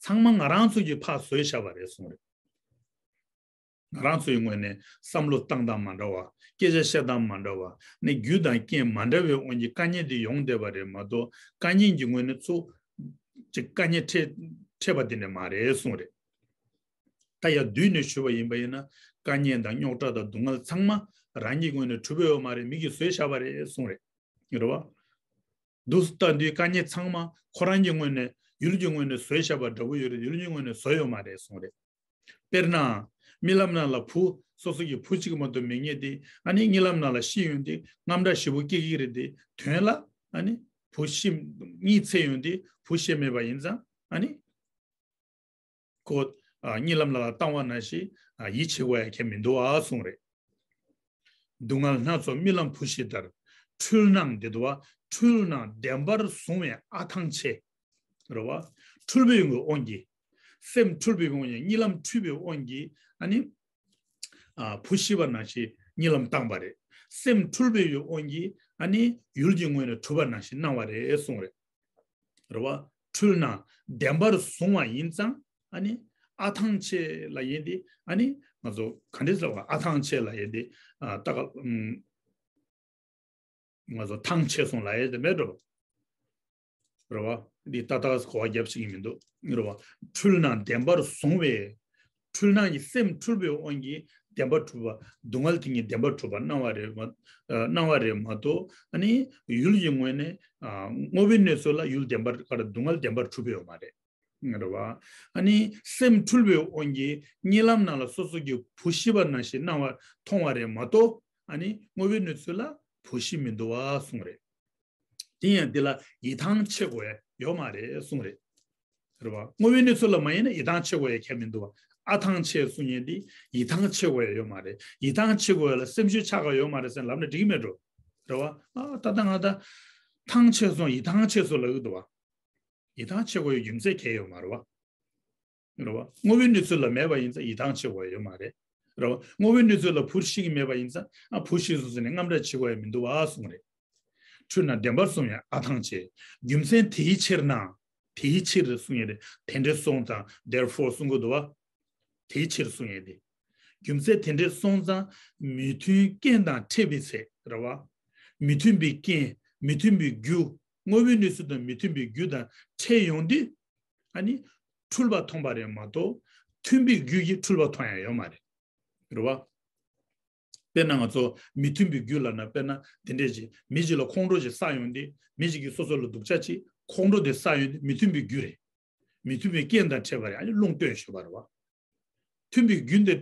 ཚང་མ་ང་རང་ཚོ་གིས་ཕར་བཟོས་བཞག་པ་རེད་གསུངས་རེད། ང་རང་ཚོའི་ངོས་ནས་བསམ་བློ་བཏང་སྟངས་མ་འདྲ་བ། སྐད་ཆ་བཤད་སྟངས་མ་འདྲ་བ། ནས་རྒྱུ་དང་རྐྱེན་མ་འདྲ་བའི་དབང་གིས་དཀའ་ངལ་འདི་ཡོང་བསྡད་པ་རེད་མ་གཏོགས། དཀའ་ངལ་གྱི་ངོས་ནས་ཚུར་ཅིག་དཀའ་ངལ་འཕྲད་འཕྲད་པ་དེ་འདྲ་མ་རེད་གསུངས་རེད། ད་ཡར་བསྡུས་ནས་ཞུས་པ་ཡིན་པ་ཡིན་ན། དཀའ་ངལ་དང་རྙོག་དྲ་དང་སྡུག་བསྔལ་ཚང་མ་རང་གི་ངོས་ནས་གྲུབ་ཡོད་མ་རེད། མི་གིས་བཟོས་བཞག་པ་རེད་གསུངས་རེད། རེད་བ། འདུག་སེ་ལྟ་དུས་དཀའ་ངལ་ཚང་མ་ཁོ་རང་གི་ངོས་ནས་ཡུལ་གྱི་ངོས་ནས་བཟོས་བཞག་པ་འདྲ་པོ་ཡོད་རེད། ཡུལ་གྱི་ངོས་ནས་བཟོས་ཡོད་མ་རེད་གསུངས་རེད། དཔེར་ན། རྨི་ལམ་ནང་ལ་བུ་སོ་སོ་གི་བུ་གཅིག་མ་གཏོགས་མེད་མཁན་དེ་ཨ་ནི་གཉིད་ལམ་ནང་ལ་ཤི་ཡོང་དུས་དངངས་སྐྲག་ཞེ་པོ་སྐྱེ་གི་རེད་དེ། དོན་ལ་ཨ་ནི་བུ་ཤི་གཉིད་ཚད་ཡོང་དུས་བུ་ཤི་མེད་པ་ཡིན་ཙང་ཨ་ནི། ཁོ། ཨ་གཉིད་ལམ་ལ་བཏང་བ་ནང་བཞིན་ཨ་ཡིད་ཆེས་དགོས་ཡ་གང་ཡང་མི་འདུག་ཨ་གསུངས་རེད། སྡུག་བསྔལ་སྣ་ཚོགས་རྨི་ལམ་བུ་ཤི་ལྟར། འཁྲུལ་སྣང་འདི་དུ་བ། འཁྲུལ་སྣང་བདེན་པར་བཟུང་བའི་ཨ་ཐང་ཆད། རེད་བ། འཁྲུལ་པའི་དབང་གིས། སེམས་འཁྲུལ་པའི་དབང་གིས་གཉིད་ལམ་འཁྲུལ་པའི་དབང་གིས་ཨ་ནི། ཨ་བུ་ཤི་བ་ནང་བཞིན་གཉིད་ལམ་བཏང་བ་རེད། སེམས་འཁྲུལ་པའི་དབང་གིས་ཨ་ནི་ཡུལ་གྱི་ངོས་ནས་གྲུབ་པ་ནང་བཞིན་སྣང་བ་རེད་གསུངས་རེད། རེད་བ། འཁྲུལ་སྣང་བདེན་པར་བཟུང་བ་ཡིན་ཙང་ཨ་ནི་ཨ་ཐང་ཆད་ལབ་ཡས་དེ་ཨ་ནི་ང་ཚོ་ག་འདྲས་ཟེར་བ། ཨ་ཐང་ཆད་ལབ་ཡས་དེ་ཨ་ད་ག་ཨུམ། ང་ཚོ་ཐང་ཆད་སོང་ལབ་ཡས་དེ་མེད་འགྲོ། རེད་བ། འདི་ཏག་ཏག་གོ་བ་རྒྱབ་ཤེས་ཀྱི་མི་འདུག་རེད་བ། འཁྲུལ་སྣང་བདེན་པར་བཟུང་བའི། འཁྲུལ་སྣང་གི་སེམས་འཁྲུལ་པའི་དབང་གིས་བདེན་པར་གྲུབ་པ། སྡུག་བསྔལ་དེ་ཉིད་བདེན་པར་གྲུབ་པར་སྣང་བ་རེད་མ། ཨ། སྣང་བ་རེད་མ་གཏོགས། ཨ་ནི་ཡུལ་གྱི་ངོས་ནས། ཨ། དངོས་པོའི་གནས་ཚུལ་ལ་ཡུལ་བདེན་པར། ག་རེ། སྡུག་བསྔལ་བདེན་པར་གྲུབ་ཡོད་མ་རེད། རེད་བ། ཨ་ནི་སེམས་འཁྲུལ་པའི་དབང་གིས་གཉིད་ལམ་ནང་ལ་སོ་སོ་གི་བུ་ཤི་བ་ནང་བཞིན་སྣང་བ་མཐོང་བ་རེད་མ་གཏོགས། ཨ་ནི་དངོས་པོའི་གནས་ཚུལ་ལ་བུ་ཤི་མི་འདུག་བ་གསུངས་རེད། དེ་ཡང་འདི་ལ་ཡིད་ཐང་ཆད་དགོས་ཡ་ཡོད་མ་རེད་གསུངས་རེད། རེད་བ། དངོས་པོའི་གནས་ཚུལ་ལ་མ་ཡིན་ན་ཡིད་ཐང་ཆད་དགོས་ཡ་ཁྱད་མི་འདུག་བ། ཨ་ཐང་ཆད་གསུང་མཁན་དེ་ཡིད་ཐང་ཆད་དགོས་ཡ་ཡོད་མ་རེད། ཡིད་ཐང་ཆད་དགོས་ཡ་ལ་སེམས་ཤུགས་ཆག་ག་ཡོད་མ་རེད་ཟེར་ལབ་ན་འགྲིག་གི་མེད་འགྲོ། རེད་བ། ཨ། ད་ལྟ་ང་ད་ཐང་ཆད་སོང་། ཡིད་ཐང་ཆད་སོང་ལབ་ཀྱི་འདུག་བ། ཡིད་ཐང་ཆད་དགོས་ཡ་རྒྱུ་མཚན་གང་ཡང་ཡོད་མ་རེད་བ། རེད་བ། དངོས་པོའི་གནས་ཚུལ་ལ་མེད་པ་ཡིན་ཙང་ཡིད་ཐང་ཆད་དགོས་ཡ་ཡོད་མ་རེད། རེད་བ། དངོས་པོའི་གནས་ཚུལ་ལ་བུ་ཤི་གི་མེད་པ་ཡིན་ཙང་། ཨ། བུ་ཤི་སོང་ཟེར་ནས་དངངས་སྐྲག་བྱེད་དགོས་ཡ་མི་འདུག་བ་གསུངས་རེད། འཁྲུལ་སྣང་བདེན་པར་བཟུང་བའི་ཨ་ཐང་ཆད། རྒྱུ་མཚན་དེའི་ཕྱིར་ན། དེའི་ཕྱིར་གསུང་ཡ་རེད། དེ་འདྲ་སོང་ཙང་། therefore གསུང་གི་འདུག་བ། དེའི་ཕྱིར་གསུང་ཡ་དེ། རྒྱུ་མཚན་དེ་འདྲ་སོང་ཙང་མི་མཐུན་རྐྱེན་དང་འཕྲད་པའི་ཚེ། རེད་བ། མི་མཐུན་པའི་རྐྱེན། མི་མཐུན་པའི་རྒྱུ། དངོས་པོའི་གནས་ཚུལ་དང་མི་མཐུན་པའི་རྒྱུ་དང་འཕྲད་ཡོང་དུས། ཨ་ནི་འཁྲུལ་པ་མཐོང་བ་རེད་མ་གཏོགས། མཐུན་པའི་རྒྱུ་གིས་འཁྲུལ་པ་མཐོང་ཡ་ཡོད་མ་རེད། རེད་བ། དཔེར་ན་ང་ཚོ་མི་མཐུན་པའི་རྒྱུ་ལབ་ན། དཔེར་ན་འདི་འདྲས་ཅིག་མི་ཅིག་ལ་ཁོང་ཁྲོ་ཅིག་བསགས་ཡོང་དུས། མི་ཅིག་གིས་སོ་སོ་ལ་སྡུག་ཅག་ཅིག་ཁོང་ཁྲོ་དེ་བསགས་ཡོང་དུས་མི་མཐུན་པའི་རྒྱུ་རེད། མི་མཐུན་པའི་རྐྱེན་དང་འཕྲད་པ་རེད། ཨ་ནི་རླུང་བཏོན་ཤོར་བ་རེད་བ། མཐུན་པའི་རྒྱུ་འདི།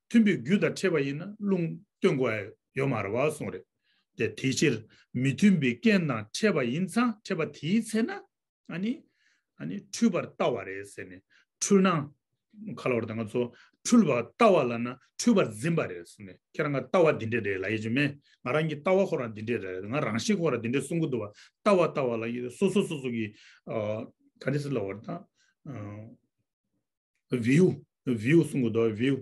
མཐུན་པའི་རྒྱུ་དང་འཕྲད་པ་ཡིན་ན་རླུང་བཏོན་དགོས་ཡ་ཡོད་མ་རེད་བ་གསུངས་རེད། དེ་དེའི་ཕྱིར་མི་མཐུན་པའི་རྐྱེན་དང་འཕྲད་པ་ཡིན་ཙང་། འཕྲད་པ་དེའི་ཚེ་ན། ཨ་ནི། ཨ་ནི་འཁྲུལ་པར་ལྟ་བ་རེད་ཟེར་ནས། འཁྲུལ་སྣང་། ག་ལ་བར་དུ་ང་ཚོ་འཁྲུལ་པར་ལྟ་བ་ལབ་ན་འཁྲུལ་པར་འཛིན་པ་རེད་ཟེར་ནས། ཁྱེད་རང་གི་ལྟ་བ་འདི་འདྲས་རེད་ལབ་ཡ་ཅིག་མེད། ང་རང་གི་ལྟ་བ་ཁོ་རང་འདི་འདྲས་རེད། ང་རང་བཞིན་ཁོ་རང་འདི་འདྲས་གསུང་གི་འདུག་བ། ལྟ་བ་ལྟ་བ་ལབ་ཡ་སོ་སོ་སོ་སོ་གི། ཨ། ག་རེ་ཟེར་ལབ་པ་རེད་ད། ཨ། view view གསུང་གི་འདུག view།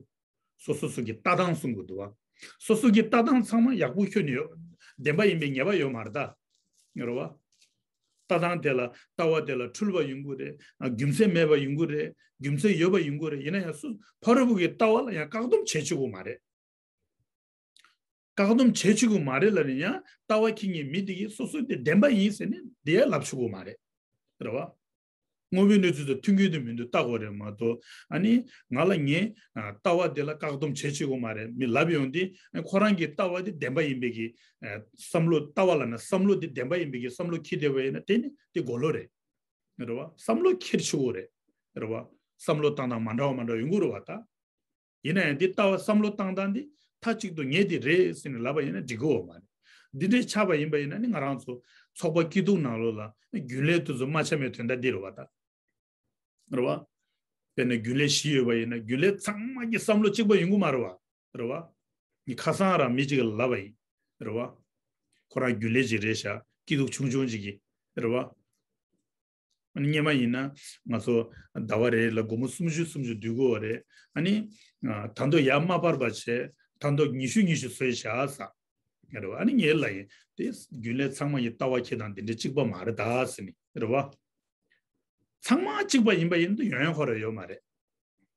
སོ་སོ་སོ་གི་ལྟ་སྟངས་གསུང་གི་འདུག་བ། སོ་སོ་གི་ལྟ་སྟངས་ཚང་མ་ཡག་པོ་ཁྱོན་ནས་ཡོད། བདེན་པ་ཡིན་པའི་ངེས་པ་ཡོད་མ་རེད་ད། རེད་བ། ལྟ་སྟངས་དེ་ལ། ལྟ་བ་དེ་ལ་འཁྲུལ་པ་ཡོང་གི་རེད། རྒྱུ་མཚན་མེད་པ་ཡོང་གི་རེད། རྒྱུ་མཚན་ཡོད་པ་ཡོང་གི་རེད། ཡིན་ན་ཡང་སུ། ཕ་རོལ་པོ་གི་ལྟ་བ་ལ་ཡང་བཀག་སྡོམ་བྱེད་ཆོག་གི་མ་རེད། བཀག་སྡོམ་བྱེད་ཆོག་གི་མ་རེད་ལབ་ནས་ཡང་ལྟ་བ་འཁྱེར་མཁན་མི་དེ་གིས་སོ་སོ་དེ་བདེན་པ་ཡིན་ཟེར་ནས་དེ་ཡང་ལབ་ཆོག་གི་མ་རེད། རེད་བ། དངོས་པོའི་གནས་ཚུལ་དང་མཐུན་གྱི་འདུག་མི་འདུག་ལྟ་དགོས་རེད་མ་གཏོགས། ཨ་ནི་ང་ལ་ངའི། ཨ། ལྟ་བ་དེ་ལ་བཀག་སྡོམ་བྱེད་ཆོག་གི་མ་རེད། མི་ལབ་ཡོང་དུས། ཨ། ཁོ་རང་གི་ལྟ་བ་དེ་བདེན་པ་ཡིན་པའི་གི། ཨ། བསམ་བློ། ལྟ་བ་ལབ་ན་བསམ་བློ་དེ་བདེན་པ་ཡིན་པའི་གི་བསམ་བློ་འཁྱེར་བསྡད་པ་ཡིན་ན་དེ་ནི་དེ་གོ་ལོག་རེད། རེད་བ། བསམ་བློ་འཁྱེར་ཆོག་གི་རེད། རེད་བ། བསམ་བློ་བཏང་སྟངས་མ་འདྲ་བ་མ་འདྲ་བ་ཡོང་གི་རེད་བ་ད། ཡིན་ན་ཡང་འདི་ལྟ་བ་བསམ་བློ་བཏང་སྟངས་འདི་མཐའ་གཅིག་ཏུ་ངས་འདི་རེད་ཟེར་ནས་ལབ་པ་ཡིན་ན་འགྲིག་གི་ཡོད་མ་རེད། འདི་འདྲའི་ཆགས་པ་ཡིན་པ་ཡིན་ན་ནི་ང་རང་ཚོ་ཚོགས་པ་སྐྱིད་སྡུག་ནང་ལོགས་ལ་རྒྱུན་ལས་དེ་ཚོ་མ་འཆམ་པའི་དོན་དག་འདི་རེད་བ་ད། རེད་བ། དཔེར་ན་རྒྱུན་ལས་བཞི་ཡོད་པ་ཡིན་ན་རྒྱུན་ལས་ཚང་མ་གི་བསམ་བློ་གཅིག་པ་ཡོང་གི་མ་རེད་བ། རེད་བ། ངས་ཁ་སང་རང་མི་གཅིག་ལ་ལབ་པ་ཡིན། རེད་བ། ཁོ་རང་རྒྱུན་ལས་ཅིག་རེད་ཤག་སྐྱིད་སྡུག་ཆུང་ཆུང་ཅིག་གི། རེད་བ། སྔོན་མ་ཡིན་ན་ང་ཚོ་ཟླ་བ་རེ་ལ་སྒོར་མོ་སུམ་ཅུ་སུམ་ཅུ་བསྡུ་དགོས་པ་རེད། ཨ་ནི། ད་དུང་ཡར་མ་སྤར་བ་བྱས། ད་དུང་ཉི་ཤུ་ཉི་ཤུ་བཟོས་བཞག་ཟེར། རེད་བ། ཨ་ནི་ངས་ལབ་ཡིན། དེ་རྒྱུན་ལས་ཚང་མ་ཡི་ལྟ་བ་འཁྱེར་སྟངས་འདི་འདྲ་གཅིག་པ་མ་རེད་ད་ཟེར་ནས། རེད་བ། ཚང་མ་གཅིག་པ་ཡིན་པ་ཡིན་དུས་ཡོང་ཡ་ཁོ་རང་ཡོད་མ་རེད།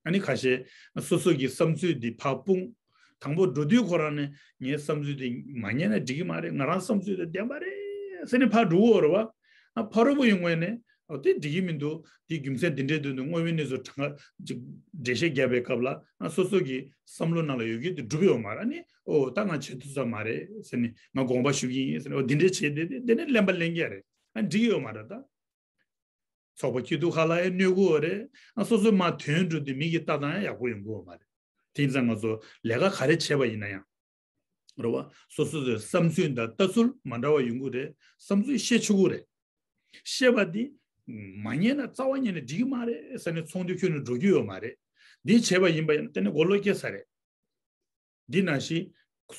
ཨ་ནི་ཁ་ཤས་སོ་སོ་གི་བསམ་ཚུལ་འདི་ཕར་སྤུངས། དང་པོ་འགྲོ་དུས་ཁོ་རང་ནས་ངའི་བསམ་ཚུལ་འདི་མ་ཉན་ན་འགྲིག་གི་མ་རེད། ང་རང་བསམ་ཚུལ་འདི་བདེན་པ་རེད་ཟེར་ནས་ཕར་འགྲོ་གི་ཡོད་རེད་བ། ཨ། ཕ་རོལ་པོ་ཡི་ངོས་ནས། ཨོ། དེ་འགྲིག་གི་མི་འདུག་དེ་རྒྱུ་མཚན་འདི་འདྲའི་དོན་དུ་དངོས་པོའི་གནས་ཚུལ་གྲངས་ཀ་ཅིག་འགྲེལ་བཤད་བརྒྱབ་པའི་སྐབས་ལ། ཨ། སོ་སོ་གི་བསམ་བློ་ནང་ལ་ཡོད་ཀྱི་དེ་འགྲུབ་ཡོད་མ་རེད། ཨ་ནི། ཨོ། ད་ང་བྱེད་ཐུབ་ས་མ་རེད་ཟེར་ནས། ང་དགོངས་པ་ཞུ་གི་ཡིན་ཟེར་ནས། ཨོ། འདི་འདྲའི་བྱས་ཏེ་དེ་ནས་གླེན་པ་གླེན་གྱི་རེད། ཨ། འགྲིག་གི་ཡོད་མ་རེད་ད། ཚོགས་པ་སྐྱིད་སྡུག་ཁག་ལ་ཡང་གནོད་གི་ཡོད་རེད། ཨ། སོ་སོའི་མར་དོན་འགྲོ་དུས་མི་གི་ལྟ་སྟངས་ཡང་ཡག་པོ་ཡོང་གི་ཡོད་མ་རེད། དེ་ཡིན་ཙང་ང་ཚོ་ལས་ཀ་ག་རེ་བྱས་པ་ཡིན་ན་ཡང་། རེད་བ། སོ་སོ་སོའི་བསམ་ཚུལ་དང་ལྟ་ཚུལ་མ་འདྲ་བ་ཡོང་གི་རེད། བསམ་ཚུལ་བཤད་ཆོག་གི་རེད། བཤད་པ་འདི་མ་ཉན་ན། རྩ་བ་ཉིད་ནས་འགྲིག་གི་མ་རེད་ཟེར་ནས་ཚོགས་འདུ་ཁྱོན་ནས་འགྲོ་རྒྱུ་ཡོད་མ་རེད། འདི་བྱས་པ་ཡིན་པ་ཡིན་ན་དེ་ནས་མགོ་ལོག་སྐྱེ་ས་རེད། འདི་ནང་བཞིན།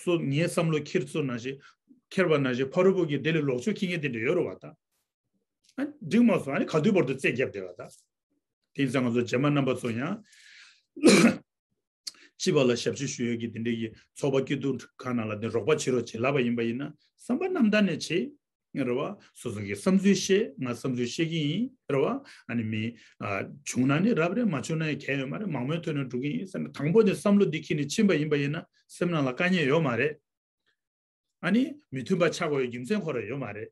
སོ། ངའི་བསམ་བློ་འཁྱེར་ཚུལ་ནང་བཞིན། འཁྱེར་བ་ནང་བཞིན་ཕ་རོལ་པོ་གིས་དེ་ལས་ལོག་ཕྱོགས་འཁྱེར་མཁན་དེ་འདྲ་ཡོད་རེད་བ་ད། ཨ། འགྲིག་མ་སོང་། ཨ་ནི་ག་དུས་བར་དུ་རྩོད་རྒྱབ་བསྡད་པ་ད། དེ་ཡིན་ཙང་ང་ཚོ་རྗེས་མ་རྣམ་པ་ཚོ་ཡང་། སྤྱི་པ་ལ་ཞབས་ཕྱི་ཞུ་ཡས་ཀྱི་དེ་འདྲའི་གི་ཚོགས་པ་སྐྱིད་སྡུག་ཁག་ནང་ལ་དེ་རོགས་པ་བྱེད་རོགས་བྱེད་ལབ་པ་ཡིན་པ་ཡིན་ན། བསམ་པ་རྣམ་དག་ནས་བྱེད། རེད་བ། སོ་སོ་གི་བསམ་ཚུལ་བཤད། ང་བསམ་ཚུལ་བཤད་ཀྱི་ཡིན། རེད་བ། ཨ་ནི་མི། ཨ། བྱུང་ན་ནི་རབ་རེད། མ་བྱུང་ན་ཡང་གལ་ཡོད་མ་རེད། མང་མོས་ཐོག་ནས་འགྲོ་གི་ཡིན་ཟེར་ནས། དང་པོ་དེ་བསམ་བློ་འདི་འཁྱེར་ནས་ཕྱིན་པ་ཡིན་པ་ཡིན་ན་སེམས་ནང་ལ་དཀའ་ངལ་ཡོད་མ་རེད། ཨ་ནི་མི་མཐུན་པ་ཆགས་དགོས་ཡ་རྒྱུ་མཚན་ཁོ་རང་ཡོད་མ་རེད།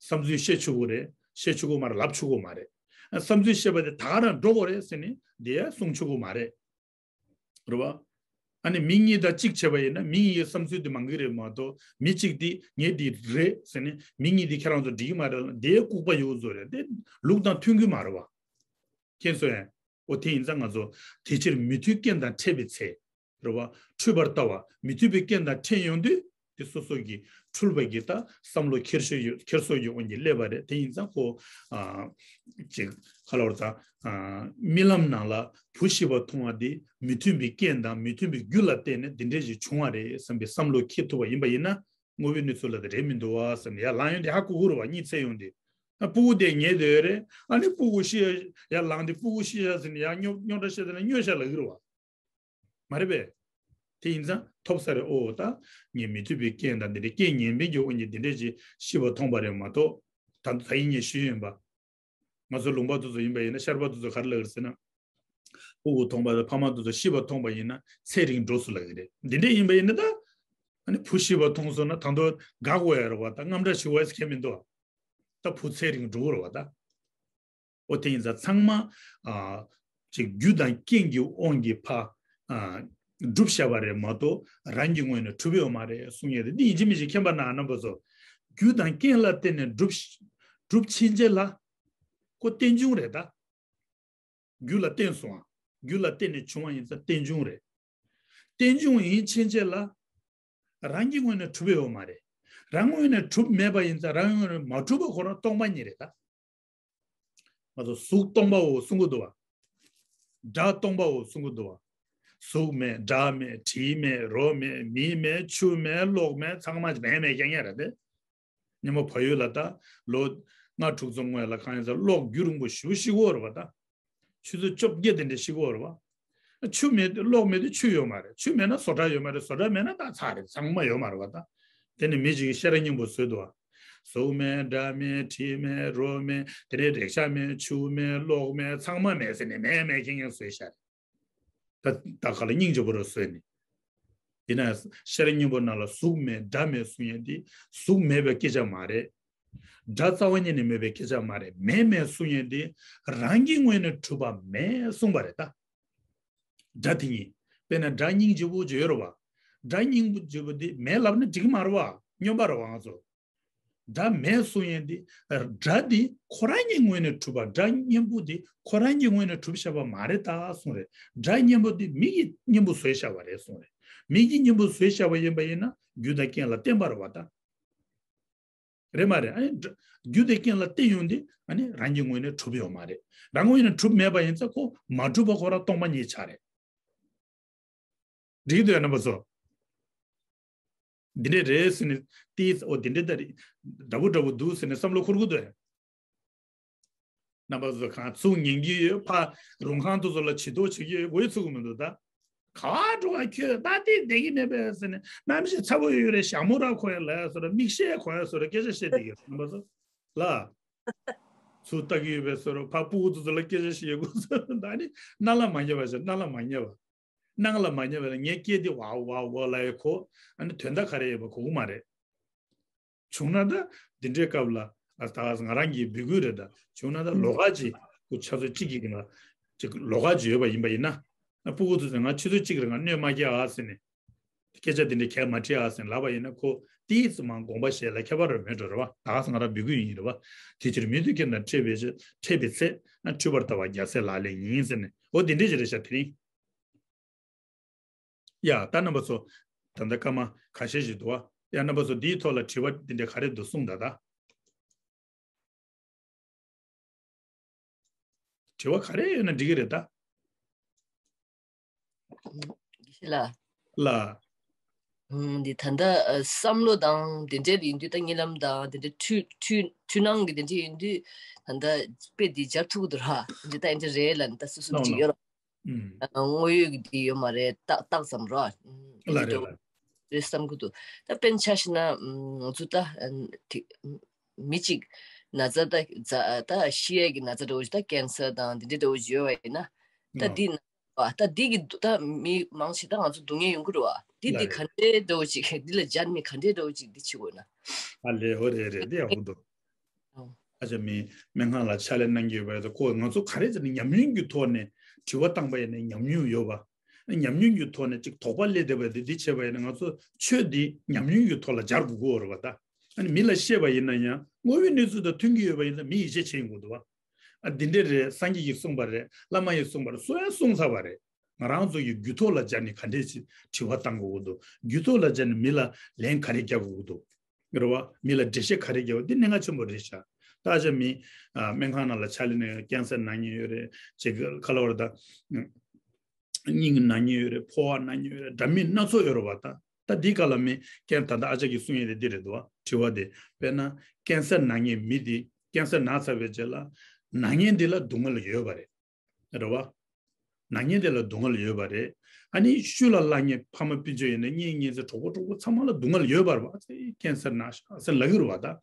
བསམ་ཚུལ་བཤད་ཆོག་གི་རེད། བཤད་ཆོག་གི་མ་རེད། ལབ་ཆོག་གི་མ་རེད། བསམ་ཚུལ་བཤད་པ་དེ་ད་ག་རང་འགྲོ་དགོས་རེད་ཟེར་ནས་འདི་ཡ་གསུང་ཆོག་གི་མ་རེད། རེད་བ། ཨ་ནི་མི་གཉིས་དང་གཅིག་བྱས་པ་ཡིན་ན་མི་གཉིས་ཀྱི་བསམ་ཚུལ་དེ་མང་གི་རེད་མ་གཏོགས། མི་གཅིག་དེ་ངས་འདི་རེད་ཟེར་ནས་མི་གཉིས་དེ་ཁྱེད་རང་ཚོ་འགྲིག་གི་མ་རེད་ལ་འདི་ལྐུགས་པ་ཡོད་བཟོ་རེད། དེ་ལུགས་དང་མཐུན་གི་མ་རེད་བ། མཁྱེན་སོང་ངས། འོ་དེ་ཡིན་ཙང་ང་ཚོ་དེ་ཕྱིར་མི་མཐུན་རྐྱེན་དང་འཕྲད་པའི་ཚེ། རེད་བ། འཁྲུལ་པར་ལྟ་བ་མི་མཐུན་པའི་རྐྱེན་དང་འཕྲད་ཡོང་དུས་དེ་སོ་སོ་གི་འཁྲུལ་པ་གི་ད་བསམ་བློ་འཁྱེར་སོ་ཡོད། འཁྱེར་སོ་ཡོད་འོན་གྱི་སླེབས་པ་རེད། དེ་ཡིན་ཙང་ཁོ། ཨ། ཅིག་ག་ལ་བར་ད། ཨ། རྨི་ལམ་ནང་ལ་བུ་ཤི་བ་མཐོང་བ་དེ་མི་མཐུན་པའི་རྐྱེན་དང་མི་མཐུན་པའི་རྒྱུ་ལ་བརྟེན་ནས་འདི་འདྲས་ཞིག་བྱུང་བ་རེད་བསམ་པའི་བསམ་བློ་འཁྱེར་ཐུབ་པ་ཡིན་པ་ཡིན་ན། དངོས་པོའི་གནས་ཚུལ་ལ་དེ་རེད་མི་འདུག་བ་བསམ་ནས་ཡར་ལངས་ཡོང་དེ་ཧ་གོ་གི་རེད་བ། གཉིད་སད་ཡོང་དེ། ཨ། སྤུ་གུ་དེ་ཉལ་བསྡད་ཡོད་རེད། ཨ་ནི་སྤུ་གུ་ཤི་ཡ་ཡར་ལངས་དེ་སྤུ་གུ་ཤི་ཡ་ཟེར་ནས་ཡར་རྙོག་རྙོག་དྲ་བཤད་དེ་ན་སྨྱོ་ཤ་ལབ་ཀྱི་རེད་བ། མ་རེད་པས། དེ་ཡིན་ཙང་ཐོབ་ས་རེད། ཨོ་ད་ངས་མི་མཐུན་པའི་རྐྱེན་དང་འདི་འདྲའི་རྐྱེན་ངན་པའི་རྒྱུ་འོན་གྱི་འདི་འདྲས་ཅིག་ཤི་བ་མཐོང་པ་རེད་མ་གཏོགས། ད་ད་ཡིན་ངས་ཤི་ཡོན་པ། ང་ཚོ་ལུང་པ་དེ་ཚོ་ཡིན་པ་ཡིན་ན་ཤར་པ་དེ་ཚོ་ག་རེ་ལབ་ཀྱི་རེད་ཟེར་ན། སྤུ་གུ་མཐོང་པ་དང་ཕ་མ་དེ་ཚོ་ཤི་བ་མཐོང་པ་ཡིན་ན་ཚེ་རིང་འགྲོ་སོང་ལབ་ཀྱི་རེད། འདི་འདྲས་ཡིན་པ་ཡིན་ན་ད། ཨ་ནི་བུ་ཤི་བ་མཐོང་སོང་ན་ད་དུང་དགའ་དགོས་ཡ་རེད་བ། ད་དངངས་སྐྲག་ཞུ་བ་ཟེར་མཁན་མི་འདུག་ད་བུ་ཚེ་རིང་འགྲོ་གི་རེད་བ་ད། ཨོ་དེ་ཡིན་ཙང་ཚང་མ། ཨ། ཅིག་རྒྱུ་དང་རྐྱེན་གྱི་དབང་གིས་ཕ། ཨ། སྒྲུབ་བྱ་བ་རེད་མ་གཏོགས་རང་གི་ངོས་ནས་གྲུབ་ཡོད་མ་རེད་གསུང་ཡས་དེ་འདི་ཡིན་གཅིག་མིན་གཅིག་མཁྱེན་པ་ན་རྣམ་པ་ཚོ། རྒྱུ་དང་རྐྱེན་ལ་བརྟེན་ནས་སྒྲུབ། སྒྲུབ་ཕྱིན་ཆད་ལ། ཁོ་རྟེན་འབྱུང་རེད་ད། རྒྱུ་ལ་བརྟེན་སོང་ཨ། རྒྱུ་ལ་བརྟེན་ནས་བྱུང་བ་ཡིན་ཙང་རྟེན་འབྱུང་རེད། རྟེན་འབྱུང་ཡིན་ཕྱིན་ཆད་ལ། རང་གི་ངོས་ནས་གྲུབ་ཡོད་མ་རེད། རང་ངོས་ནས་གྲུབ་མེད་པ་ཡིན་ཙང་རང་ངོས་ནས་མ་གྲུབ་པ་ཁོ་རང་སྟོང་པ་ཉིད་རེད་ད། ང་ཚོ་གཟུགས་སྟོང་པའོ་གསུང་གི་འདུག་བ། སྒྲ་སྟོང་པའོ་གསུང་གི་འདུག་བ། གཟུགས་མེད། སྒྲ་མེད། དྲི་མེད། རོ་མེད། མེ་མེད། ཆུ་མེད། གློག་མེད། ཚང་མ་མེད་མེད་རྐྱང་རྐྱང་རེད་དེ། སྙེ་མོ་བལ་ཡུལ་ལ་ད་ལོ་ལྔ་དྲུག་ཙམ་སྔོན་ལ་གང་ཡིན་ཟེར་གློག་རྒྱུན་རིང་པོ་ཞེ་པོ་ཤི་གི་ཡོད་རེད་བ་ད། ཆུ་ཚོད་བཅོ་བརྒྱད་དེ་འདྲ་ཤི་གི་ཡོད་རེད་བ། ཆུ་མེད་དུས་གློག་མེད་དུས་ཆུ་ཡོད་མ་རེད། ཆུ་མེད་ན་བཟོ་གྲྭ་ཡོད་མ་རེད། བཟོ་གྲྭ་མེད་ན་ད་ཚར་རེད། ཚང་མ་ཡོད་མ་རེད་བ་ད། དེ་ནི་མི་གཅིག་གིས་ཤེས་རབ་སྙིང་པོ་བཟོས་འདུག་བ། གཟུགས་མེད། སྒྲ་མེད། དྲི་མེད། རོ་མེད། དེ་ནས་རེག་བྱ་མེད། ཆུ་མེད། གློག་མེད། ཚང་མ་མེད་ཟེར་ནས་མེད་མེད་རྐྱང་རྐྱང་བཟོས་ཤག་རེད། ད་ད་ག་ལ་སྙིང་རྗེ་པོ་རུ་བཟོས་ནས། ཡིན་ན་ཤེས་རབ་སྙིང་པོ་ནང་ལ་གཟུགས་མེད་སྒྲ་མེད་གསུང་ཡས་འདི་གཟུགས་མེད་པའི་སྐད་ཆ་མ་རེད། སྒྲ་རྩ་བ་ཉིད་ནས་མེད་པའི་སྐད་ཆ་མ་རེད། མེད་མེད་གསུང་ཡས་འདི་རང་གི་ངོས་ནས་གྲུབ་པ་མེད་གསུངས་པ་རེད་ད། སྒྲ་དེ་ཉིད། དཔེར་ན་སྒྲ་སྙིང་རྗེ་པོ་བརྗོད་ཡོད་རེད་བ། སྒྲ་སྙིང་པོ་བརྗོད་པ་འདི་མེད་ལབ་ན་འགྲིག་གི་མ་རེད་བ། སྨྱོན་པ་རེད་བ་ང་ཚོ། སྒྲ་མེད་གསུང་ཡས་འདི། སྒྲ་འདི་ཁོ་རང་གི་ངོས་ནས་གྲུབ་པ། སྒྲ་སྙན་པོ་འདི་ཁོ་རང་གི་ངོས་ནས་གྲུབ་བཞག་པ་མ་རེད་ད་གསུངས་རེད། སྒྲ་སྙན་པོ་འདི་མི་གིས་སྙན་པོ་བཟོས་བཞག་པ་རེད་གསུངས་རེད། མི་གིས་སྙན་པོ་བཟོས་བཞག་པ་ཡིན་པ་ཡིན་ན་རྒྱུ་དང་རྐྱེན་ལ་བརྟེན་པ་རེད་བ་ད། རེད་མ་རེད། ཨ་ནི་སྒྲ་རྒྱུ་དང་རྐྱེན་ལ་བརྟེན་ཡོང་དུས་ཨ་ནི་རང་གི་ངོས་ནས་གྲུབ་ཡོད་མ་རེད། རང་ངོས་ནས་གྲུབ་མེད་པ་ཡིན་ཙང་ཁོ་མ་གྲུབ་པ་ཁོ་རང་སྟོང་པ་ཉིད་ཆགས་རེད། འགྲིག་འདུག་ཡ་རྣམ་པ་ཚོ། འདི་འདྲས་རེད་ཟེར་ནས་ཏིས་ཨོ་འདི་འདྲས་ད་རེད། འདྲ་པོ་འདྲ་པོ་འདུག་ཟེར་ནས་བསམ་བློ་འཁོར་གི་འདུག་ཡ། རྣམ་པ་ཚོ་གང་ཚུགས་ཉན་གྱི་ཡོད། ཕ་རུང་ཁང་དུ་ཚོ་ལ་བྱི་དོར་བྱེད་ཀྱི་ཡོད། འོས་ཚུགས་ཀྱི་མི་འདུག་ད། ག་བ་འགྲོ་བ་ཁྱོད་ད་ཏིས་བསྡད་ཀྱི་མེད་པས་ཟེར་ནས་གནམ་གཤིས་ཚ་པོ་ཡོད་རེད། ཞྭ་མོ་ར་གོན་ཡ་ལ་ཡ་བཟོ་ར་མིག་ཤེལ་གོན་ཡ་བཟོ་ར་སྐད་ཆ་བཤད་བསྡད་ཀྱི་རེད་རྣམ་པ་ཚོ་ལ། ཚུར་ལྟ་གི་ཡོད་པའི་བཟོ་ར་ཕ་སྤུ་གུ་དེ་ཚོ་ལ་སྐད་ཆ་བཤད་དགོས་ཚོ་ད་ནི་སྣ་ལ་མ་ཉེ་བ་ཞིག་སྣ་ལ་མ་ཉེ་བ། སྣང་ལ་མ་ཉེ་བ་ལ་ངའི་སྐད་དེ་ཝའོ་ཝའོ་ཝའོ་ལབ་ཡ་གོ། ཨ་ནི་དོན་དག་ག་རེ་ཡོད་པ་གོ་གི་མ་རེད། བྱུང་ན་ད་འདི་འདྲའི་སྐབས་ལ་ཨ་ད་ང་རང་གི་འབོད་སྐུལ་རེད་ད། བྱུང་ན་ད་ལོགས་ཀ་ཅིག་ཁོ་ཆུ་ཚོད་གཅིག་གི་རིང་ལ་ཅིག་ལོགས་ཀ་ཅིག་ཡོད་པ་ཡིན་པ་ཡིན་ན། ཨ་སྤུ་གུ་ཚོ་ཚོས་ང་ཆུ་ཚོད་གཅིག་རིང་ང་གནོད་མ་སྐྱེལ་ཨ་ཟེར་ནས། སྐད་ཆ་འདི་འདྲ་གལ་མ་དྲིས་ཨ་ཟེར་ལབ་པ་ཡིན་ན་ཁོ་ཏིས་མ་དགོངས་པ་བཞེས་ལ་ཁྱད་པར་ར་མེད་འགྲོ་རེད་བ། ད་ག་ས་ང་རང་འབོད་སྐུལ་ཡིན་རེད་བ། དེ་ཕྱིར་མི་མཐུན་རྐྱེན་དང་འཕྲད་པའི་ཚེ་འཕྲད་པའི་ཚེ་ཨ་འཁྲུལ་པར་ལྟ་བ་རྒྱལ་སྲས་ལག་ལེན་ཡིན་ཟེར་ནས་འོ་འདི་འདྲ་ཞིག་རེད་ཤག་དེ་རིང་། ཡ་ད་རྣམ་པ་ཚོ། ད་ལྟ་སྐར་མ་ཁ་ཤས་ཤིག་འདུག་བ། ཡ་རྣམ་པ་ཚོ་འདིའི་ཐོག་ལ་དྲི་བ་འདི་འདྲ་ག་རེ་འདུག་གསུངས་ད་ད། དྲི་བ་ག་རེ་ཡོད་ན་འགྲིག་གི་རེད་ད། ཤི་ལ། ལ། ཨུམ། འདི་ད་ལྟ་ཨ་བསམ་བློ་དང་དེ་འདྲའི་ཡིན་དུས་ད་གཉིད་ལམ་དང་དེ་འདྲའི་འཁྲུལ་འཁྲུལ་འཁྲུལ་སྣང་གི་དེ་འདྲའི་ཡིན་དུས་ད་ལྟ་དཔེ་འདི་སྦྱར་ཐུབ་ཀྱི་འདུག་ར། འདི་ད་འདི་འདྲ་རེད་ལ་ད་སོ་སོ་ལོང་ཅིག་ཡོད་ལོང་། ར། ཨུམ། ཨ་དངོས་ཡོད་ཀྱི་འདི་ཡོད་མ་རེད། རྟགས་རྟགས་ཙམ་ར། ཨུམ། ལ་རེད་ལ། རེད་བསམ་གྱི་འདུག་ད་དཔེར་ན་ཆ་བཞག་ན་ཨུམ་ང་ཚོ་ད་ཨ་དེ་མི་གཅིག་ན་ཚ་ད་ད་ཤི་ཡས་ཀྱི་ན་ཚ་འདྲ་བོ་ཞིག་ད་ཀན་སར་དང་འདི་འདྲ་འདྲ་བོ་ཞིག་ཡོད་པ་ཡིན་ན་ད་ལོང་། འདི་ན་ བ། ད་འདི་གི་ད་མི་མང་ཆེ་ད་ང་ཚོ་སྡུག་བསྔལ་ཡོང་གི་རེད་བ། འདི་འདི་ག་འདྲའི་འདྲ་བོ་ཅིག་འདི་ལ་སྦྱར་ནས་ག་འདྲའི་འདྲ་བོ་ཅིག་འདི་བྱེད་དགོས་ན། ཨ་ལས། འོ་རེད་རེད། འདི་ཡག་པོ་འདུག་ཨ་ཅག་མི་སྨན་ཁང་ལ་ཕྱག་ལས་གནང་གི་ཡོད་པ་ཡིན་ཙང་ཁོ་ང་ཚོ་ག་རེ་ཟེར་ན་ཉམས་མྱོང་གི་ཐོག་ནས་དྲི་བ་བཏང་པ་ཡིན་ན་ཉམས་མྱོང་ཡོད་པ། ཉམས་མྱོང་གི་ཐོག་ནས་ཅིག་དོགས་པ་སླེབས་བསྡད་པ་དེ་འདི་བྱས་པ་ཡིན་ན་ང་ཚོ་ཆོས་འདི་ཉམས་མྱོང་གི་ཐོག་ལ་སྦྱར་དགོས་ཀྱི་ཡོད་རེད་པ། ད་ཨ་ནི་མི་ལ་བཤད་པ་ཡིན་ན་ཡང་དངོས་ཡོད་གནས་ཚུལ་དང་མཐུན་གྱི་ཡོད་པ་ཡིན་ན་མི་ཡིད་ཆེས་བྱེད་དགོས་འདུག་བ། ཨ་འདི་འདྲས་རེད། སངས་རྒྱས་ཀྱིས་གསུངས་པ་རེད། བླ་མ་ཡིས་གསུངས་པ་རེད། སུ་ཡང་གསུངས་ཚར་བ་རེད། ང་རང་ཚོ་ཡི་རྒྱུད་ཐོག་ལ་སྦྱར་ནས་ག་འདྲས་ཅིག་དྲི་བ་བཏང་དགོས་ཀྱི་འདུག་རྒྱུད་ཐོག་ལ་སྦྱར་ནས་མི་ལ་ལན་ག་རེ་རྒྱག་དགོས་ཀྱི་འདུག་རེད་བ། མི་ལ་འགྲེལ་བཤད་ག་རེ་རྒྱག་པ་འདི་གནད་འགག་ཆེན་པོ་རེད་ཤག་ད་ཨ་ཅག་མི་ཨ་སྨན་ཁང་ནང་ལ་ཕྱག་ལས་གནང་ཡ་ཀན་སར་ན་མཁན་ཡོད་རེད། ཅིག་ག་ལབ་དགོས་རེད་ད། སྙིང་ན་མཁན་ཡོད་རེད། ཕོ་བ་ན་མཁན་ཡོད་རེད། འདྲ་མིན་སྣ་ཚོགས་ཡོད་རེད་བ། ད་ད་འདི་ག་ལ་མི་ཀན་ད་ལྟ་ཨ་ཅག་གིས་གསུང་ཡས་དེ་འདི་རེད་འདུག་བ། དྲི་བ་དེ་དཔེར་ན་ཀན་སར་ན་མཁན་མི་དེ་ཀན་སར་ན་ཚར་བའི་རྗེས་ལ་ན་མཁན་དེ་ལ་སྡུག་བསྔལ་ཡོད་པ་རེད། རེད་བ། ན་མཁན་དེ་ལ་སྡུག་བསྔལ་ཡོད་པ་རེད། ཨ་ནི་ཤུལ་ལ་ལྷག་མཁན་ཕ་མ་སྤུན་མཆེད་ཡིན་ན་གཉེན་ཉེ་ཚན་གྲོགས་པོ་གྲོགས་པོ་ཚང་མ་ལ་སྡུག་བསྔལ་ཡོད་པ་རེད་བ། ཨ་ཙི་ཀན་སར་ན་ཤག་ཟེར་ལབ་ཀྱི་རེད་བ། ད་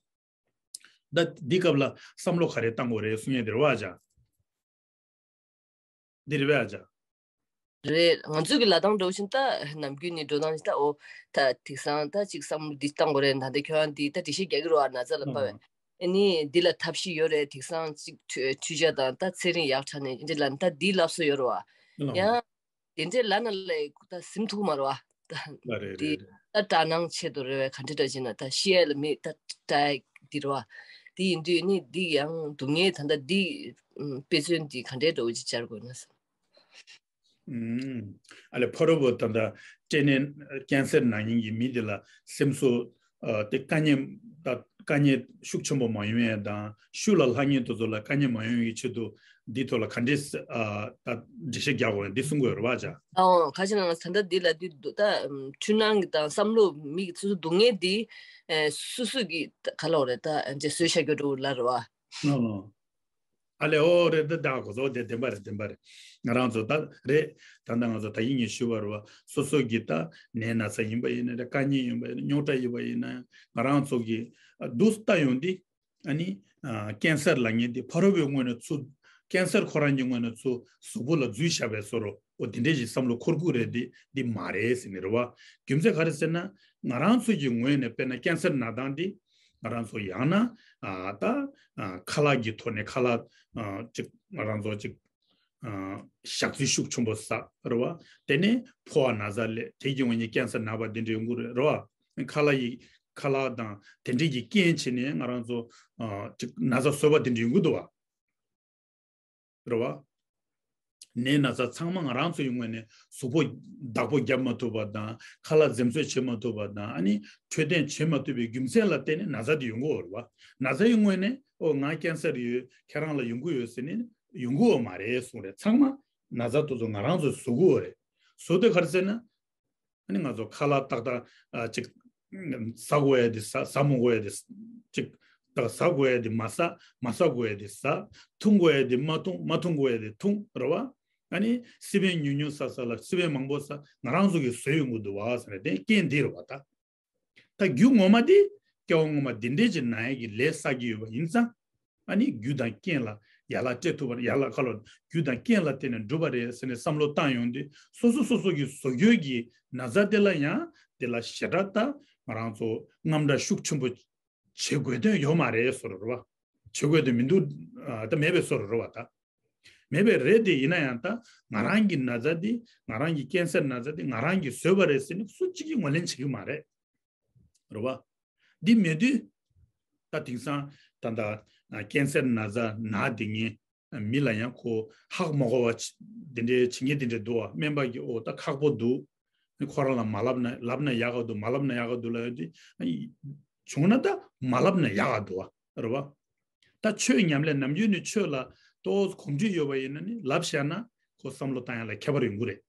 ད་འདི་སྐབས་ལ་བསམ་བློ་ག་རེ་བཏང་དགོས་རེད་གསུང་ཡས་དེ་རེད་བ་ཨ་ཅག་འདི་རེད་པས་ཨ་ཅག་རེད། ང་ཚོའི་གི་ལབ་སྟངས་འདྲ་བོ་ཞིག་ད་ནམ་རྒྱུན་ནས་འགྲོ་སྟངས་ཞིག་ད་འོ་ད་དེང་སང་ད་ཅིག་བསམ་བློ་འདི་བཏང་དགོས་རེད། ད་འདི་ཁྱོད་རང་འདི་ད་འགྲེལ་བཤད་རྒྱག་གི་རེད་བ། ན་ཚ་ལ་ཕབ་པས། ཨ་ནི་འདི་ལ་ཐབས་ཤེས་ཡོད་རེད། དེང་སང་ཅིག་འཕྲུལ་འཕྲུལ་ཆས་དང་ད་ཚན་རིག་ཡག་དྲགས་ནས་འདི་ལ་ད་འདི་ལབ་སྲོལ་ཡོད་རེད་བ། ཡང་དེ་འདྲའི་ལབ་ན་ལས་ད་ཟིན་ཐུབ་མ་རེད་བ། ད་ལ་རེད་འདི་རེད་རེད། ད་དྲག་སྣང་ཆེད་དུ་རེད་བས། ག་འདྲ་འདྲ་བྱས་ན་ད་ཤི་ཡས་ལ་མི་ད་དྲག་འདི་རེད་བ། དེ་ཡིན་དུས་ནི་འདི་ཡང་སྡུག་བསྔལ་ད་ད་འདི་དཔེ་མཚོན་འདི་ག་འདྲའི་འདྲ་བོ་ཅིག་སྦྱར་དགོས་ན་བསམ། ཨ་ལས་ཕ་རོལ་པོ་ད་ལྟ་སྐྲན་ནད་ཀན་སར་ན་མཁན་གྱི་མི་དེ་ལ་སེམས་གསོ་དེ་དཀའ་ངལ་ད་དཀའ་ངལ་ཤུགས་ཆེན་པོ་མ་ཡོང་ཡས་དང་ཤུལ་ལ་ལྷག་མཁན་དེ་ཚོ་ལ་དཀའ་ངལ་མ་ཡོང་ཡས་ཆེད་དུ་འདི་ཐོག་ལ་ག་འདྲས་ད་འགྲེལ་བཤད་རྒྱག་དགོས་ཡ་འདི་གསུང་དགོས་རེད་བ་ཅག་ཨོ་ཁ་ཅིག་ནང་ད་ལྟ་འདི་ལ་འདི་ད་འཁྲུལ་སྣང་གི་དང་བསམ་བློ་མི་གི་སོ་སོ་སྡུག་བསྔལ་འདི་སོ་སོ་གི་ག་ལབ་རེད་ད་འདྲ་བཟོས་བཞག་རྒྱུ་འདྲ་བོ་ལ་རེད་བ། ཨ་ལས་ཨོ་རེད། ད་ད་གོ་ཚོ་དེ་བདེན་པ་རེད། བདེན་པ་རེད། ང་རང་ཚོ་ད་རེད། ད་ལྟ་ང་ཚོ་ད་ཡིན་ངེས་ཞུ་བ་རེད་བ། སོ་སོ་གི་ད་ནད་ན་ཚ་ཡིན་པ་ཡིན་ན་རེད། དཀའ་ངལ་ཡིན་པ་ཡིན་ན་རྙོག་དྲ་ཡིན་པ་ཡིན་ན་ང་རང་ཚོ་གི་འདུག་ལྟ་ཡོང་དུས་ཨ་ནི་ཀན་སར་ལབ་མཁན་དེ་ཕ་རོལ་པོའི་ངོས་ནས་ཚུར་ཀན་སར་ཁོ་རང་གི་ངོས་ནས་ཚུར་གཟུགས་པོ་ལ་འཛུལ་བཞག་པའི་བཟོ་འདྲ་འོ་དེ་འདྲས་ཞིག་བསམ་བློ་འཁོར་གྱི་རེད་དེ་འདི་མ་རེད་ཟེར་ནི་རེད་བ། རྒྱུ་མཚན་ག་རེ་ཟེར་ན་ང་རང་ཚོ་གི་ངོས་ནས་དཔེར་ན་ཀན་སར་ན་སྟངས་འདི་ང་རང་ཚོ་ཡང་ན་ཨ་ད་ཨ་ཁ་ལག་གི་ཐོག་ནས་ཁ་ལག་ཨ་ཅིག་ང་རང་ཚོ་ཅིག་ཨ་ཞག་ཚི་ཤུགས་ཆེན་པོ་ཟ་རེད་བ། དེ་ནས་ཕོ་བ་ན་ཚ་སླེབས། དེ་གི་ངོས་ནས་ཀན་སར་ན་བ་འདི་འདྲ་ཡོང་གི་རེད་རེད་བ། ཁ་ལག་ཡི་ཁ་ལག་དང་དེ་འདྲས་ཀྱི་རྐྱེན་བྱས་ནས་ང་རང་ཚོ་ཨ་ཅིག་ན་ཚ་གསོད་པ་འདི་འདྲ་ཡོང་གི་འདུག་བ། རེད་བ། ནད་ན་ཚ་ཚང་མ་ང་རང་ཚོ་ཡི་ངོས་ནས་གཟུགས་པོ་བདག་པོ་རྒྱབ་མ་ཐུབ་པ་དང་ཁ་ལག་འཛེམ་ཟོན་བྱེད་མ་ཐུབ་པ་དང་ཨ་ནི་འཕྲོད་བསྟེན་བྱེད་མ་ཐུབ་པའི་རྒྱུ་མཚན་ལ་བརྟེན་ནས་ན་ཚ་དེ་ཡོང་གི་ཡོད་རེད་བ། ན་ཚ་ཡི་ངོས་ནས་ཨོ་ང་ཀན་སར་ཡོད་ཁྱེད་རང་ལ་ཡོང་གི་ཡོད་ཟེར་ནས་ཡོང་གི་ཡོད་མ་རེད་གསུངས་རེད། ཚང་མ་ན་ཚ་དེ་ཚོ་ང་རང་ཚོས་བཟོ་གི་ཡོད་རེད། བཟོ་དེ་ག་རེ་ཟེར་ན། ཨ་ནི་ང་ཚོ་ཁ་ལག་ཏག་ཏག་ཨ་ཅིག་ཟ་དགོས་ཡ་དེ་ཟ། ཟ་མི་དགོས་ཡ་དེ་ཅིག་ཏག་ཟ་དགོས་ཡ་དེ་མ་ཟ། མ་ཟ་དགོས་ཡ་དེ་ཟ། འཐུང་དགོས་ཡ་དེ་མ་འཐུང་། མ་འཐུང་དགོས་ཡ་དེ་འཐུང་རེད་བ། ཨ་ནི་སི་པན་ཉུང་ཉུང་ཟ་ས་ལ་སི་པན་མང་པོ་ཟ། ང་རང་ཚོ་གིས་བཟོས་ཡོང་གི་འདུག་བ་ཟེར་ནས་དེ་རྐྱེན་འདི་རེད་བ་ད། ད་རྒྱུ་ངོ་མ་དེ་སྐྱེ་བ་སྔོན་མ་འདི་འདྲས་ཀྱི་ན་ཡ་གི་ལས་བསགས་ཀྱི་ཡོད་པ་ཡིན་ཙང་། ཨ་ནི་རྒྱུ་དང་རྐྱེན་ལ་ཡན་ལག་སྤྲད་ཐུབ་པ་རེད། ཡན་ལག་ཁ་ལོ་རྒྱུ་དང་རྐྱེན་ལ་བརྟེན་ནས་འགྲུབ་པ་རེད་ཟེར་ནས་བསམ་བློ་བཏང་ཡོང་དུས་སོ་སོ་སོ་སོ་གི་བཟོ་བཅོས་ཀྱི་ན་ཚ་དེ་ལ་ཡང་དེ་ལ་ཞེ་དྲག་ད་ང་རང་ཚོ་དངངས་སྐྲག་ཤུགས་ཆེན་པོ་བྱེད་དགོས་དོན་ཡོད་མ་རེད་བཟོ་འདྲ་རེད་བ། བྱེད་དགོས་དོན་མི་འདུག་ཨ་ད་མེད་པའི་བཟོ་འདྲ་རེད་བ་ད། མེད་པའི་རེད་དེ་ཡིན་ན་ཡང་ད་ང་རང་གི་ན་ཚ་འདི་ང་རང་གི་ཀན་སར་ན་ཚ་འདི་ང་རང་གིས་བཟོས་པ་རེད་ཟེར་ནས་སུ་གཅིག་གིས་ངོས་ལེན་བྱེད་ཀྱི་མ་རེད། རེད་བ། འདི་མེད་དུས་ད་དེང་སང་ད་ལྟ་ཀན་སར་ན་ཚ་ན་བསྡད་མཁན་མི་ལ་ཡང་ཁོ་ཧ་གོ་མ་གོ་བ་འདི་འདྲའི་བྱེད་མཁན་འདི་འདྲ་འདུག་བ། སྨན་པ་གིས་ཨོ་ད་ཁག་པོ་འདུག་ཁོ་རང་ལ་མ་ལབ་ན་ལབ་ན་ཡག་ག་འདུག་མ་ལབ་ན་ཡག་ག་འདུག་ལབ་ཡོང་དུས་བྱུང་ན་ད་མ་ལབ་ན་ཡག་ག་འདུག་བ། རེད་བ། ད་ཆོས་ཉམས་ལེན་ནམ་རྒྱུན་ནས་ཆོས་ལ་ཏོག་ཙམ་གོམས་འདྲིས་ཡོད་པ་ཡིན་ན་ནི་ལབ་བཞག་ན་ཁོ་བསམ་བློ་བཏང་ཡ་ལ་ཁྱད་པར་ཡོང་གི་རེད།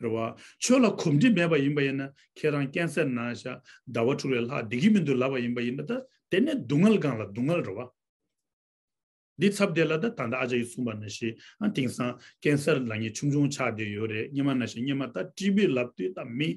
རེད་བ། ཆོས་ལ་གོམས་འདྲིས་མེད་པ་ཡིན་པ་ཡིན་ན་ཁྱེད་རང་ཀན་སར་ན་ཤག་ཟླ་བ་དྲུག་ལས་ལྷག་བསྡད་ཀྱི་མི་འདུག་ལབ་པ་ཡིན་པ་ཡིན་ན་ད་དེ་ནི་སྡུག་བསྔལ་སྒང་ལ་སྡུག་བསྔལ་རེད་བ། འདི་ཚབ་དེ་ལ་ད་ད་ལྟ་ཨ་ཅག་གིས་གསུངས་པ་ནང་བཞིན་ཨ་དེང་སང་ཀན་སར་ལབ་མཁན་ཆུང་ཆུང་ཆགས་བསྡད་ཡོད་རེད། སྔོན་མ་ནང་བཞིན་སྔོན་མ་ད་ཊི་བི་ལབ་དུས་ད་མི་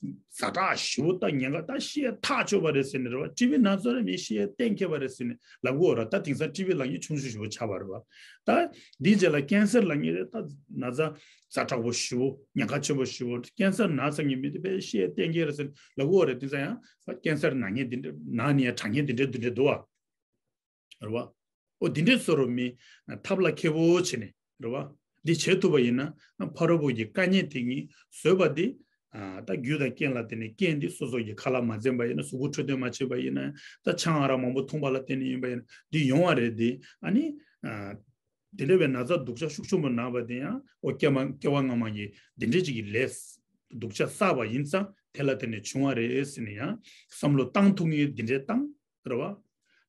ཛ་དྲག་ཞེ་པོ་ད་ཉེན་ཁ་ད་ཤི་ཡས་ཐག་ཆོད་པ་རེད་ཟེར་ནས་རེད་བ། ཊི་བི་ན་ཚ་རེད་མི་ཤི་ཡས་གཏན་འཁེལ་བ་རེད་ཟེར་ནས་ལབ་གོ་ར། ད་དེང་སང་ཊི་བི་ལབ་མཁན་ཆུང་ཆུང་ཞེ་པོ་ཆགས་པ་རེད་བ། ད་འདིའི་རྗེས་ལ་ཀེན་སར་ལབ་མཁན་རེད། ད་ན་ཚ་ཛ་དྲག་པོ་ཞེ་པོ་ཉེན་ཁ་ཆེན་པོ་ཞེ་པོ། ཀེན་སར་ན་ཚ་མཁན་མི་དེ་དཔེ་ཤི་ཡས་གཏན་འཁེལ་རེད་ཟེར་ལབ་གོ་རེད། དེང་སང་ཡང་ཀེན་སར་ན་མཁན་དེ་འདྲ་ན་ནི་ཡང་དྲག་མཁན་དེ་འདྲ་དེ་འདྲ་འདུག་བ། རེད་བ། ཨོ་འདི་འདྲའི་བཟོ་འདྲ་མི་ཐབས་ལ་མཁས་པོ་བྱས་ནས་རེད་བ། འདི་བྱེད་ཐུབ་པ་ཡིན་ན་ཕ་རོལ་པོ་གི་དཀའ་ཉེན་དེ་གཉིས་བཟོས་པ་འདི། ཨ་ད་རྒྱུ་དང་རྐྱེན་ལ་བརྟེན་ནས་རྐྱེན་འདི་སོ་སོ་གི་ཁ་ལག་མ་འཛེམས་པ་ཡིན་ན། གཟུགས་པོ་འཕྲོད་བསྟེན་མ་བྱས་པ་ཡིན་ན། ད་ཆང་ཨ་རག་མང་པོ་འཐུང་བ་ལ་བརྟེན་ནས་ཡིན་པ་ཡིན་ན་འདི་ཡོང་བ་རེད། འདི་ཨ་ནི་ཨ་འདི་འདྲ་བའི་ན་ཚ་སྡུག་ཅག་ཤུགས་ཆེན་པོ་ན་བ་དེ་ཡང་ཨོ་སྐྱེ་མ་སྐྱེ་བ་སྔ་མ་གི་འདི་འདྲའི་ཅིག་གི་ལས་སྡུག་ཅག་བསགས་པ་ཡིན་ཙང་དེ་ལ་བརྟེན་ནས་བྱུང་བ་རེད་ཟེར་ནས་ཡང་བསམ་བློ་བཏང་ཐུབ་མཁན་འདི་འདྲའི་བཏང་། རེད་བ།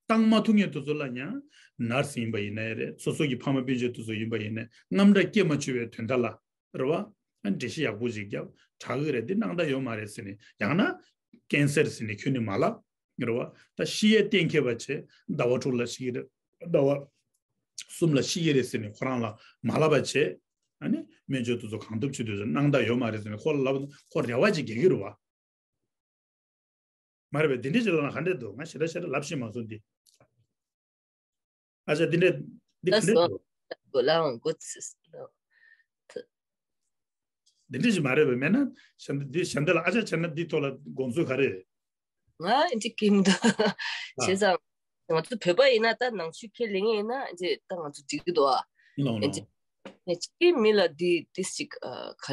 བཏང་མ་ཐུབ་མཁན་དེ་ཚོ་ལ་ཡང་ནར་སི་ཡིན་པ་ཡིན་ནའི་རེད། སོ་སོ་གི་ཕ་མ་སྤུན་མཆེད་དེ་ཚོ་ཡིན་པ་ཡིན་ནའི་རྔམ་སྐྲག་སྐྱེ་མ་བཅུག་པའི་དོན་དག་ལ་རེད་བ། ཨ་འགྲེལ་བཤད་ཡག་པོ་ཞིག་རྒྱབ། དྲག་གི་རེད། འདི་སྣང་དག་ཡོད་མ་རེད་ཟེར་ནས། ཡང་ན་ཀེན་སར་ཟེར་ནས་ཁྱོན་ནས་མ་ལབ། རེད་བ། ད་ཤི་ཡས་གཏན་འཁེལ་བ་བྱས། ཟླ་བ་དྲུག་ལ་ཤི་གི་རེད། ཟླ་བ་གསུམ་ལ་ཤི་གི་རེད་ཟེར་ནས་ཁོ་རང་ལ་མ་ལབ་པ་བྱས། ཨ་ནི་སྨན་བཅོས་དེ་ཚོ་གང་ཐུབ་བྱེད་དུས་སྣང་དག་ཡོད་མ་རེད་ཟེར་ནས་ཁོ་ལ་ལབ་ན་ཁོ་རེ་བ་ཅིག་རྒྱག་གི་རེད་བ། མ་རེད་པས། འདི་འདྲའི་ཅིག་ལབ་ན་ག་འདྲས་འདུག་ང་ཞེ་དྲག་ཞེ་དྲག་ལབ་ཤེས་མ་སོང་འདི། ཨ་ཅག་འདི་འདྲས་འདི་ག་འདྲས་འདུག་ལ་འོང་གོ་ཚིས། འདི་འདྲས་ཅིག་མ་རེད་པས། མེད་ན་ཞབས་འདི་ཞབས་འདི་ལ་ཨ་ཅག་བྱས་ན་འདི་ཐོག་ལ་དགོངས་ཚུལ་ག་རེ། ང་ཨེ་འདྲས་ཀིམ་འདུག་བྱས་ཙང་ང་ཚོ་བོད་པ་ཡིན་ན་ད་ནང་ཆོས་ཁས་ལེན་ཡིན་ན་ཨེ་འདྲས་ད་ང་ཚོ་འགྲིག་གི་འདུག་ཨ། ལོང་ཨེ་ལོང་། འདྲས་ནས་ཅིག་མི་ལ་འདི་ཏིས་ཅིག་ག་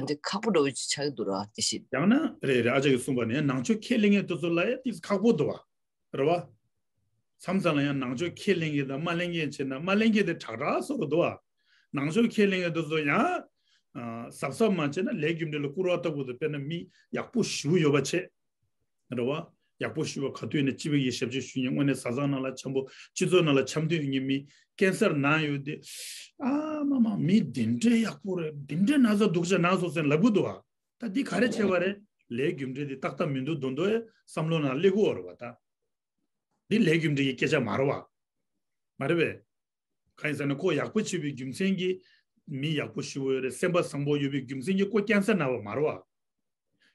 འདྲས་ཁག་པོ་འདྲ་བོ་ཅིག་ཆགས་ཀྱི་འདུག་ར་དེ་བཞིན། ཡང་ན་རེད་རེད། ཨ་ཅག་གིས་གསུངས་པ་ནས་ནང་ཆོས་ཁས་ལེན་མཁན་དེ་ཚོ་ལ་ཡང་ཏིས་ཁག་པོ་འདུག་བ། རེད་བ། མཚམས་མཚམས་ལ་ཡང་ནང་ཆོས་ཁས་ལེན་མཁན་དང་མ་ལེན་མཁན་བྱས་ན་མ་ལེན་མཁན་དེ་དྲག་དྲག་བཟོ་གི་འདུག་བ། ནང་ཆོས་ཁས་ལེན་མཁན་དེ་ཚོ་ཡང་གཟབ་གཟབ་མ་བྱས་ན་ལས་རྒྱུ་འབྲས་ལ་སྐུར་བ་ལྟ་བུ་དང་། དཔེར་ན་མི་ཡག་པོ་ཞེ་པོ་ཡོད་པ་བྱས། རེད་བ། ཡག་པོ་ཞེ་པོ་ག་དུས་ནས་སྤྱི་པའི་ཡི་ཞབས་ཕྱི་ཞུ་མཁན། དངོས་གནས་བཟའ་ཚང་ནང་ལ་འཆམ་པོ། སྤྱི་ཚོགས་ནང་ལ་འཆམ་མཐུན་ཡོད་མཁན། མི་ཀེན་སར་ན་ཡོད་དེ། ཨ་མ་མ་མི་འདི་འདྲའི་ཡག་པོ་རེད། འདི་འདྲའི་ན་ཚ་སྡུག་ཅག་ན་སོང་ཟེར་ལབ་གི་འདུག་བ། ད་འདི་ག་རེ་བྱས་པ་རེད། ལས་རྒྱུ་འབྲས་འདི་ཏག་ཏག་མི་འདུག་མདོག་མདོག་ཡ་བསམ་བློ་ནང་སླེབས་ཀྱི་ཡོད་རེད་བ། ད་འདི་ལས་རྒྱུ་འབྲས་ཀྱི་སྐད་ཆ་མ་རེད་བ། མ་རེད་པས། གང་ཡིན་ཟེར་ན་ཁོ་ཡག་པོ་བྱེད་པའི་རྒྱུ་མཚན་གྱིས་མི་ཡག་པོ་ཞེ་པོ་ཡོད་རེད། སེམས་པ་བཟང་པོ་ཡོད་པའི་རྒྱུ་མཚན་གྱིས་ཁོ་ཀེན་སར་ན་བ་མ་རེད་བ།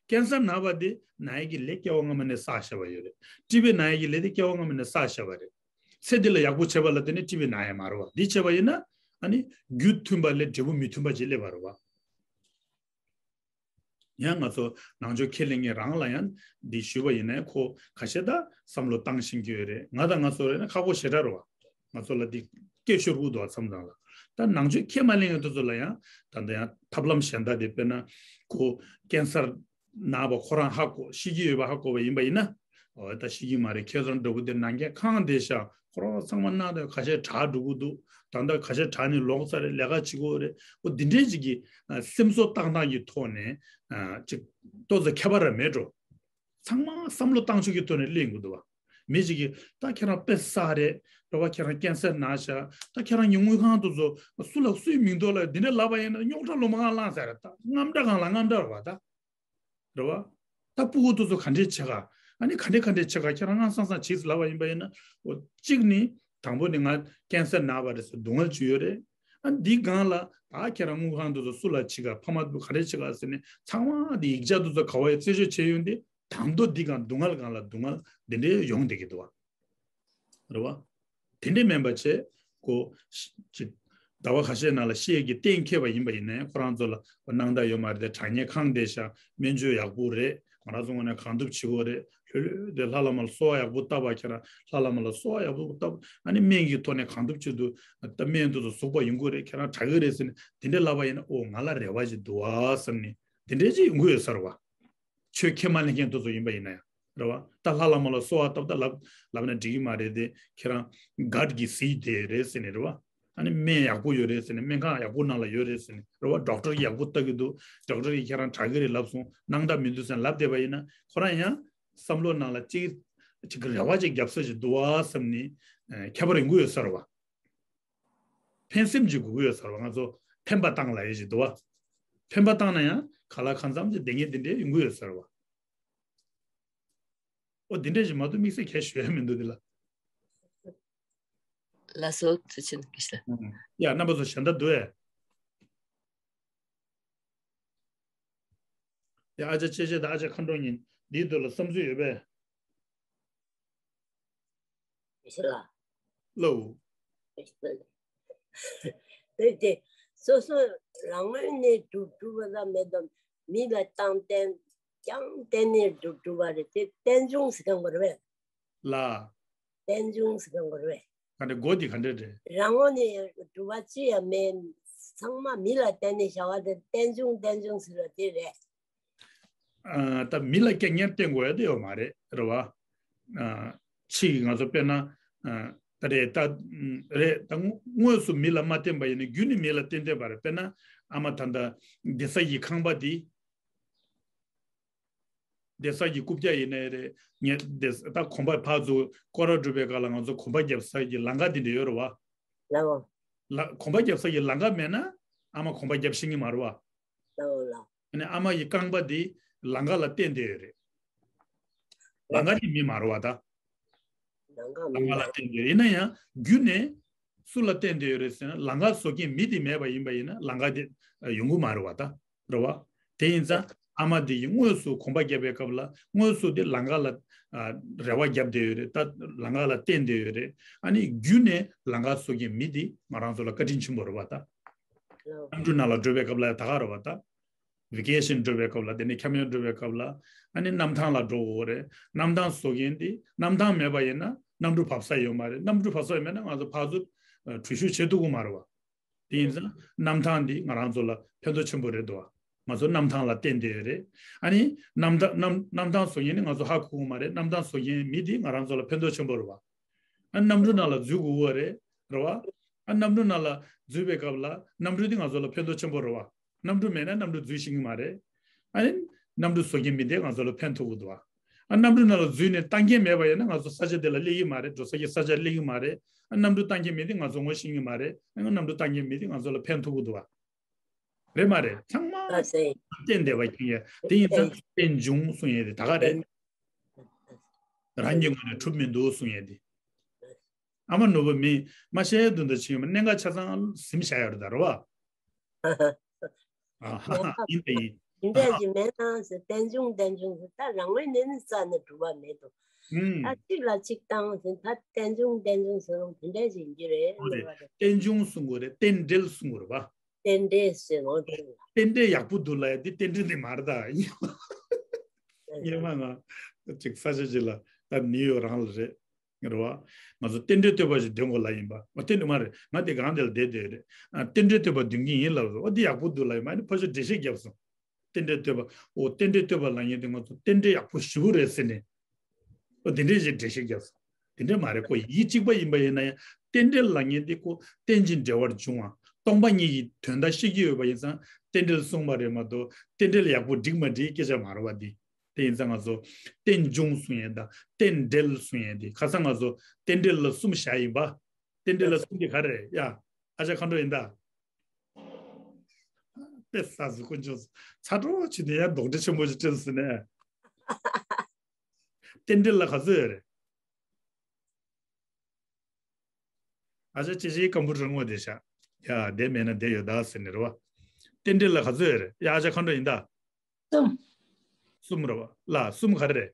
ཀེན་སར་ན་བ་དེ་ན་ཡས་ཀྱི་ལས་སྐྱེ་བ་སྔ་མ་ནས་བསགས་བཞག་པ་ཡོད་རེད། ཊི་བི་ན་ཡས་ཀྱི་ལས་དེ་སྐྱེ་བ་སྔ་མ་ནས་བསགས་བཞག་པ་རེད། ཚེ་འདི་ལ་ཡག་པོ་བྱས་པ་ལ་བརྟེན་ནས་ཊི་བི་ན་ཡས་མ་རེད་བ། འདི་བྱས་པ་ཡིན་ན་ཨ་ནི་རྒྱུ་མཐུན་པ་ལས་འབྲས་བུ་མི་མཐུན་པ་ཅིག་སླེབས་པ་རེད་བ། ཡང་ང་ཚོ་ནང་ཆོས་ཁས་ལེན་མཁན་རང་ལ་ཡང་འདི་ཞུས་པ་ཡིན་ན་ཁོ་ཁ་ཤས་ད་བསམ་བློ་བཏང་ཤེས་ཀྱི་ཡོད་རེད། ང་དང་ང་ཚོ་རེད་ན་ཁག་པོ་ཞེ་དྲག་རེད་བ། ང་ཚོ་ལ་འདི་སྐད་ཤོར་གྱི་འདུག་བ། མཚམས་མཚམས་ལ་ད་ནང་ཆོས་ཁས་མ་ལེན་མཁན་དེ་ཚོ་ལ་ཡང་ད་ལྟ་ཡང་ཐབས་ལམ་གཞན་དག་དེ། དཔེར་ན་ཁོ་ཀེན་སར་ན་བ་ཁོ་རང་ཧ་གོ། ཤི་གི་ཡོད་པ་ཧ་གོ་བ་ཡིན་པ་ཡིན་ན། འོ་ད་ཤི་གི་མ་རེད། ཁྱེད་ཚོ་འདྲ་བོ་དེ་ནང་རྐྱེན་གང་བསྡད་ཤག་ཁོ་རང་ཚང་མ་ནང་དུ་ཁ་ཤས་དྲག་འགྲོ་གི་འདུག་ད་ལྟ་ཁ་ཤས་དྲག་ནས་ལོག་ཚར་རེད། ལས་ཀ་བྱེད་ཀྱི་རེད། འོ་འདི་འདྲའི་ཅིག་གི་ཨ་སེམས་གསོ་བཏང་སྟངས་ཀྱི་ཐོག་ནས་ཨ་ཅིག་ཏོག་ཙམ་ཁྱད་པར་ར་མེད་འགྲོ། ཚང་མ་བསམ་བློ་བཏང་ཕྱོགས་ཀྱི་ཐོག་ནས་གླེང་དགོས་འདུག་བ། མི་ཅིག་གིས་ད་ཁྱེད་རང་དཔེ་བསགས་རེད། རེད་བ། ཁྱེད་རང་ཀེན་སར་ན་ཤག་ད་ཁྱེད་རང་གི་དངུལ་ཁང་དེ་ཚོ་སུ་ལ་སུའི་མིང་ཐོག་ལ་འདི་འདྲ་ལབ་པ་ཡིན་ན་རྙོག་དྲ་ལོ་མང་ང་ལངས་ས་རེད། ད་རྔམ་དྲ་གང་ལ་རྔམ་དྲ་རེད་བ། ད་རེད་བ། ད་སྤུ་གུ་དེ་ཚོ་ག་འདྲས་བྱེད་ག་ཨ་ནི་ག་འདྲས་ག་འདྲས་བྱེད་ག་ཁྱེད་རང་སྔ་སང་སང་བྱེད་ཟེར་ལབ་པ་ཡིན་པ་ཡིན་ན། འོ་གཅིག་ནི་དང་པོ་ནི་ང་ཀེན་སར་ན་བ་རེད་ཟེར་སྡུག་བསྔལ་ཅིག་ཡོད་རེད། ཨ་འདི་སྒང་ལ་ད་ཁྱེད་རང་དངུལ་ཁང་དེ་ཚོ་སུ་ལ་བྱེད་ག་ཕ་མ་དེ་ཚོ་ག་འདྲས་བྱེད་ག་ཟེར་ནས་ཚང་མ་དེ་ཡིག་ཆ་དེ་ཚོ་ག་བ་ཡི་རྩད་གཅོད་བྱས་ཡོང་དུས། དང་པོ་འདི་སྒང་སྡུག་བསྔལ་སྒང་ལ་སྡུག་བསྔལ་འདི་འདྲའི་ཡོང་བསྡད་ཀྱི་འདུག་བ། རེད་བ། དེ་འདྲའི་མིན་པ་བྱས་ཁོ་ཅིག་ཟླ་བ་ཁ་ཤས་ནང་ལ་ཤི་ཡས་ཀྱི་གཏན་འཁེལ་བ་ཡིན་པ་ཡིན་ནའི་ཁོ་རང་ཚོ་ལ་སྣང་དག་ཡོད་མ་རེད་དེ། དྲག་ཉེན་གང་བསྡད་ཤག་སྨན་བཅོས་ཡག་པོ་རེད། ང་རང་ཚོ་ངོས་ནས་གང་ཐུབ་བྱེད་དགོས་རེད། ལྷོད་ལྷོད་དེ་ལྷ་བླ་མ་ལ་གསོལ་བ་ཡག་པོ་བཏབ་པ། ཁྱེད་རང་ལྷ་བླ་མ་ལ་གསོལ་བ་ཡག་པོ་བཏབ། ཨ་ནི་སྨན་གྱི་ཐོག་ནས་གང་ཐུབ་བྱེད་དུ་ད་སྨན་དེ་ཚོ་ཟུག་པ་ཡོང་གི་རེད། ཁྱེད་རང་དྲག་གི་རེད་ཟེར་ནས་དེ་འདྲའི་ལབ་པ་ཡིན་ན། ཨོ་ང་ལ་རེ་བ་ཞིག་འདུག་བ་བསམ་ནས་དེ་འདྲའི་ཅིག་ཡོང་གི་ཡོད་ས་རེད་བ། ཆོས་ཁས་མ་ལེན་མཁན་དེ་ཚོ་ཡིན་པ་ཡིན་ན་ཡང་རེད་བ། ད་ལྷ་བླ་མ་ལ་གསོལ་བ་བཏབ། ད་ལབ་ལབ་ན་འགྲིག་གི་མ་རེད་དེ། ཁྱེད་རང་གཊ་གི་སིད་དེ་རེད་ཟེར་ནས་རེད་བ། ཨ་ནི་སྨན་ཡག་པོ་ཡོད་རེད་ཟེར་ནས། སྨན་ཁང་ཡག་པོ་ནང་ལ་ཡོད་རེད་ཟེར་ནས་རེད་བ། ཌོག་ཊར་གིས་ཡག་པོ་ལྟ་གི་འདུག་ཌོག་ཊར་གིས་ཁྱེད་རང་དྲག་གི་རེད་ལབ་སོང་། སྣང་དག་མི་འདུག་ཟེར་ནས་ལབ་བསྡད་པ་ཡིན་ན། ཁོ་རང་ཡང་བསམ་བློ་ནང་ལ་ཅིག་ཅིག་གི་རེ་བ་ཅིག་རྒྱབ་ས་ཅིག་འདུག་བ་བསམ་ནས་ཨ་ཁྱད་པར་ཡོང་གི་ཡོད་ས་རེད་བ། ཕན་སེམས་ཅིག་དགོས་ཀྱི་ཡོད་ས་རེད་བ། ང་ཚོ་ཕན་པ་བཏང་ལབ་ཡས་ཅིག་འདུག་བ། ཕན་པ་བཏང་ན་ཡང་ག་ལ་གང་འཚམ་ཅིག་བསྡད་མཁན་དེ་འདྲས་ཡོང་གི་ཡོད་ས་རེད་བ། ཨོ་དེ་འདྲས་ཅིག་མ་གཏོགས་དམིགས་བསལ་གང་ཞུ་ཡ་མི་འདུག་དེ་ལ། ལགས་སོ། ཐུགས་རྗེ་ཆེ་གནང་། ཡ་རྣམ་པ་ཚོ་གཞན་དག་འདུག་ཨེ། ཡ་ཨ་ཅག་ཆེ་ཆེ་དང་ཨ་ཅག་མཁའ་འགྲོ་གཉིས་འདིའི་ཐོག་ལ་བསམ་ཚུལ་ཡོད་པས། ལགས། དེ་དེ་སོ་སོ་རང་ངོས་ནས་སྒྲུབ་སྒྲུབ་པ་ལ་མེད་དམ། མི་ལ་བཏང་བསྟན་ཀྱང་བསྟན་ནས་སྒྲུབ་སྒྲུབ་པ་རེད་དེ་རྟེན་འབྱུང་ཟེར་མཁན་པ་རེད་པས། ལགས། རྟེན་འབྱུང་ཟེར་མཁན་པ་རེད་པས། ག་འདྲ་སྒོ་འདི་ག་འདྲ་རེད། རང་ངོས་ནས་སྒྲུབ་པ་ཅི་ཡང་མེད། ཚང་མ་མི་ལ་བརྟེན་ནས་བྱ་བ་དེ་རྟེན་འབྱུང་རྟེན་འབྱུང་ཟེར་བ་དེ་རེད། ཨ་ད་མི་ལ་རྐྱང་རྐྱང་བརྟེན་དགོས་ཡ་དེ་ཡོད་མ་རེད་རེད་བ། ཨ་ཕྱིས་ང་ཚོ་དཔེར་ན་ཨ་ད་རེད་ད་རེད་ད་དངོས་སུ་མི་ལ་མ་བརྟེན་པ་ཡིན་ན་རྒྱུ་ནི་མི་ལ་བརྟེན་བསྡད་པ་རེད། དཔེར་ན་ཨ་མ་ད་ལྟ་བསྡད་ས་ཡི་ཁང་པ་འདི། བསྡད་ས་ཀྱི་རྐུབ་བཀྱག་ཡིན་ནའི་རེད། ངས་བསྡད་ས་ད་གོམ་པ་ཕར་ཚུར་སྐོར་ར་འགྲོ་བའི་སྐབས་ལ་ང་ཚོ་གོམ་པ་རྒྱབ་ས་ཀྱི་ལམ་ཁ་འདི་འདྲ་ཡོད་རེད་བ། ལགས་འོང་། ལ་གོམ་པ་རྒྱབ་ས་ཀྱི་ལམ་ཁ་མེད་ན་ཨ་མ་གོམ་པ་རྒྱབ་ཤེས་ཀྱི་མ་རེད་བ། ལགས་འོང་ལགས། ཨ་ནི་ཨ་མ་ཡི་རྐང་པ་འདི་ལམ་ཁ་ལ་བརྟེན་བསྡད་ཡོད་རེད། ལམ་ཁ་འདི་མི་མ་རེད་བ་ད། ལམ་ཁ་ལམ་ཁ་ལ་བརྟེན་བསྡད་ཡོད་རེད། ཡིན་ན་ཡང་རྒྱུ་ནས་སུ་ལ་བརྟེན་བསྡད་ཡོད་རེད་ཟེར་ན་ལམ་ཁ་བཟོ་མཁན་མི་དེ་མེད་པ་ཡིན་པ་ཡིན་ན་ལམ་ཁ་དེ་ཡོང་གི་མ་རེད་བ་ད། རེད་བ། དེ་ཡིན་ཙང་ཨ་མ་དེ་ཡིས་དངོས་སུ་གོམ་པ་བརྒྱབ་པའི་སྐབས་ལ་དངོས་སུ་དེ་ལམ་ཁ་ལ་ཨ་རེ་བ་བརྒྱབ་བསྡད་ཡོད་རེད། ད་ལམ་ཁ་ལ་བརྟེན་བསྡད་ཡོད་རེད། ཨ་ནི་རྒྱུ་ནས་ལམ་ཁ་བཟོ་མཁན་མི་དེ་ང་རང་ཚོ་ལ་བཀའ་དྲིན་ཆེན་པོ་རེད་བ་ད། གནམ་གྲུ་ནང་ལ་འགྲོ་བའི་སྐབས་ལ་ད་ག་རེད་བ་ད། ཝེ་ཀེ་ཤན་འགྲོ་བའི་སྐབས་ལ་དེ་ནས་ཁྱམས་ཡོལ་འགྲོ་བའི་སྐབས་ལ་ཨ་ནི་གནམ་ཐང་ལ་འགྲོ་དགོས་རེད། གནམ་ཐང་བཟོ་མཁན་དེ་གནམ་ཐང་མེད་པ་ཡིན་ན་གནམ་གྲུ་བབས་ས་ཡོད་མ་རེད། གནམ་གྲུ་བབས་ས་ཡོད་མེད་ན་ང་ཚོ་ཕར་ཚུར་འགྲུལ་བཞུད་བྱེད་ཐུབ་ཀྱི་མ་རེད་བ། དེ་ཡིན་ཙང་གནམ་ཐང་འདི་ང་རང་ཚོ་ལ་ཕན་ཐོགས་ཆེན་པོ་རེད་འདུག་ང་ཚོ་གནམ་ཐང་ལ་བརྟེན་བསྡད་ཡོད་རེད། ཨ་ནི་གནམ་ཐང་གནམ་གནམ་ཐང་བཟོ་མཁན་ནི་ང་ཚོ་ཧ་གོ་གི་མ་རེད། གནམ་ཐང་བཟོ་མཁན་མི་དེ་ང་རང་ཚོ་ལ་ཕན་ཐོགས་ཆེན་པོ་རེད་བ། ཨ་གནམ་གྲུ་ནང་ལ་འཛུལ་དགོས་པ་རེད་རེད་བ། ཨ་གནམ་གྲུ་ནང་ལ་འཛུལ་བའི་སྐབས་ལ་གནམ་གྲུ་དེ་ང་ཚོ་ལ་ཕན་ཐོགས་ཆེན་པོ་རེད་བ། གནམ་གྲུ་མེད་ན་གནམ་གྲུ་འཛུལ་ཤེས་ཀྱི་མ་རེད། ཨ་ནི་གནམ་གྲུ་བཟོ་མཁན་མི་དེ་ང་ཚོ་ལ་ཕན་ཐོགས་ཀྱི་འདུག་བ། ཨ་གནམ་གྲུ་ནང་ལ་འཛུལ་ནས་བཏང་མཁན་མེད་པ་ཡིན་ན་ང་ཚོ་ས་ཆ་དེ་ལ་སླེབས་ཀྱི་མ་རེད། འགྲོ་ས་ཀྱི་ས་ཆ་སླེབས་ཀྱི་མ་རེད། ཨ་གནམ་གྲུ་བཏང་མཁན་མི་དེ་ང་ཚོ་ངོ་ཤེས་ཀྱི་མ་རེད། ཨ་གནམ་གྲུ་བཏང་མཁན་མི་དེ་ང་ཚོ་ལ་ཕན་ཐོགས་ཀྱི་འདུག་བ། རེད་མ་རེད། ཚང་མ་ཨ་ཙི། བརྟེན་བསྡད་པ་ཡིན་ཡ། དེ་ཡིན་ཙང་རྟེན་འབྱུང་གསུང་ཡས་དེ་ད་ག་རེད། རང་གི་ངོས་ནས་གྲུབ་མི་འདུག་གསུང་ཡས་དེ། ཨ་མ་ནོར་བུ་མིན་མ་བཤད་དུ་འདི་ཕྱིན་མ་གནད་འགག་ཆ་ཚང་ཟིན་བྱ་ཡོད་རེད་ད་རེད་བ། ཨ་ཧ་ཧ་ཡིན་ད་ཡིན། དེ་འདྲ་ཞིག་མེད་ན་ཟེར། རྟེན་འབྱུང་རྟེན་འབྱུང་ཟེར། ད་རང་ངོས་ནས་ནི་རྩ་ནས་གྲུབ་པ་མེད་དོ། ཨུམ། ད་གཅིག་ལ་གཅིག་བཏང་ཟེར། ད་རྟེན་འབྱུང་རྟེན་འབྱུང་ཟེར་རུང་དེ་འདྲ་ཞིག་ཡིན་རྒྱུ་རེད། ཨོ་རེད། རེད་བ་རེད། རྟེན་འབྱུང་གསུང་དགོས་རེད། རྟེན་འབྲེལ་གསུང་དགོས་རེད་བ། རྟེན་འབྲེལ་ཟེར་ནོ་དེ་ལ། རྟེན་འབྲེལ་ཡག་པོ་འདུག་ལ་ཡ་འདི་རྟེན་འབྲེལ་འདི་མ་རེད་ད། སྔོན་མ་ང་གཅིག་ས་ཆ་གཅིག་ལ་ད་ནིའུ་ཡོག་རང་ལ་རེད། རེད་བ། ང་ཚོ་རྟེན་འབྲེལ་བསྟོད་པ་ཞིག་འདོན་དགོས་ལ་ཡིན་པ། ཨོ་རྟེན་འབྲེལ་མ་རེད། ང་དེ་སྒང་དེ་ལ་བསྡད་བསྡད་རེད། ཨ་རྟེན་འབྲེལ་བསྟོད་པ་འདོན་གྱི་ཡིན་ལབ་སོང་། ཨོ་འདི་ཡག་པོ་འདུག་ལ་ཡིན་པ། ཨ་ནི་ཕར་ཕྱོགས་འགྲེལ་བཤད་བརྒྱབ་སོང་། རྟེན་འབྲེལ་བསྟོད་པ། ཨོ་རྟེན་འབྲེལ་བསྟོད་པ་ལབ་མཁན་དེ་ང་ཚོ་རྟེན་འབྲེལ་ཡག་པོ་ཞེ་པོ་རེད་ཟེར་ནས། ཨོ་དེ་འདྲས་ཞིག་འགྲེལ་བཤད་བརྒྱབ་སོང་། དེ་འདྲས་མ་རེད། ཁོ་ཡིད་གཅིག་པ་ཡིན་པ་ཡིན་ན་ཡང་རྟེན་འབྲེལ་ལབ་མཁན་དེ་ཁོ་རྟེན་ཅིང་འབྲེལ་བར་འབྱུང་བ་སྟོང་པ་ཉིད་ཀྱི་དོན་དག་ཤེས་ཀྱི་ཡོད་པ་ཡིན་ཙང་རྟེན་འབྲེལ་གསུངས་པ་རེད་མ་གཏོགས་རྟེན་འབྲེལ་ཡག་པོ་འགྲིག་མ་འགྲིག་སྐད་ཆ་མ་རེད་བ། འདི་དེ་ཡིན་ཙང་ང་ཚོ་རྟེན་འབྱུང་གསུང་ཡས་དང་རྟེན་འབྲེལ་གསུང་ཡས་དེ་ཁ་སང་ང་ཚོ་རྟེན་འབྲེལ་ལ་གསུམ་བཞག་ཡིན་པ། རྟེན་འབྲེལ་ལ་གསུམ་དེ་ག་རེ་རེད་ཡ། ཨ་ཅག་མཁའ་འགྲོ་ཡིན་ད། དཔེ་ས་ཟི་དཀོན་མཆོག་ཚ་གྲོགས་བྱས་ནས་ཡང་རྡོག་ཁྲེས་ཆེན་པོ་ཞིག་སྤྲད་ཟིན་ནས། རྟེན་འབྲེལ་ལ་ག་ཚོད་ཡོད་རེད། ཨ་ཅག་ཅེ་ཅེའི་ཀམ་པུ་ཊར་སྔོག་བསྡད་ཤག་ཡ་བསྡད་མེད་ན་བསྡད་ཡོད་ད་ཟེར་ནས་རེད་བ། རྟེན་འབྲེལ་ལ་ག་ཚོད་ཡོད་རེད། ཡ་ཨ་ཅག་མཁའ་འགྲོ་ཡིན་ད། གསུམ། གསུམ་རེད་བ། ལ་གསུམ་ག་རེ་རེད།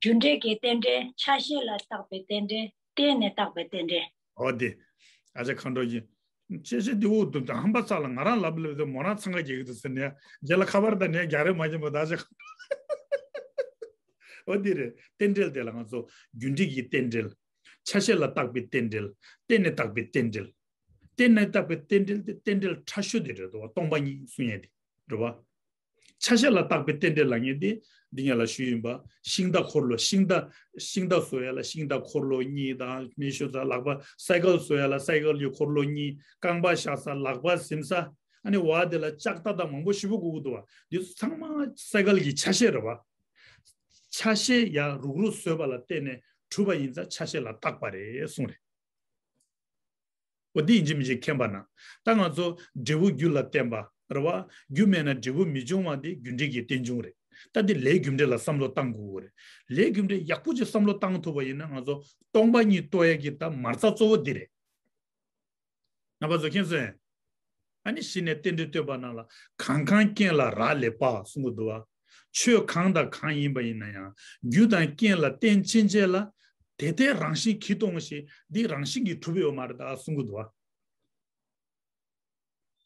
རྒྱུ་འབྲས་ཀྱི་རྟེན་འབྲེལ། ཆ་ཤས་ལ་བཏགས་པའི་རྟེན་འབྲེལ། རྟེན་ནས་བཏགས་པའི་རྟེན་འབྲེལ། འོ་དེ། ཨ་ཅག་མཁའ་འགྲོ་གིས། ཅེ་ཅེ་འདི་འུ་དུ་ཧམ་པ་ཚ་ལ་ང་རང་ལབ་ལབ་དུས་མོ་རང་འཚང་ཁ་རྒྱག་གི་འདུག་ཟེར་ནས་རྗེས་ལ་ཁ་པར་དང་ནས་རྒྱག་རེས་མ་བྱེད་པ་ད་ཅག་འོ་འདི་རེད། རྟེན་འབྲེལ་དེ་ལ་ང་ཚོ་རྒྱུ་འབྲས་ཀྱི་རྟེན་འབྲེལ། ཆ་ཤས་ལ་བཏགས་པའི་རྟེན་འབྲེལ། རྟེན་ནས་བཏགས་པའི་རྟེན་འབྲེལ། རྟེན་ནས་བཏགས་པའི་རྟེན་འབྲེལ་དེ་རྟེན་འབྲེལ་ཕྲ་ཤོས་དེ་རེད་དོ། སྟོང་པ་ཉིད་གསུང་ཡས་དེ་རེད་བ། ཆ་ཤས་ལ་བཏགས་པའི་རྟེན་འབྲེལ་ལབ་མཁན་དེ་འདི་ཉིད་ལ་ཞུས་ཡིན་པ། ཤིང་རྟ་འཁོར་ལོ། ཤིང་རྟ་ཤིང་རྟ་བཟོ་ཡ་ལ་ཤིང་རྟ་འཁོར་ལོ་གཉིས་དང་མི་ཤོ་ཚ་ལག་པ། སའི་ཀལ་བཟོ་ཡ་ལ་སའི་ཀལ་གྱི་འཁོར་ལོ་གཉིས། རྐང་པ་བཞག་ས། ལག་པ་ཟིན་ས། ཨ་ནི་བ་དེ་ལ་ལྕགས་རྟ་དང་མང་པོ་ཞེ་པོ་དགོས་ཀྱི་འདུག་བ། འདི་ཚོ་ཚང་མ་སའི་ཀལ་གྱི་ཆ་ཤས་རེད་བ། ཆ་ཤས་ཡ་རུག་རུག་བཟོས་པ་ལ་བརྟེན་ནས་གྲུབ་པ་ཡིན་ཙང་ཆ་ཤས་ལ་བཏགས་པ་རེད་གསུངས་རེད། འོ་འདི་ཡིན་གཅིག་མིན་གཅིག་མཁྱེན་པ་ན། ད་ང་ཚོ་འབྲས་བུ་རྒྱུ་ལ་བརྟེན་པ་རེད་བ། རྒྱུ་མེད་ན་འབྲས་བུ་མི་འབྱུང་བ་འདི་རྒྱུ་འབྲས་ཀྱི་རྟེན་འབྱུང་རེད། ད་འདི་ལས་རྒྱུ་འབྲས་ལ་བསམ་བློ་བཏང་དགོས་རེད། ལས་རྒྱུ་འབྲས་ཡག་པོ་ཅིག་བསམ་བློ་བཏང་ཐུབ་པ་ཡིན་ན་ང་ཚོ་སྟོང་པ་ཉིད་རྟོགས་ཡ་གི་ད་མ་རྩ་གཙོ་བོ་འདི་རེད། རྣམ་པ་ཚོ་མཁྱེན་སོང་། ཨ་ནི་གཞི་ནས་རྟེན་འབྲེལ་བསྟོད་པ་ནང་ལ་གང་གང་རྐྱེན་ལ་རག་ལས་པ་གསུང་གི་འདུག་བ། ཆོས་གང་དང་གང་ཡིན་པ་ཡིན་ན་ཡང་རྒྱུ་དང་རྐྱེན་ལ་བརྟེན་ཕྱིན་ཆད་ལ་དེ་ལྟའི་རང་བཞིན་གྱིས་སྟོང་ཞེས་འདི་རང་བཞིན་གྱིས་གྲུབ་ཡོད་མ་རེད་ད་གསུང་གི་འདུག་བ།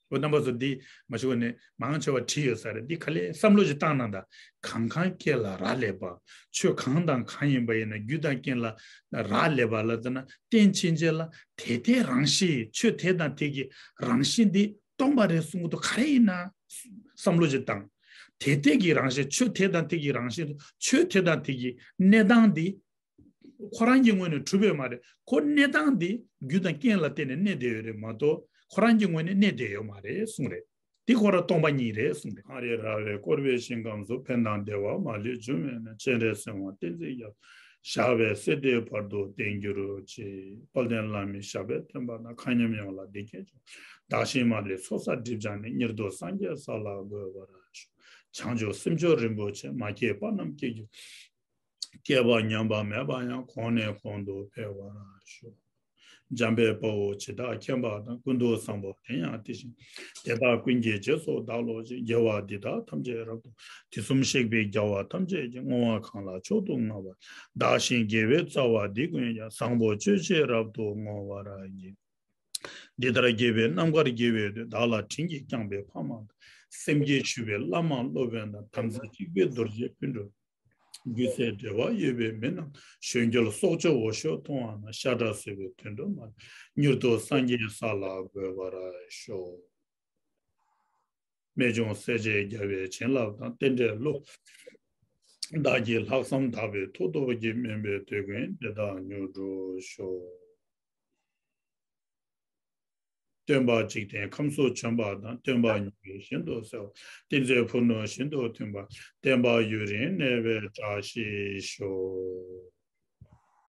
འོ་རྣམ་པ་ཚོ་འདི་མ་ཞུ་བ་ནས་མང་ཆེ་བ་བྲིས་ཡོད་ས་རེད། འདི་ག་ལེ་བསམ་བློ་ཞིག་བཏང་ན་ད། གང་གང་སྐྱེ་ལ་རག་ལས་པ། ཆོས་གང་དང་གང་ཡིན་པ་ཡིན་ན་རྒྱུ་དང་རྐྱེན་ལ་རག་ལས་པ་ལ་ཟེར་ན་བརྟེན་ཕྱིན་ཆད་ལ་དེ་ལྟའི་རང་བཞིན་ཆོས་དེ་དང་དེ་གི་རང་བཞིན་འདི་སྟོང་པ་རེད་གསུང་གི་འདུག་ག་རེ་ཡིན་ན་བསམ་བློ་ཞིག་བཏང་། དེ་ལྟའི་གི་རང་བཞིན་ཆོས་དེ་དང་དེ་གི་རང་བཞིན་ཆོས་དེ་དང་དེ་གི་གནས་སྟངས་འདི། ཁོ་རང་གི་ངོས་ནས་གྲུབ་ཡོད་མ་རེད། ཁོ་གནས་སྟངས་འདི་རྒྱུ་དང་རྐྱེན་ལ་བརྟེན་ནས་གནས་བསྡད་ཡོད་རེད་མ་གཏོགས་ཁོ་རང་གི་ངོས་ནས་གནས་བསྡད་ཡོད་མ་རེད་གསུངས་རེད། འདི་ཁོ་རང་སྟོང་པ་ཉིད་རེད་གསུངས་རེད། གངས་རི་ར་བས་བསྐོར་བའི་ཞིང་ཁམས་སུ། ཕན་དང་བདེ་བ་མ་ལུས་འབྱུང་བས་ན། སྤྱན་རས་གཟིགས་དབང་བསྟན་འཛིན་རྒྱལ་པོ། ཞགས་པའི་སེར་ཐིག་བར་དུ་བརྟན་གྱུར་ཅིག་དཔལ་ལྡན་བླ་མའི་ཞབས་པད་བརྟན་པ་དང་། མཁའ་མཉམ་ཡོངས་ལ་བདེ་སྐྱིད་འབྱུང་། བདག་གཞན་མ་ལུས་ཚོགས་བསགས་སྒྲིབ་སྦྱངས་ནས། མྱུར་དུ་སངས་རྒྱས་ས་ལ་འགོད་པར་ཤོག་བྱང་ཆུབ་སེམས་མཆོག་རིན་པོ་ཆེ། མ་སྐྱེས་པ་རྣམས་སྐྱེ་གྱུར། སྐྱེས་པ་ཉམས་པ་མེད་པ་ཡང་། གོང་ནས་གོང་དུ་འཕེལ་བར་ཤོག་འཇམ་དཔལ་དཔའ་བོས་ཇི་ལྟར་མཁྱེན་པ་དང་། ཀུན་ཏུ་བཟང་པོ་དེ་ཡང་དེ་བཞིན། དེ་དག་ཀུན་གྱི་རྗེས་སུ་བདག་སློབ་ཅིང་། དགེ་བ་འདི་དག་ཐམས་ཅད་རབ་ཏུ། དུས་གསུམ་གཤེགས་པའི་རྒྱལ་བ་ཐམས་ཅད་ཀྱིས། བསྔོ་བ་གང་ལ་མཆོག་ཏུ་བསྔགས་པ། བདག་གཞན་དགེ་བའི་རྩ་བ་འདི་ཀུན་ཀྱང་། བཟང་པོ་སྤྱོད་ཕྱིར་རབ་ཏུ་བསྔོ་བར་བགྱི། འདི་ལྟར་དགེ་བའི་རྣམ་དཀར་དགེ་བའི་མཐུས། བདག་ལ་དྲིན་གྱིས་བསྐྱངས་པའི་ཕ་མ་དང་། སེམས་བསྐྱེད་ཞུས་པའི་བླ་མ་སློབ་དཔོན་དང་། དམ་ཚིག་གཅིག་པའི་རྡོ་རྗེ་སྤུན་གྲོགས། རྒྱུ་ཚད་འབྲེལ་བ་ཡོད་པའི་མི་རྣམས། གཞོན་སྐྱེས་སྲོག་གཅོད་འོ་ཞོ་འཐུང་བ་ན། ཤ་ཁྲག་གསོད་པའི་དུད་འགྲོ་མ་ལུས། མྱུར་དུ་སངས་རྒྱས་ས་ལ་འགོད་པར་ཤོག་རྨད་བྱུང་སྲས་བཅས་རྒྱལ་བའི་བྱིན་རླབས་དང་། རྟེན་འབྲེལ་བློ། བདག་གི་ལྷག་བསམ་དག་པའི་མཐུ་སྟོབས་ཀྱིས། སྨན་པའི་དུས་ཀུན་འདི་དག་མྱུར་འགྲུབ་ཤོག་སྟོན་པ་འཇིག་རྟེན་ཁམས་སུ་བྱོན་པ་དང་། སྟོན་པ་ཉིད་ཀྱིས་ཤིན་ཏུ་གསལ་བ། ཏིང་འཛིན་ཕུ་ནུ་བཞིན་དུ་མཐུན་པ། བསྟན་པ་ཡུན་རིང་གནས་པའི་བཀྲ་ཤིས་ཤོག